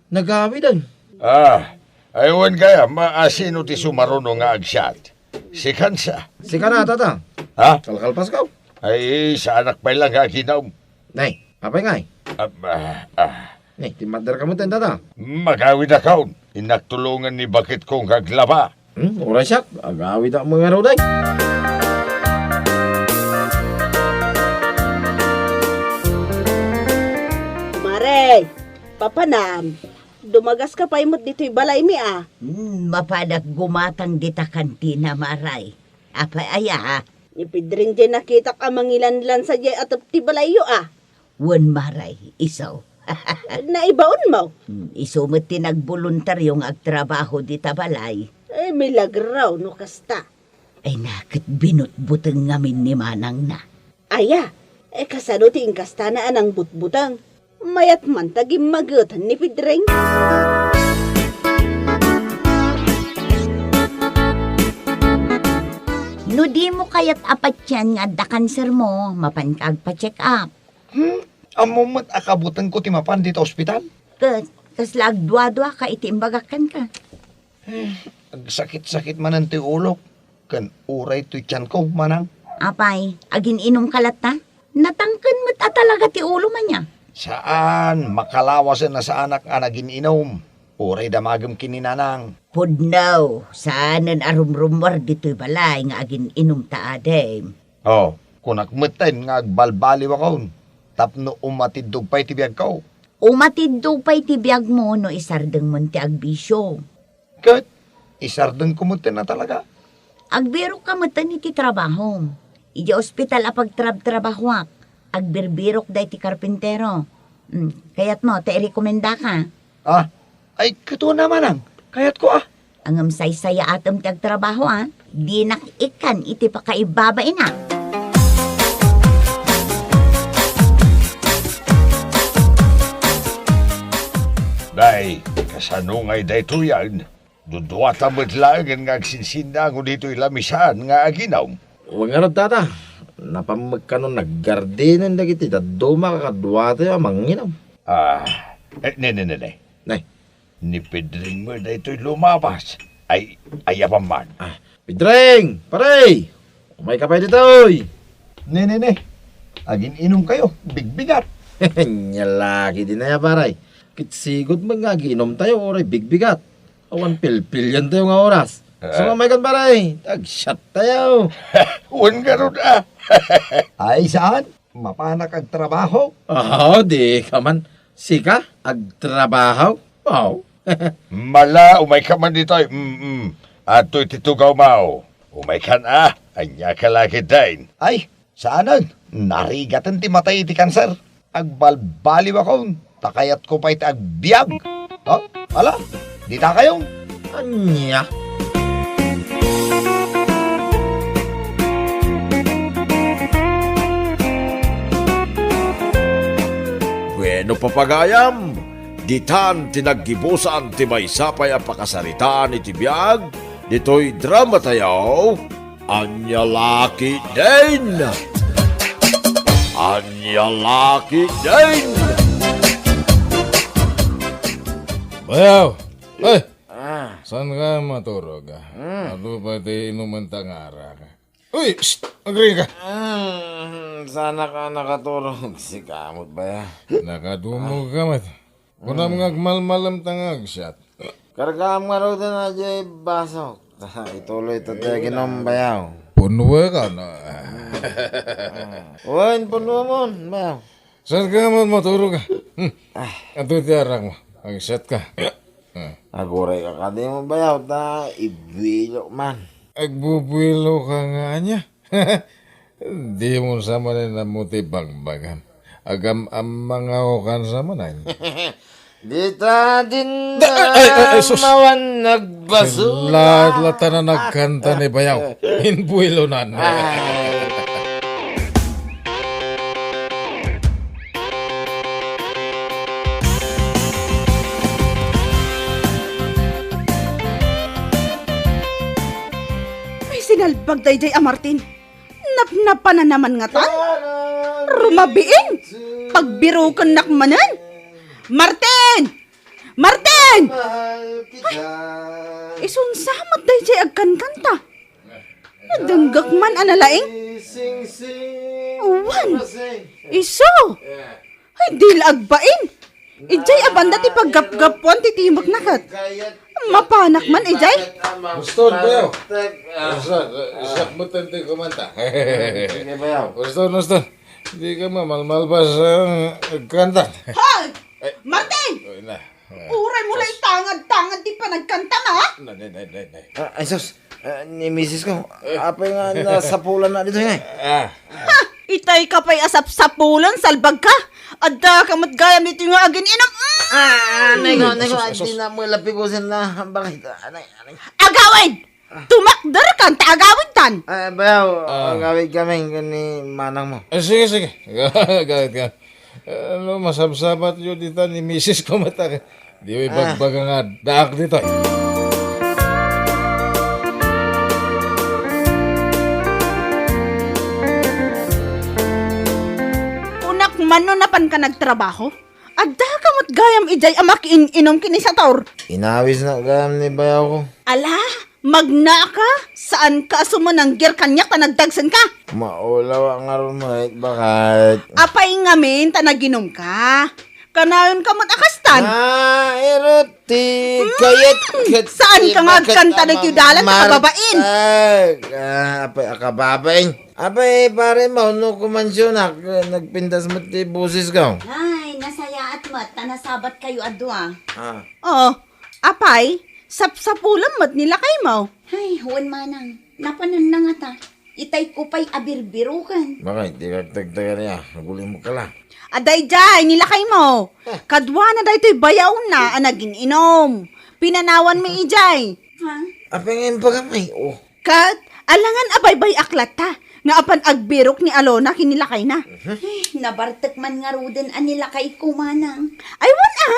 nagawiden. Ah, ay wen gayam, a, sino ti sumaruno nga agsiat? Sikan sa. Sika na, tata. Ha? Kalkalpasko. Ay, saanak pay la nga aginum. Nay, apay ngay? Ah, ah, ah. Nay, timmaddar ka met, tata. Magawidakon. Innak tulongen ni baketko nga aglaba. Hmm, uray siak, agawidak met ngarud, ay. Mare, papanam, dumagaska pay met ditoy balaymi, a. Hmm, mapadak gumatang dita kantina, Maray. Apay aya? Ni Pedring diay nakitak a mangilanlansa diay atep ti balayyo, a. Wen, Maray, isu. Naibaonmo? Hmm, isu met ti nagboluntario nga agtrabaho dita balay. Ay, milagro no kasta. Ay, na ket binutbuteng ngamin ni manangna. Aya, e, kasano ti inkastana a nangbutbuteng? Mayat man ta gimmaget ni Pedring. No dimo kayat a patien nga adda kansermo, mapanka agpa-check up. Hmm? Ammom met a kabutengko ti mapan dita ospital? Ket, kasla agduaduaka iti imbagak kenka? Eh, agsakit-sakit manen ti ulok, ken uray toy tianko, manang. Apay, agin-inumka latta? Natangken met a talaga ti ulom ania? Saan, makalawasen a saanak a nagin-inum. Uray damagem ken ni nanang. Pudno, saanen a rumrummuar ditoy balay nga agin-inum ta adim. Oh, kunak metten nga agbalbaliwakon tapno umatiddog pay ti biagko. Umatiddog pay ti biagmo no isardengmon ti agbisio. Ket isardengko metten a talaga. Agbirokka metten iti trabahom. Idiay ospital a pagtrabtrabahoak, agbirbirok daytoy karpintero. Hmm, kayatmo ta irekomendaka? Ah, ay, ket wen a manang. Kayatko, a. Ngem saysayaatem ti agtrabaho, a. Dinak ikkan iti pakaibabainak. Nay, kasano ngay daytoyen? Duduata met laengen nga agsinsinnaango ditoy lamisaan nga aginum. Wen ngarud, tata. Napan met kano naggardinen dagiti dadduma a kaduatayo a manginum. Ah, eh, ne, ne, ne, ne. Nay. Ni Pedring met daytoy lumabas. Ay, ay, apan man. Ah, Pedring! Pare! Umayka pay ditoy! Ne, ne, ne. Agin-inumkayo, bigbigat. Ania la ketdin aya, pare. Ket sigud met nga agin-inumtayo, uray bigbigat. Awan pilpilientayo nga oras. Eh. Isu nga umaykan, pare. Agsiattayo. Wen ngarud, a. Ay, saan? Mapanak agtrabaho? Oh, di ka man. Sika, agtrabaho? Oh. Mala, umayka man ditoy. Mm-mm. Adtoy ti tugawmaw. Umaykan a. Ania ka la ketdin? Ay, saanen. Narigaten ti matay iti kanser. Agbalbaliwakon. Ta kayatko pay ti agbiag. Oh, ala, ditakayo. Ania? Bueno, papagayam, ditan ti naggibusan ti maysa pay a pakasaritaan iti biag ditoy dramatayo. Ania la ketdin? Ania la ketdin? Bayaw! Ay! Ah. Saan ka maturog, ah? Hmm. Adu pay ti inumenta nga arak. Uy! Shh! Agri ka! Hmm, saan ka nakaturog? Sikamot ba ya? Nakadumog ka met. Kunam nga agmalmalem ta nga agsiat. Kargaam ngaruden daydiay basok. Ta ituloy ta ti aginom, bayaw. Punwe ka, no? Wen, punwe mon, bayaw. Saan ka man maturog, ah? Hmm. Ah. Adtoy ti arak mo. Agsiat ka. Ah. Aguray ka kadi mo, bayaw, ta ibuelo man. Agbubuelo ka nga ania? Di mo sa manen ammo ti bagbagam. Agam-ammangaw kan sa manen. Dita din Da-, ay, ay, ay, sus. Mawan nagbasura. Lahat-lahat na nagkanta ni Bayaw. Inbuelonan. Ay. Ay, sinalbag daydiay a Martin. Napnapan na naman ngatan? Rumabiin! Pagbirukennak manen! Martin! Martin! Ay, isunsa met daydiay agkankanta? Nadenggak man a nalaing? Wen! Isu! Ay, di la agbain! Idiay a banda ti paggapgapuan ti timekna ket. Mapanak man idiay? Uston, bayaw. Uston, isakbutan ti kumanta. Sige, bayaw. Uston, uston. Di ka mamalmalpas, ah, kanta. Hoy! Ay. Martin! Ay, na. Uray mo la itangad-tangad ti panagkanta, ma? Nay, nay, nay, nay, nay. Ah, ay, sus. Ah, ni misis ko, apay nga nasapulan na dito, eh? Ah. Ha! Itay ka pay a sapsapulan, salbag ka! Adda ka met gayam dito nga agin-inom! Mm! Ah, anay ko, anay ko, Asus, asus. Di na mo lapibusin na. Bakit? Anay, anay. Agawid! Ah. Tumakder kan ta agawid tan! Ah, bayaw, Ah. Agawid kami, kani manang mo. Eh, sige, sige. Agawid ka. Ano, masabsabat yo dita ni misis ko mata. Di way Ah. bagbaga nga daak ditoy. Kunak man no napan ka nagtrabaho? Adda ka met gayam idiay a makiin-inom ken ni Sator. Inawis na gayam ni bayaw ko. Ala, magna ka? Saan ka a sumananggir kaniak ta nagdagsen ka? Maulaw a ngarud mo, eh, bakit? Apay ngamin ta naginom ka? Kanayon ka met a kastan? Ah, erot ti Hmm? kayat ket Saan ti ka nga agkanta ditoy dalan, Marta. Kababain? Ah, apay, a kababain. Apay, pare mo, no kumansionak, eh, nagpintas met ti boses ko. Ay, nasayaat met, ta nasabat kayo a dua. Ah. Oo, apay, sapsapulan met ni lakay mo. Ay, wen manang, napanan na ngata. Itay ko pay a birbiruken. Bakit? Di ka tagtagan niya. Nagulimok ka lang. Adaydiay, ni lakay mo. Ah. Kaduana daytoy bayawna a nagin-inom. Pinanawan mi idiay. Ha? Apay nga imbagam ay, oh. Ket, alangan a baybay-ak latta, nga apan agbirok ni Alona ken ni lakayna. Ay, nabartek man ngaruden a ni lakay ko, manang. Ay, wen a,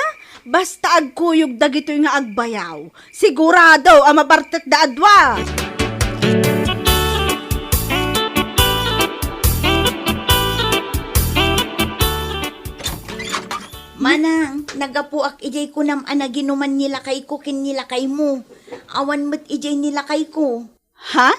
basta agkuyog dagitoy nga agbayaw, sigurado a mabartekda a dua. Manang, nagapuak idiay kunam a naginuman ni lakay ko ken ni lakay mo. Awan met idiay ni lakay ko. Ha?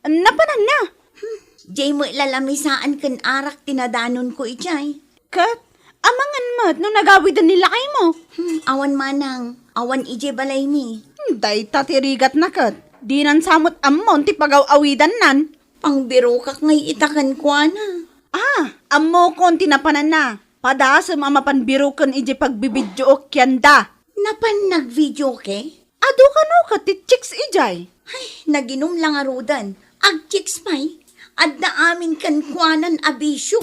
Napanan na? Hmm, diay met lalamisaan ken arak ti nadanonko idiay. Ket, amangan met no nagawiden ni lakay mo? Hmm, awan manang, awan idiay balaymi. Hmm, dayta ti rigatna ket, dinan sa met ammon ti pagaw-awidannan. Pangbirokak ngay ita kenkuana. Ah, Ammokon ti napananna. Padasem a mapan biroken idiay pagbibidyook ken da. Napan nagvideoke? Adu kano ket ti chicks idiay. Ay, naginum la ngaruden. Agchicks pay. Adda amin kenkuanan a bisio.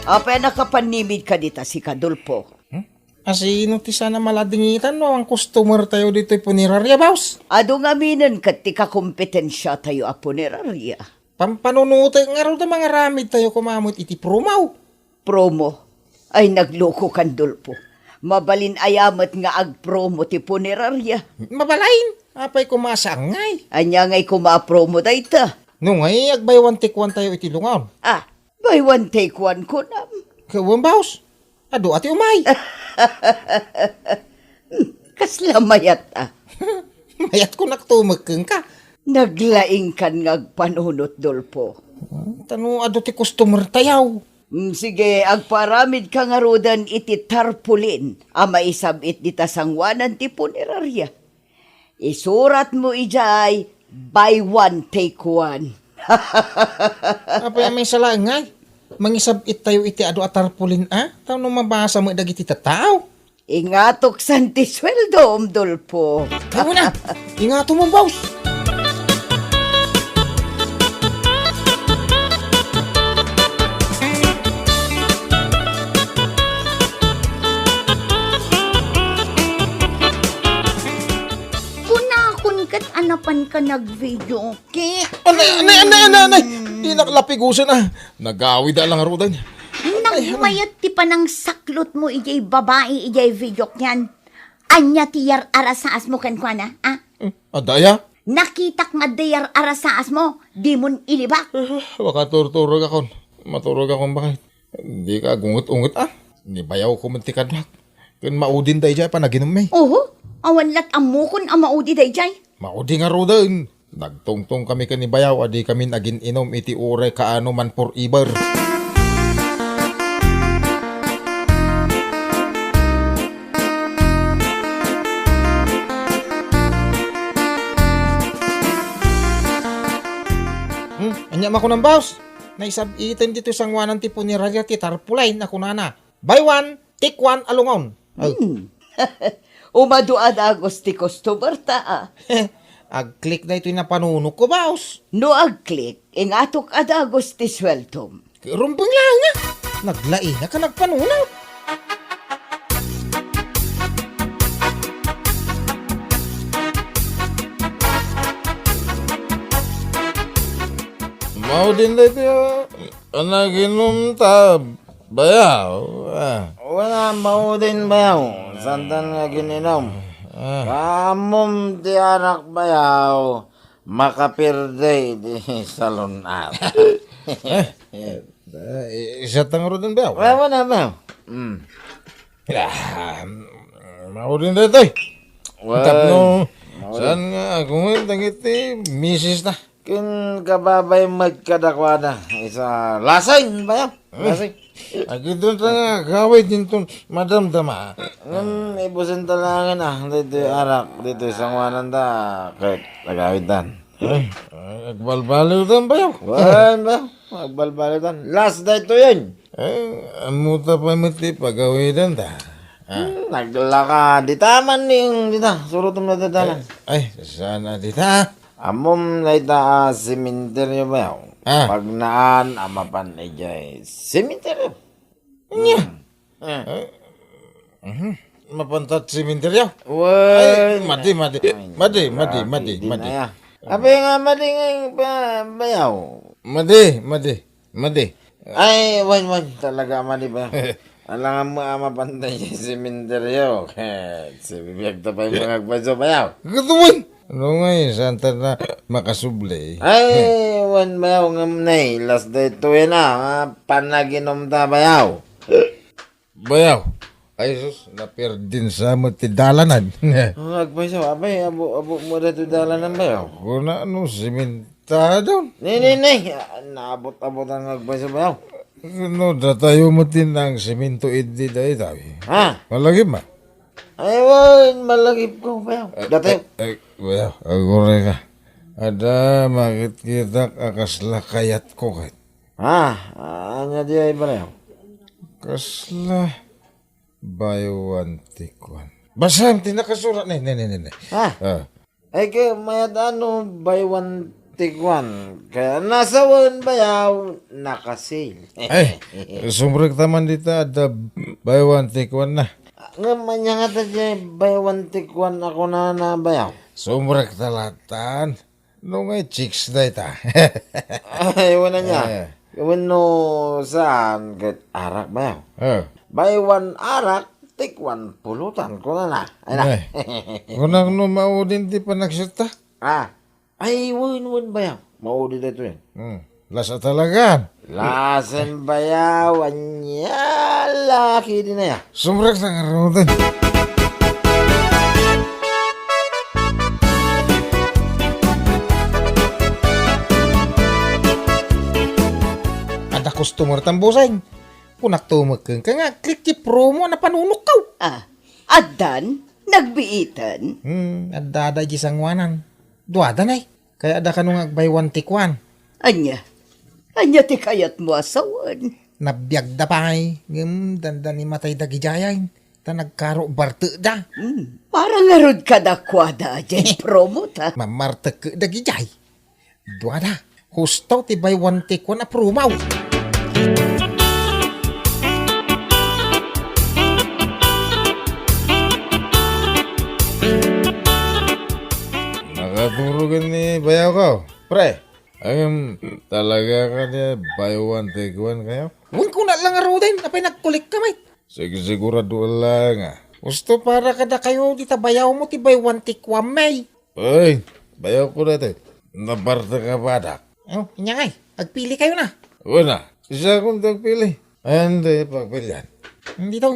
Apay a nakapannimid ka dita, sika, Dolpo? Hmm? Asino ti saan a maladingitan no awan customer tayo ditoy punerarya, boss? Adu ngaminen ket ti kakompetensia tayo a punerarya. Pampanunutek ngarud a mangaramid tayo koma met iti promo. Promo? Ay, naglokokan, Dolpo. Mabalin aya met nga agpromo ti punerarya? Mabalin? Apay koma a saan ngay? Ania ngay koma a promo dayta? No ngay, ag-buy one take one tayo iti lungaon. Ah, buy one take one kunam? Ket wen, boss. Adu a ti umay. Kasla mayat a. Mayat kunak tumekeng ka. Naglaingkan nga agpanunot, Dolpo. Hmm, tano adu ti customer tayaw. Mm, sige, agpaaramid ka ngaruden iti tarpaulin a maisab-it dita sangoanan ti punerarya. Isuratmo idiay, buy one, take one. Apay a maisalaeng ngay? Mangisab-it tayo iti adu a tarpaulin a? Tapno mabasa met dagiti tattao. Ingatok san ti sueldom, Dolpo. Ikaw na! Ingato mo, boss! Kunakon ket a napan ka nagvideoke. Anay, anay, anay, anay, anay! Dinak lapigusen a. Nagawid a lang aruden. Nagmayat ti panangsaklotmo idiay babai idiay videok yan. Ania ti yar-arasaasmo kenkuana, a? Hmm, adda aya? Nakitak nga adda yar-arasaasmo, dimon ilibak. Ah, makaturturogakon. Maturogakon bakit? Dika agunget-unget a. Ni bayawko met ti kaduak. Ken maudin daydiay a panaginummi. Oho, awan lat ammokon a maudi daydiay. Maudi ngaruden. Nagtungtong kami ken ni bayaw a dikami agin-inum iti uray kaano man forever. Hmm, ania makunam, boss? Naisab-iten ditoy sangoanan ti punerarya ti tarpaulin a kunana, "Buy one, take one a lungaon." Oh. Hmm. Umadu a dagus ti customer ta, a. Ag-click daytoy napanunotko, boss. No ag-click, ingatok a dagus ti sueldom. Rumbeng laeng a. Naglaing a ka nagpanunot. Maudin daytoy a, a naginum ta bayaw, a. Wala, maudin bayaw. Santan nga gin-inum. A. Kaamum ti arak bayaw, makaperde di salon-at. Eh, eh, isat ta ngaruden bayaw. Wala, wala, bayaw. Mm. Ah, maudin daytoy. Wen, tapno, maudin. Saan nga agunget dagiti misis ta? Ken kababay met kadakuada. Isa, lasing, bayaw. Hmm. Lasing. Agidon ta nga agawid dinton madamdama. Ngem, ibusen ta laengen, a, ditoy arak, ditoy sangoanan ta, ket agawid tan. Ay, ay, agbalbaliw tan, bayaw. Wen, bayaw. Agbalbaliw tan. Last daytoyen. Eh, ammo ta pay met ti pagawidan ta. Ah. Hmm, naglaka. Dita man ning, dita. Surotem dayta dalan. Ay, ay, saan a dita? Ammom dayta a sementeryo, bayaw. Ah. Pagnaan a mapan idiay sementeryo. Nya. Hmm. Eh. Eh. Mhm. Mapan ta sementeryo? Wen. Ay, madi, madi. Ay, madi, madi, grabe madi, din madi. Aya. Apay nga madi nga, ba-, bayaw? Madi, madi, madi. Ay, wen, wen. Talaga, madi, bayaw. Alangan mo, ama, pantay sa sementeryo. Ket, si bibiyag ta pay mga agpayso, bayaw. Ket, wen. Ano nga, eh, saan ta na makasubli? Ay, wen, bayaw, ngem, nay, last daytoy na, ah, panaginum ta, bayaw. Bayaw, ay sus, napirdin sa met ti dalanan. Ah, agpayso, apay, abo, abo mo daytoy dalanan, bayaw? Kuna no, sementado. Nay, nay, nay, ah, naabot-abotan nga agpayso, bayaw. No, datayo met ti nangsemento idi dayta. Ha? Malagip man. Ay, wen, malagipko, bayaw. Eh, Dati. Eh, eh, bayaw, aguray ka. Adda, makitkitak a kasla kayatko ket. Ah, ania diay, bayaw? Kasla buy one, take one. Basaem ti nakasurat. Ne, ne, ne, ne, ne. Ah. Ah. Ay, kay mayat ano, buy one, take one. Kaya nasawen, bayaw, naka-sale. Ay, sumrekta man dita, adda buy one, take one na. Ngem ania ngata diay buy one, take one a kunana, bayaw? Sumrekta latan. No nga chicks dayta. Ay, wala niya. Eh. Wenno saan ket arak, bayaw? Eh. Buy one arak, take one pulutan, kunana. Ay na. Eh. Kunak no maudin ti panagsitta? Ah. Ay, wen, wen, bayaw. Maudi daytoy. Hmm. Lasa talaga. Lasen, bayaw, ania la ketdin aya. Sumrekta ngaruden. Adda customer tan, bossing. Kunakto met kenka nga agklik ti promo a napanunokko. Ah, addan? Nagbiiten? Hmm, adda, adda iti sangoanan. Duada, nay. Kayatda kano nga ag-buy one, take one. Ania? Ania ti kayatmo a sawen? Nabiagda pay, ngem dandani matay dagidiay, ta nagkaro bartekda. Hmm, para ngarud kadakuada diay promo ta. Mamartek dagidiay. Duada. Husto ti buy one, take one a promo. Nakaturogen ni bayaw ko. Pre, agem, talaga ka diay buy one, take one kayo? Wen, kuna la ngaruden, apay nagkulikka met? Sigsigurado la nga. Husto para kadakayo dita bayawmo ti buy one, take one, may. Ay, bayawko daytoy. Nabartek a badak. Oh, ania ngay? Agpili kayo na. Una, siakon ti agpili. Andi pagpilian. Hindi daw.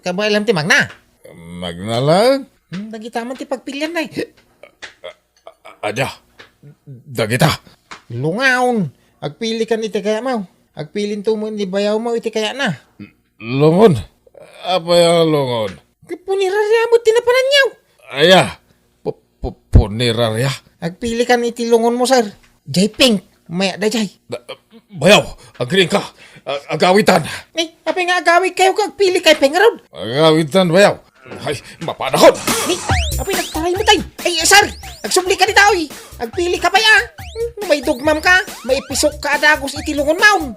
Kabaelam ti magna. Magna lang? Hmm, dagita man ti pagpilian, nay. Ada. Dagita. Lungaon. Agpili kan iti kayatmo. Agpilinto met ni bayawmo iti kayatna. Lungon? Apay a lungon? Ket puneraria met ti napananyo. Aya, pu-, pu-, puneraria? Agpili kan iti lungonmo, sir. Jay Pink, mayat dayjay. Ba-, bayaw, agriingka. A-, agawitan. Ni, apay nga agawid kayo ket agpili kay Pink ngarud? Agawitan, bayaw. Ay, mapanahon! Ni, apay nagtaray met ay. Ay, sir, agsubli ka dita, oy. Agpili ka pay a. Hmm, no maidugmam ka, maipisok ka a dagus iti lungonmo.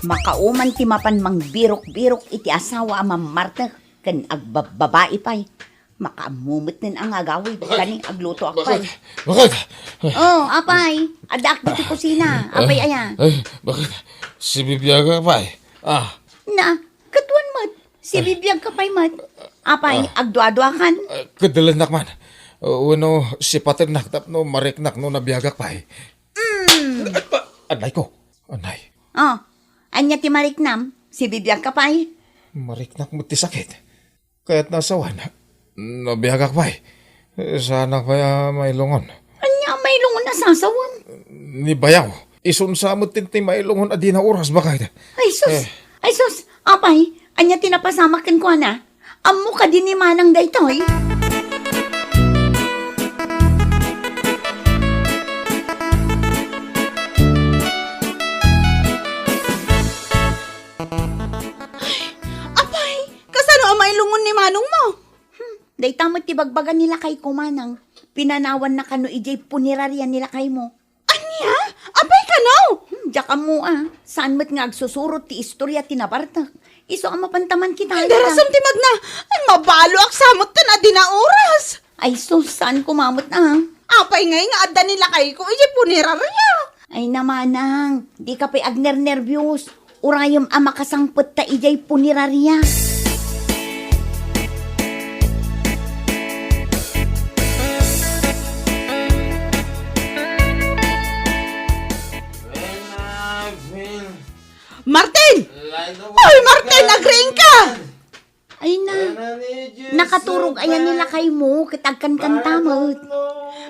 Makauman ti mapan mangbirok-birok iti asawa a mammartek ken agbabbabai pay. Makaammo met nen a nga agawid, kani aglutoak pay. Bakit? Bakit? Oh, apay, addaak ditoy kusina. Apay aya? Ay, bakit? Sibibiagak pay. Ah. Na, ket wen met. Sibibiagka pay met. Apay, agduaduakan? Ah, kedelennak man. Uh, wenno sipatennak tapno mariknak no nabiagak pay. Mm. Ay, pa-, anay ko. Anay. Oh, ania ti mariknam? Sibibiagka pay? Mariknak met ti sakit. Kayatna a sawen. Nabiagak pay. Saanak pay a mailungon. Ania a mailungon a sasawem? Ni bayaw. Isunsa met ti mailungon a dina oras, baket. Ay, sus! Eh. Ay, sus! Apay, ania ti napasamak kenkuana? Ammo kadi ni Manang daytoy? Ay, apay, kasano a mailungon ni manongmo? Hmm, dayta met ti bagbaga ni lakayko, manang. Pinanawanna kano idiay puneraria ni lakaymo. Ania? Apay kano? Hmm, diak ammo a. Saan met nga agsusurot ti istorya ti nabartek. Isu a mapanta man kita. Darasem ti magna. Ay, mabaluak sa met ken a dina oras. Ay sus, saan koma met a. Apay ngay nga adda ni lakayko idiay puneraria? Ay na manang, dika pay agnernerbios. Urayem a makasangpet ta idiay puneraria. Martin! Ay, Martin, agriingka! Ay na, nakaturog aya ni lakaymo, ket agkankanta met.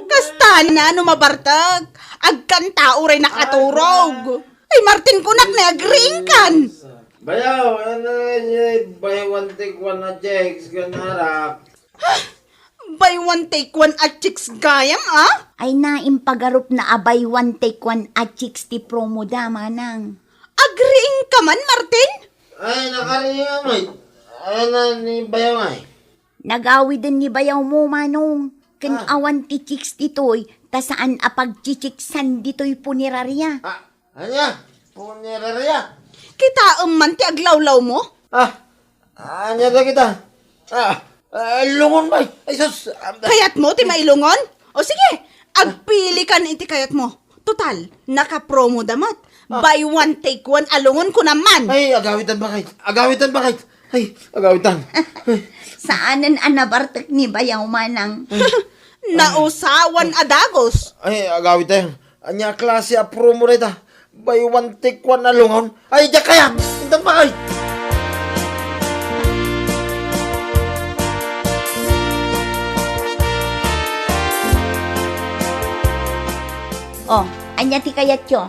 Kasta na no mabartek, agkanta uray nakaturog. Ay, Martin, kunak na agriingkan. Bayaw, ano yun, buy one take one a chicks, ganarak. Buy one take one a chicks gayam, ah? Ay na, impagarup na a buy one take one a chicks ti promo da, manang. Agriingka man, Martin? Ay, nakariing, amay. Ay na ni bayaw, ay. Nagawiden ni bayaw mo, manong. Ken awan ti chicks ditoy, ta saan a pagchichiksan ditoy puneraria. Ah, ania? Puneraria? Kitaem man ti aglawlaw mo? Ah, ania da kita? Ah, ah, lungon bay. Ay, sus. Ah, kayat mo ti mailungon? O sige, agpili kan iti kayat mo. Total, nakapromo da met. Ah. Buy one, take one, a lungon ko naman. Ay, agawitan bakit? Agawitan bakit? Ay, agawitan. Saanen a nabartek ni bayaw, manang. Nausawan a dagos. Ay, agawitan. Ania a klase a promo dayta? Buy one, take one a lungon? Ay, diak kayat! Intan pa kay! Oh, ania ti kayatyo?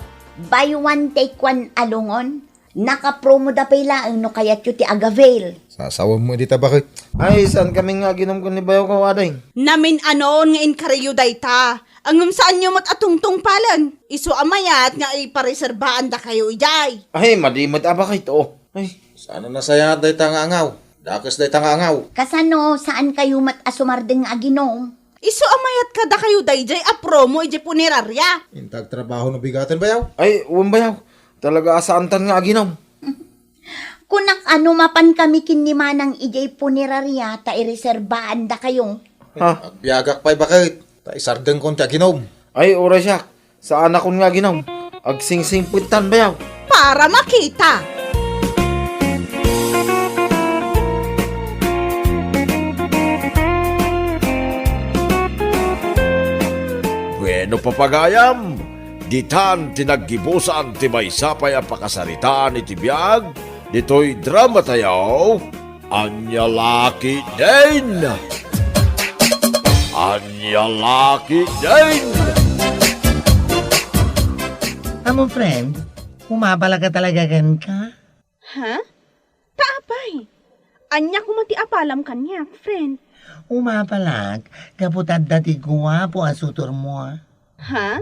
Buy one, take one a lungon? Nakapromo da pay laeng no kayatyo ti agavail. Sasawem mo dita, bakit? Ay, saan kami nga aginom ken ni bayaw ko, aday? Namin-anon nga inkariyo dayta. Ngem saanyo met a tungtungpalen. Isu a mayat nga ipareserbaandakayo idiay. Ay, madi met a bakit, oh. Ay, saan a nasayaat dayta nga angaw? Dakes dayta nga angaw. Kasano, saan kayo met a sumardeng nga aginom? Isu a mayat kadakayo daydiay a promo idiay puneraria. Inta agtrabaho no bigaten, bayaw? Ay, wen, bayaw. Talaga a saantan nga aginom. Kunak a no mapan kami ken ni Manang idiay puneraria ta ireserbaandakayo. Ha? Agbiagak pay, bakit? Ta isardengkon ti aginom. Ay, uray siak. Saanakon nga aginom. Agsingsingpettan, bayaw. Para makita. Bueno, papagayam, ditan ti naggibusan ti maysa pay a pakasaritaan iti biag ditoy dramatayo. Ania la ketdin? Ania la ketdin? Amo, friend, umabalak ka talaga kenka? Ha? Ta apay? Ania koma ti apalam kaniak, friend? Umabalak, gapu ta adda ti guapo a sutormo. Ha?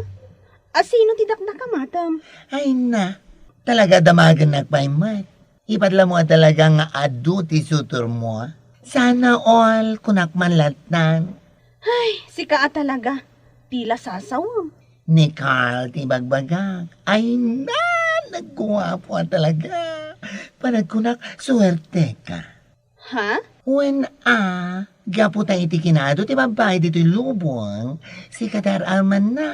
A sino ti dakdakamatem? Ay na, talaga damagennak pay met. Ipadla mo a talaga nga adu ti sutormo. Sana all, kunak man lattan. Ay, sika a talaga. Tila sasawem. Ni Carl ti bagbagak. Ay na, nagguapo a talaga. Panagkunak, suwerte ka. Ha? Wen a, gapu ta iti kinado ti babbai ditoy lubong, sika dar-alman na.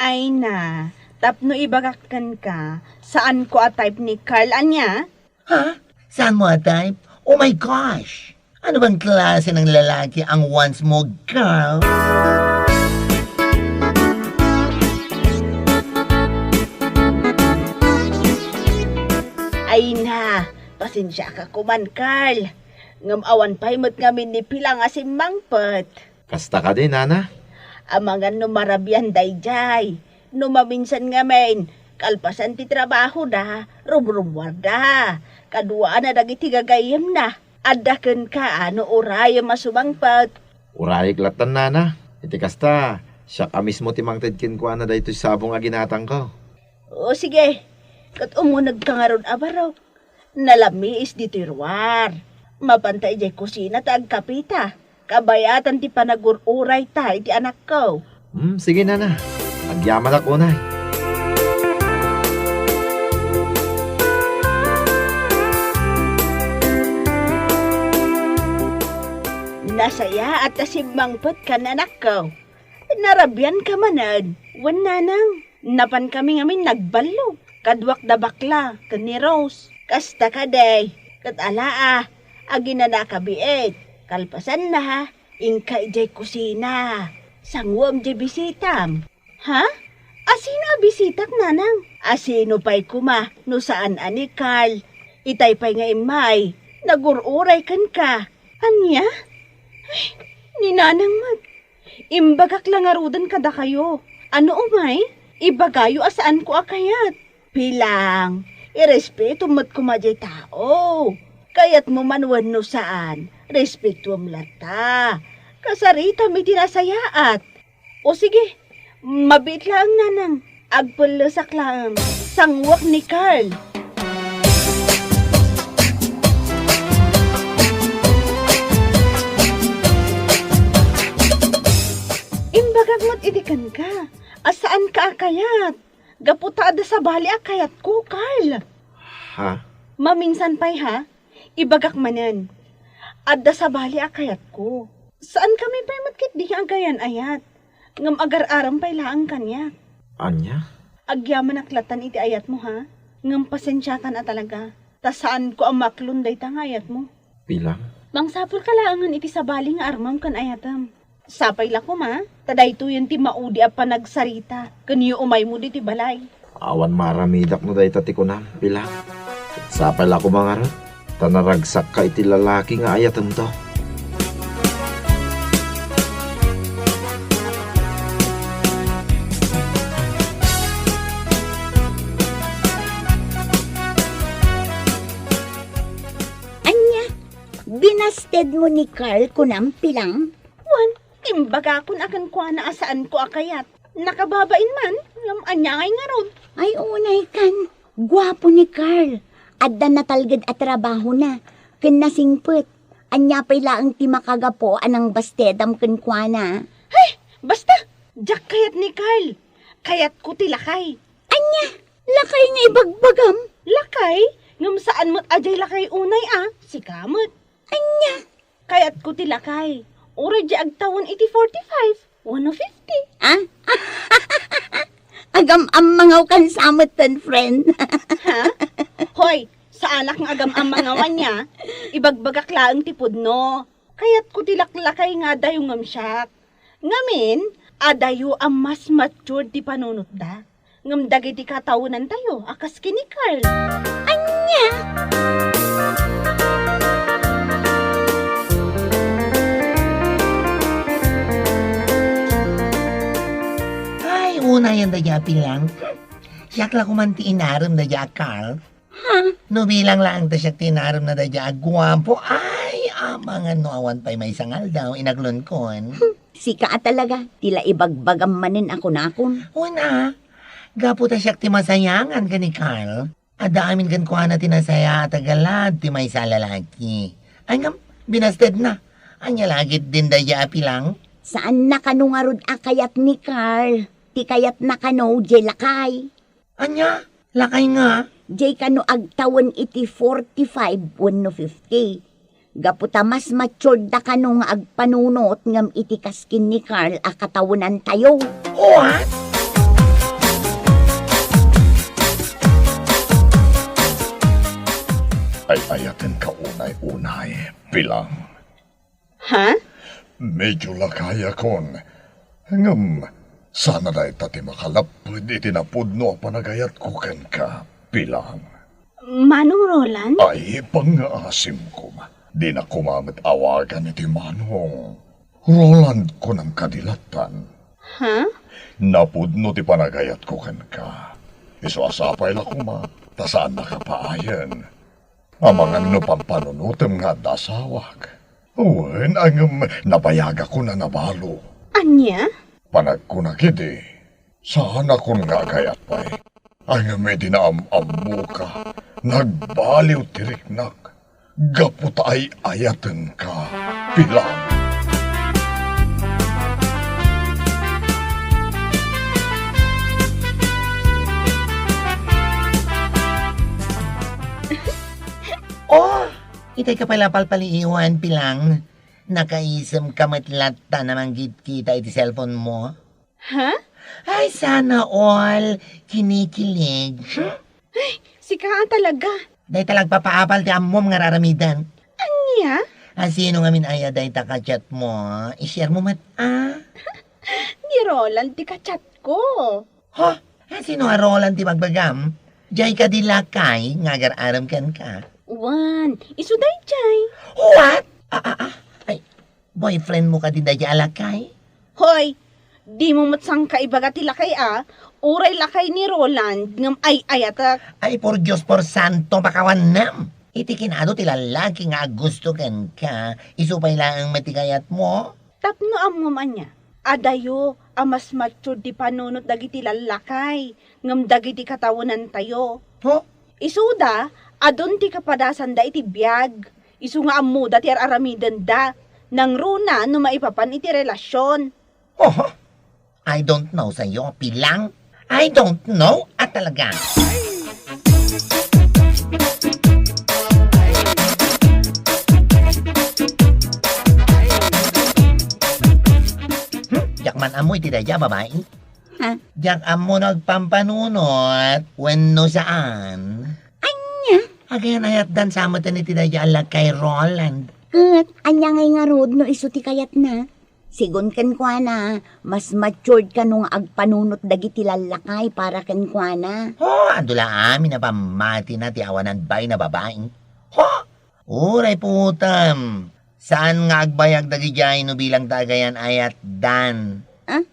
Ay na, tapno ibagak kenka, saanko a type ni Carl ania? Ha? Saanmo a type? Oh my gosh! Ano bang klase ng lalaki ang wants mo, girl? Ay na, pasensiaka koman, Carl. Ngem awan pay met ngamin ni pila nga simmangpet. Kasta kadi, nana? Amangan no marabian daydiay. No maminsan ngamin, kalpasan ti trabahoda, rumrummuarda. Kaduaanna dagiti gagayyemna. Adda kenka no urayem a sumangpet. Urayek lattan, nana. Iti kasta, siak a mismo ti mangted kenkuana daytoy sabong a ginatangko. O sige, ket umunegka ngarud a barok. Nalamiis ditoy ruar. Mapanta idiay kusina ta agkapita. Kabayatan ti panagur-urayta iti anakko. Hmm, sige, nana. Agyamanak unay. Nasayaat a simmangpetkan, anakko. Narabianka manen, wen, nanang? Napankami ngamin nagballog. Kaduak da bakla ken ni Rose. Kasta kadi, ket ala a, aginanaka biit. Kalpasanna, inka idiay kusina. Sanguem diay bisitam. Ha? Asino a bisitak, nanang? Asino pay koma no saan a ni Carl? Itay pay nga immay, nagur-uray kenka. Ania? Ay, ni nanang met. Imbagak la ngaruden kadakayo. Ano umay? Ibagayo a saanko a kayat. Pilang, irespetom met koma jay tao. Kayatmo man wenno saan, respetuem latta. Kasaritam iti nasayaat. O sige, mabiit laeng, Nanang. Agpellesak laeng. Sanguek ni Carl. Imbagak met idi kenka a saanka a kayat. Gapu ta adda sabali a kayatko, Carl. Ha? Maminsan pay, ha? Ibagak manen. Adda sabali a kayatko. Saankami pay met ketdi nga agayan-ayat. Ngem agar-arem pay laeng kaniak. Ania? Agyamanak lattan iti ayatmo, ha? Ngem pasensiakan a talaga. Ta saanko a maklon dayta nga ayatmo. Pilang? Mangsapulka laengen iti sabali nga armem ken ayatem. Sapay la koma, ta daytoyen ti maudi a panagsarita ken yuumaymo ditoy balay. Awan maaramidak no dayta ti kunam, Pilang. Sapay la koma ngarud, ta naragsakka iti lalaki nga ayatemto. Ania? Binastedmo ni Carl kunam, Pilang? Wen, imbagakon a kenkuana a saanko a kayat. Nakababain man, ngem ania ngay ngarud? Ay, unay kan. Guapo ni Carl. Adda natalged a trabahona. Ken nasingpet. Ania pay laeng ti makagapu a nangbastedam kenkuana? Hay, basta! Diak kayat ni Carl. Kayatko ti lakay. Ania? Lakay nga ibagbagam? Lakay? Ngem saan met a diay lakay unay a? Sika met. Ania? Kayatko ti lakay. Uray diay agtawen iti forty-five, wenno fifty. Ah? Agam-ammangaw kan sametten, friend. Ha? Hoy, saanak nga agam-ammangaw ania. Ibagbagak laeng ti pudno. Kayatko ti laklakay nga adayo ngem siak. Ngamin, adayo a mas matured ti panunotda. Ngem dagiti katawenantayo a kas ken ni Carl. Ania? Ay, unayen daydi a Pilang. Siak la koman ti inarem daydi a Carl. Ha? No bilang laeng ta siak ti inarem na daydi a guapo, ay, amangan no awan pay maysa nga aldaw, inaglunkon. Sika a talaga, ti la ibagbagam manen a kunakon. Wen a, gapu ta siak ti masayangan ken ni Carl. Adda amin kenkuana ti nasayaat a galad ti maysa a lalaki. Ay ngem, binastedna. Ania la ketdin daydi a Pilang? Saanna kano ngarud a kayat ni Carl. Ti kayatna kano, diay lakay. Ania? Lakay nga? Diay kano agtawen iti forty-five wenno fifty. Gapu ta mas maturedda kano nga agpanunot ngem iti kas ken ni Carl a katawenantayo. What? Ay-ayatenka unay-unay, Pilang. Ha? Medyo lakayakon. Ngem, saan a dayta ti makalapped iti napudno a panagayatko kenka, Pilang. Manong Roland? Ay, pangngaasim koma. Dinak koma met awagan iti manong. Roland, kunam kadi lattan. Ha? Napudno ti panagayatko kenka. Isu a sapay la koma, ta saannaka paayen. Amangan no pampanunotem nga adda asawak. Wen, ngem nabayagakon a nabalo. Ania? Panagkunak idi, saanakon nga agayat pay. Ngem idi naam-ammoka, nagbaliw ti riknak. Gapu ta ay-ayatenka, Pilang. Oh, itay ka pala palpaliiwan, Pilang. Nakaisem ka met latta a mangkitkita iti cellphone mo? Ha? Ay, sana all. Kinikilig. Hmm? Ay, sika a talaga. Dayta la agpapaapal ti ammom nga ar-aramidem. Ania? A, sino ngamin aya dayta ka-chat mo? I-share mo met, a? Ni Roland ti ka-chat ko. Ha? A, sino a Roland ti bagbagam? Diay kadi lakay nga agar-arem kenka? Wen, isu daydiay. What? A, a, a. Ay, boyfriend mo kadi daydiay a lakay? Hoy, dimo met sangka ibaga ti lakay a, Uray lakay ni Roland ngem ay-ayatek. Ay, por Dios, por santo, pakawannem! Iti kinado ti lallaki nga aggusto kenka, isu pay laeng met ti kayatmo? Tapno ammom ania, adayo a mas mature ti panunot dagiti lallakay ngem dagiti katawenantayo. Ho? Isuda, adun ti kapadasanda iti biag. Isu nga ammoda ti ar-aramidenda. Nangruna no maipapan iti relasion. Oho. I don't know sayo, Pilang. I don't know a talaga. Hmm? Diak man ammo iti daydiay a babai. Ha? Diak ammo no agpampanunot wenno saan. Ania? Agayan-ayatdan sa met iti daydiay a lakay, Roland. Ket ania ngay ngarud no isu ti kayatna? Sigun kenkuana, mas matured kano nga agpanunot dagiti lallakay para kenkuana. Ho, adu la amin a pammatina ti awanan bain a babai. Ho! Uray puotem, saan nga agbayag dagidiay no bilang ta agayan-ayatdan. Ah?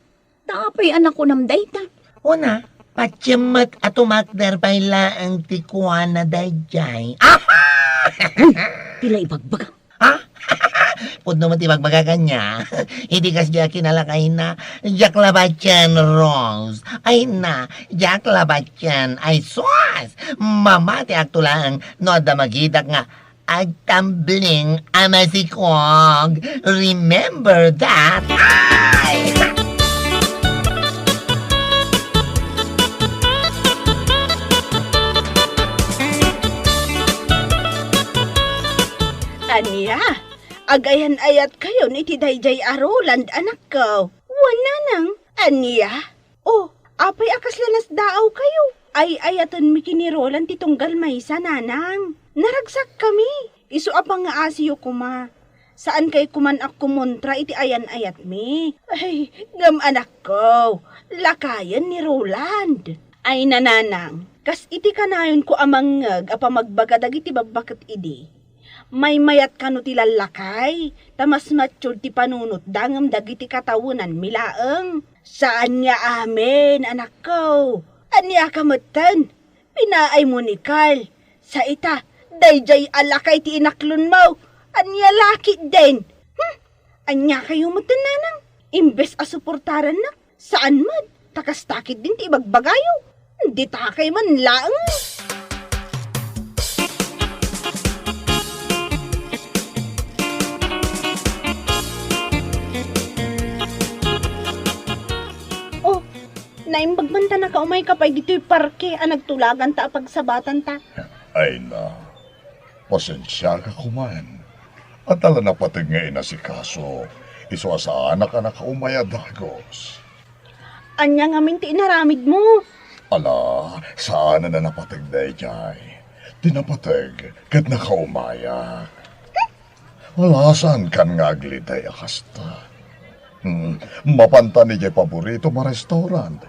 Ta apay a nakunam dayta? Una, patiem met a tumakder pay laeng ti kuana daydiay. Aha! Uy, pila ibagbaga? Ha? Pudno met ibagbaga kaniak. Idi kasdiay a kinalakayna, diak la patien, Rose. Ay na, diak la patien. Ay sus! Mamatiakto laeng no adda magitak nga agtambling a masikog. Remember that! Ay! Ania? Agayan-ayatkayon iti daydiay a Roland, anakko? Wen, nanang. Ania? Oh, apay a kasla nasdaawkayo? Ay-ayatenmi ken ni Roland ti tunggal maysa, nanang. Naragsakkami. Isu a pangngaasiyo koma. Saankay koman a kumontra iti ayan-ayatmi. Ay, ngem anakko, lakayen ni Roland. Ay, nanang, kas iti kanayonko a mangngeg a pamagbaga dagiti babbaket idi. Maymayat kano ti lallakay, ta mas mature ti panunotda ngem dagiti katawenanmi laeng. Saan nga amin, anakko. Ania ka metten? Pinaaymo ni Carl. Sa ita, daydiay a lakay ti inaklonmo. Ania la ketdin? Hmm? Ania kayo metten, nanang? Imbes a suportarannak, saan met? Ta kasta ketdin ti ibagbagayo. Ditakay man laeng. Oh, naimbag man ta nakaumayka pay ditoy parke a nagtulaganta a pagsabatanta. Ay na, pasensiaka koman. Adda la napateg nga inasikaso, isu a saanak a nakaumay a dagus. Ania ngamin ti inaramidmo? Ala, saanen a napateg daydiay. Ti napateg ket nakaumayak. Ala, saankan nga aglitay a kasta. Hmm, mapanta idiay paboritom a restaurant.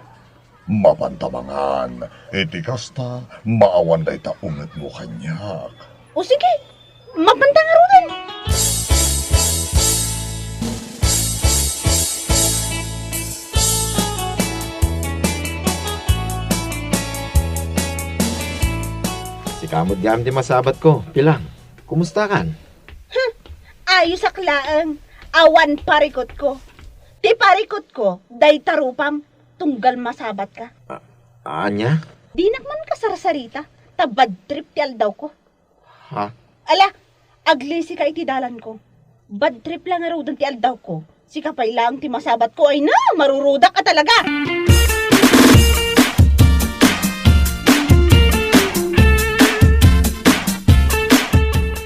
Mapanta mangan. Iti kasta, maawan dayta ungetmo kaniak. O sige, mapanta ngaruden. Sika met gayam ti masabatko, Pilang. Kumustakan? Huh, ayosak laeng. Awan parikutko. Ti parikutko, dayta rupam, tunggal masabatka. A-, ania? Dinak man kasarsarita, ta bad trip ti aldawko. Ha? Ala, aglisika iti dalanko. Bad trip la ngaruden ti aldawko. Sika pay laeng ti masabatko, ay na, marurudak a talaga!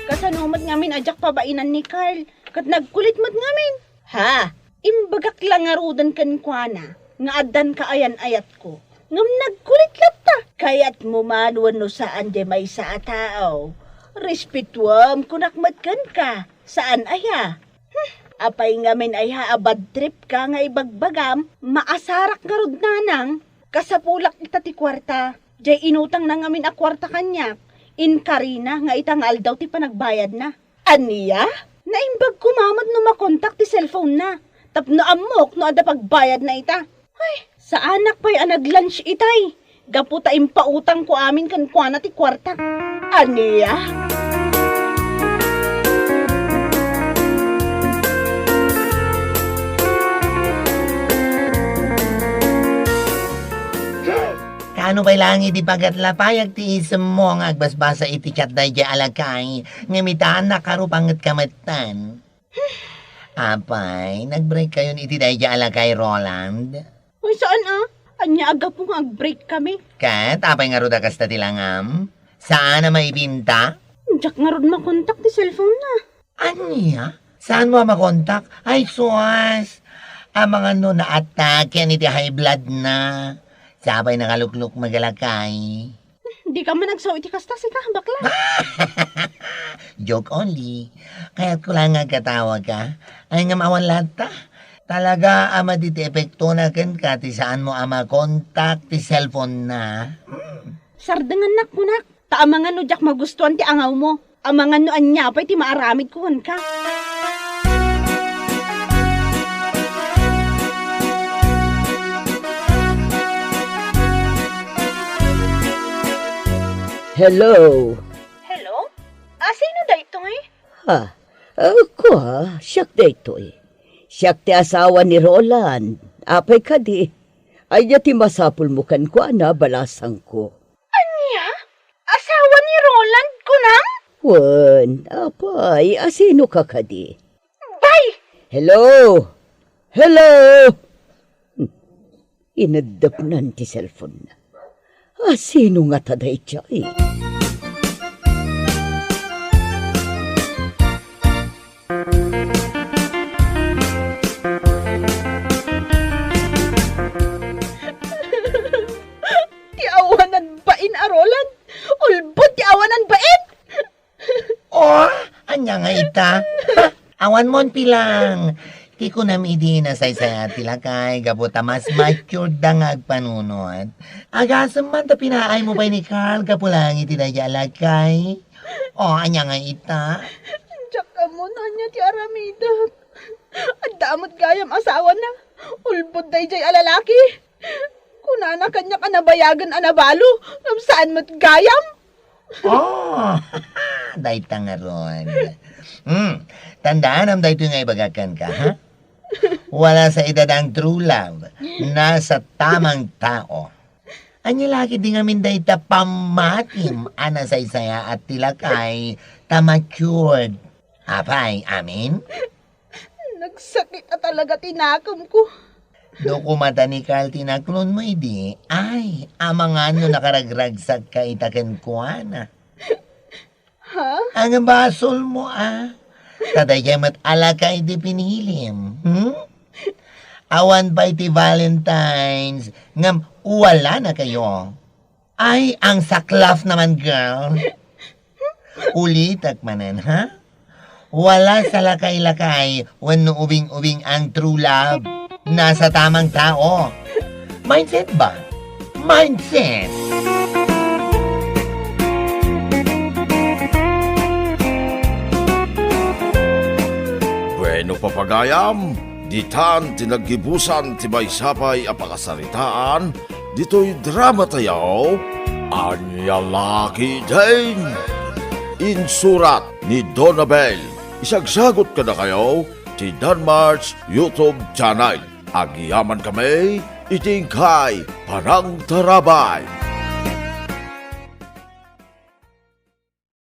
Kasano met ngamin a diak pabainan ni Carl? Ket nagkulit met ngamin. Ha? Imbagak la ngaruden kenkuana nga addan kaayan-ayatko. Ngem nagkulit latta. Kayatmo man wenno saan diay maysa a tao, respetuem, kunak met kenka. Saan aya? Hmm, apay ngamin aya a bad trip ka nga ibagbagam? Maasarak ngarud, nanang. Kasapulak ita ti kuarta. Diay inutangna ngamin a kuarta kaniak, inkarina nga ita nga aldaw ti panagbayadna. Ania? Naimbag koma met no makontak ti cellphone-na tapno ammok no adda pagbayadna ita. Ay, Saanak pay a nag-lunch itay. Gapu ta impautangko amin kenkuana ti kuartak. Ania? Kaano pay laeng idi pagatlapayag ti isemmo nga agbasbasa iti chat daydiay a lakay, ngem ita, nakarupangetka metten? Apay, nag-break kayon iti daydiay a lakay, Roland? Uy, saan a? Ania a gapu nga ag-break kami? Ket apay ngarud a kasta ti langam? Saan a maibinta? Diak ngarud makontak ti cellphone na. Ania? Saanmo a makontak? Ay, sus! Amangan no na-attack ken iti high blood na. Sapay nakaluklukmeg a lakay. Dika man agsao iti kasta, sika, bakla. Joke only. Kayatko laeng nga agkatawag ka. Ay, ngem awan latta. Talaga a madi ti epektona kenka ti saanmo a makontak ti cellphone na. Hmm. Sardengennak kunak, ta amangan no diak magustuan ti angawmo. Amangan no ania pay ti maaramidko kenka. Hello? Hello? Ah, sino daytoy? Ha? Ah, kua, siak daytoy. Siak ti asawa ni Roland. Apay kadi? Ania ti masapulmo kenkuana, balasangko? Ania? Asawa ni Roland, kunam? Wen, apay, asino ka kadi? Bay! Hello? Hello? Hmm. Ineddepnan ti cellphone na. Asino ngata daydiay? Ti awanan bain a Roland! Ulbod ti awanan bain! Oh, ania nga ita? Ha? Awan mon pilang. Ti kunam idi nasaysaya ti lakay, gapu ta mas matured da nga agpanunot. Agasem man ta pinaaymo pay ni Carl gapu laeng iti daydiay a lakay. Oh, ania nga ita? Diak ammo no ania ti aramidek. Adda met gayam asawana. Ulbod daydiay a lalaki. Kunana kaniak a nabayagen a nabalo, ngem saan met gayam. Oh, dayta ngarud. Hmm, tandaanam daytoy nga ibagak kenka, ha? Wala sa edad ang true love, nasa tamang tao. Ania la ketdi ngamin dayta pammatim a nasaysayaat ti lakay ta matured. Apay, amin? Nagsakit a talaga ti nakemko. No kumata ni Carl ti naklonmo idi, ay, amangan no nakaragragsakka ita kenkuana. Ha? Ang basolmo, ah. Ta daydiay met a lakay ti pinilim, hmm? Awan pay ti Valentine's, ngem wala na kayo. Ay, ang saklaf naman, girl. Ulitek manen, ha? Wala sa lakay-lakay wenno ubing-ubing ang true love. Nasa tamang tao. Mindset ba? Mindset! Bueno, papagayam, ditan ti naggibusan ti maysa pay a pakasaritaan ditoy drama tayo, Ania la ketdin. Insurat ni Donabel. Isagsagut kadakayo ti Danmart's YouTube channel. Agyaman kami iti inkay panangtarabay.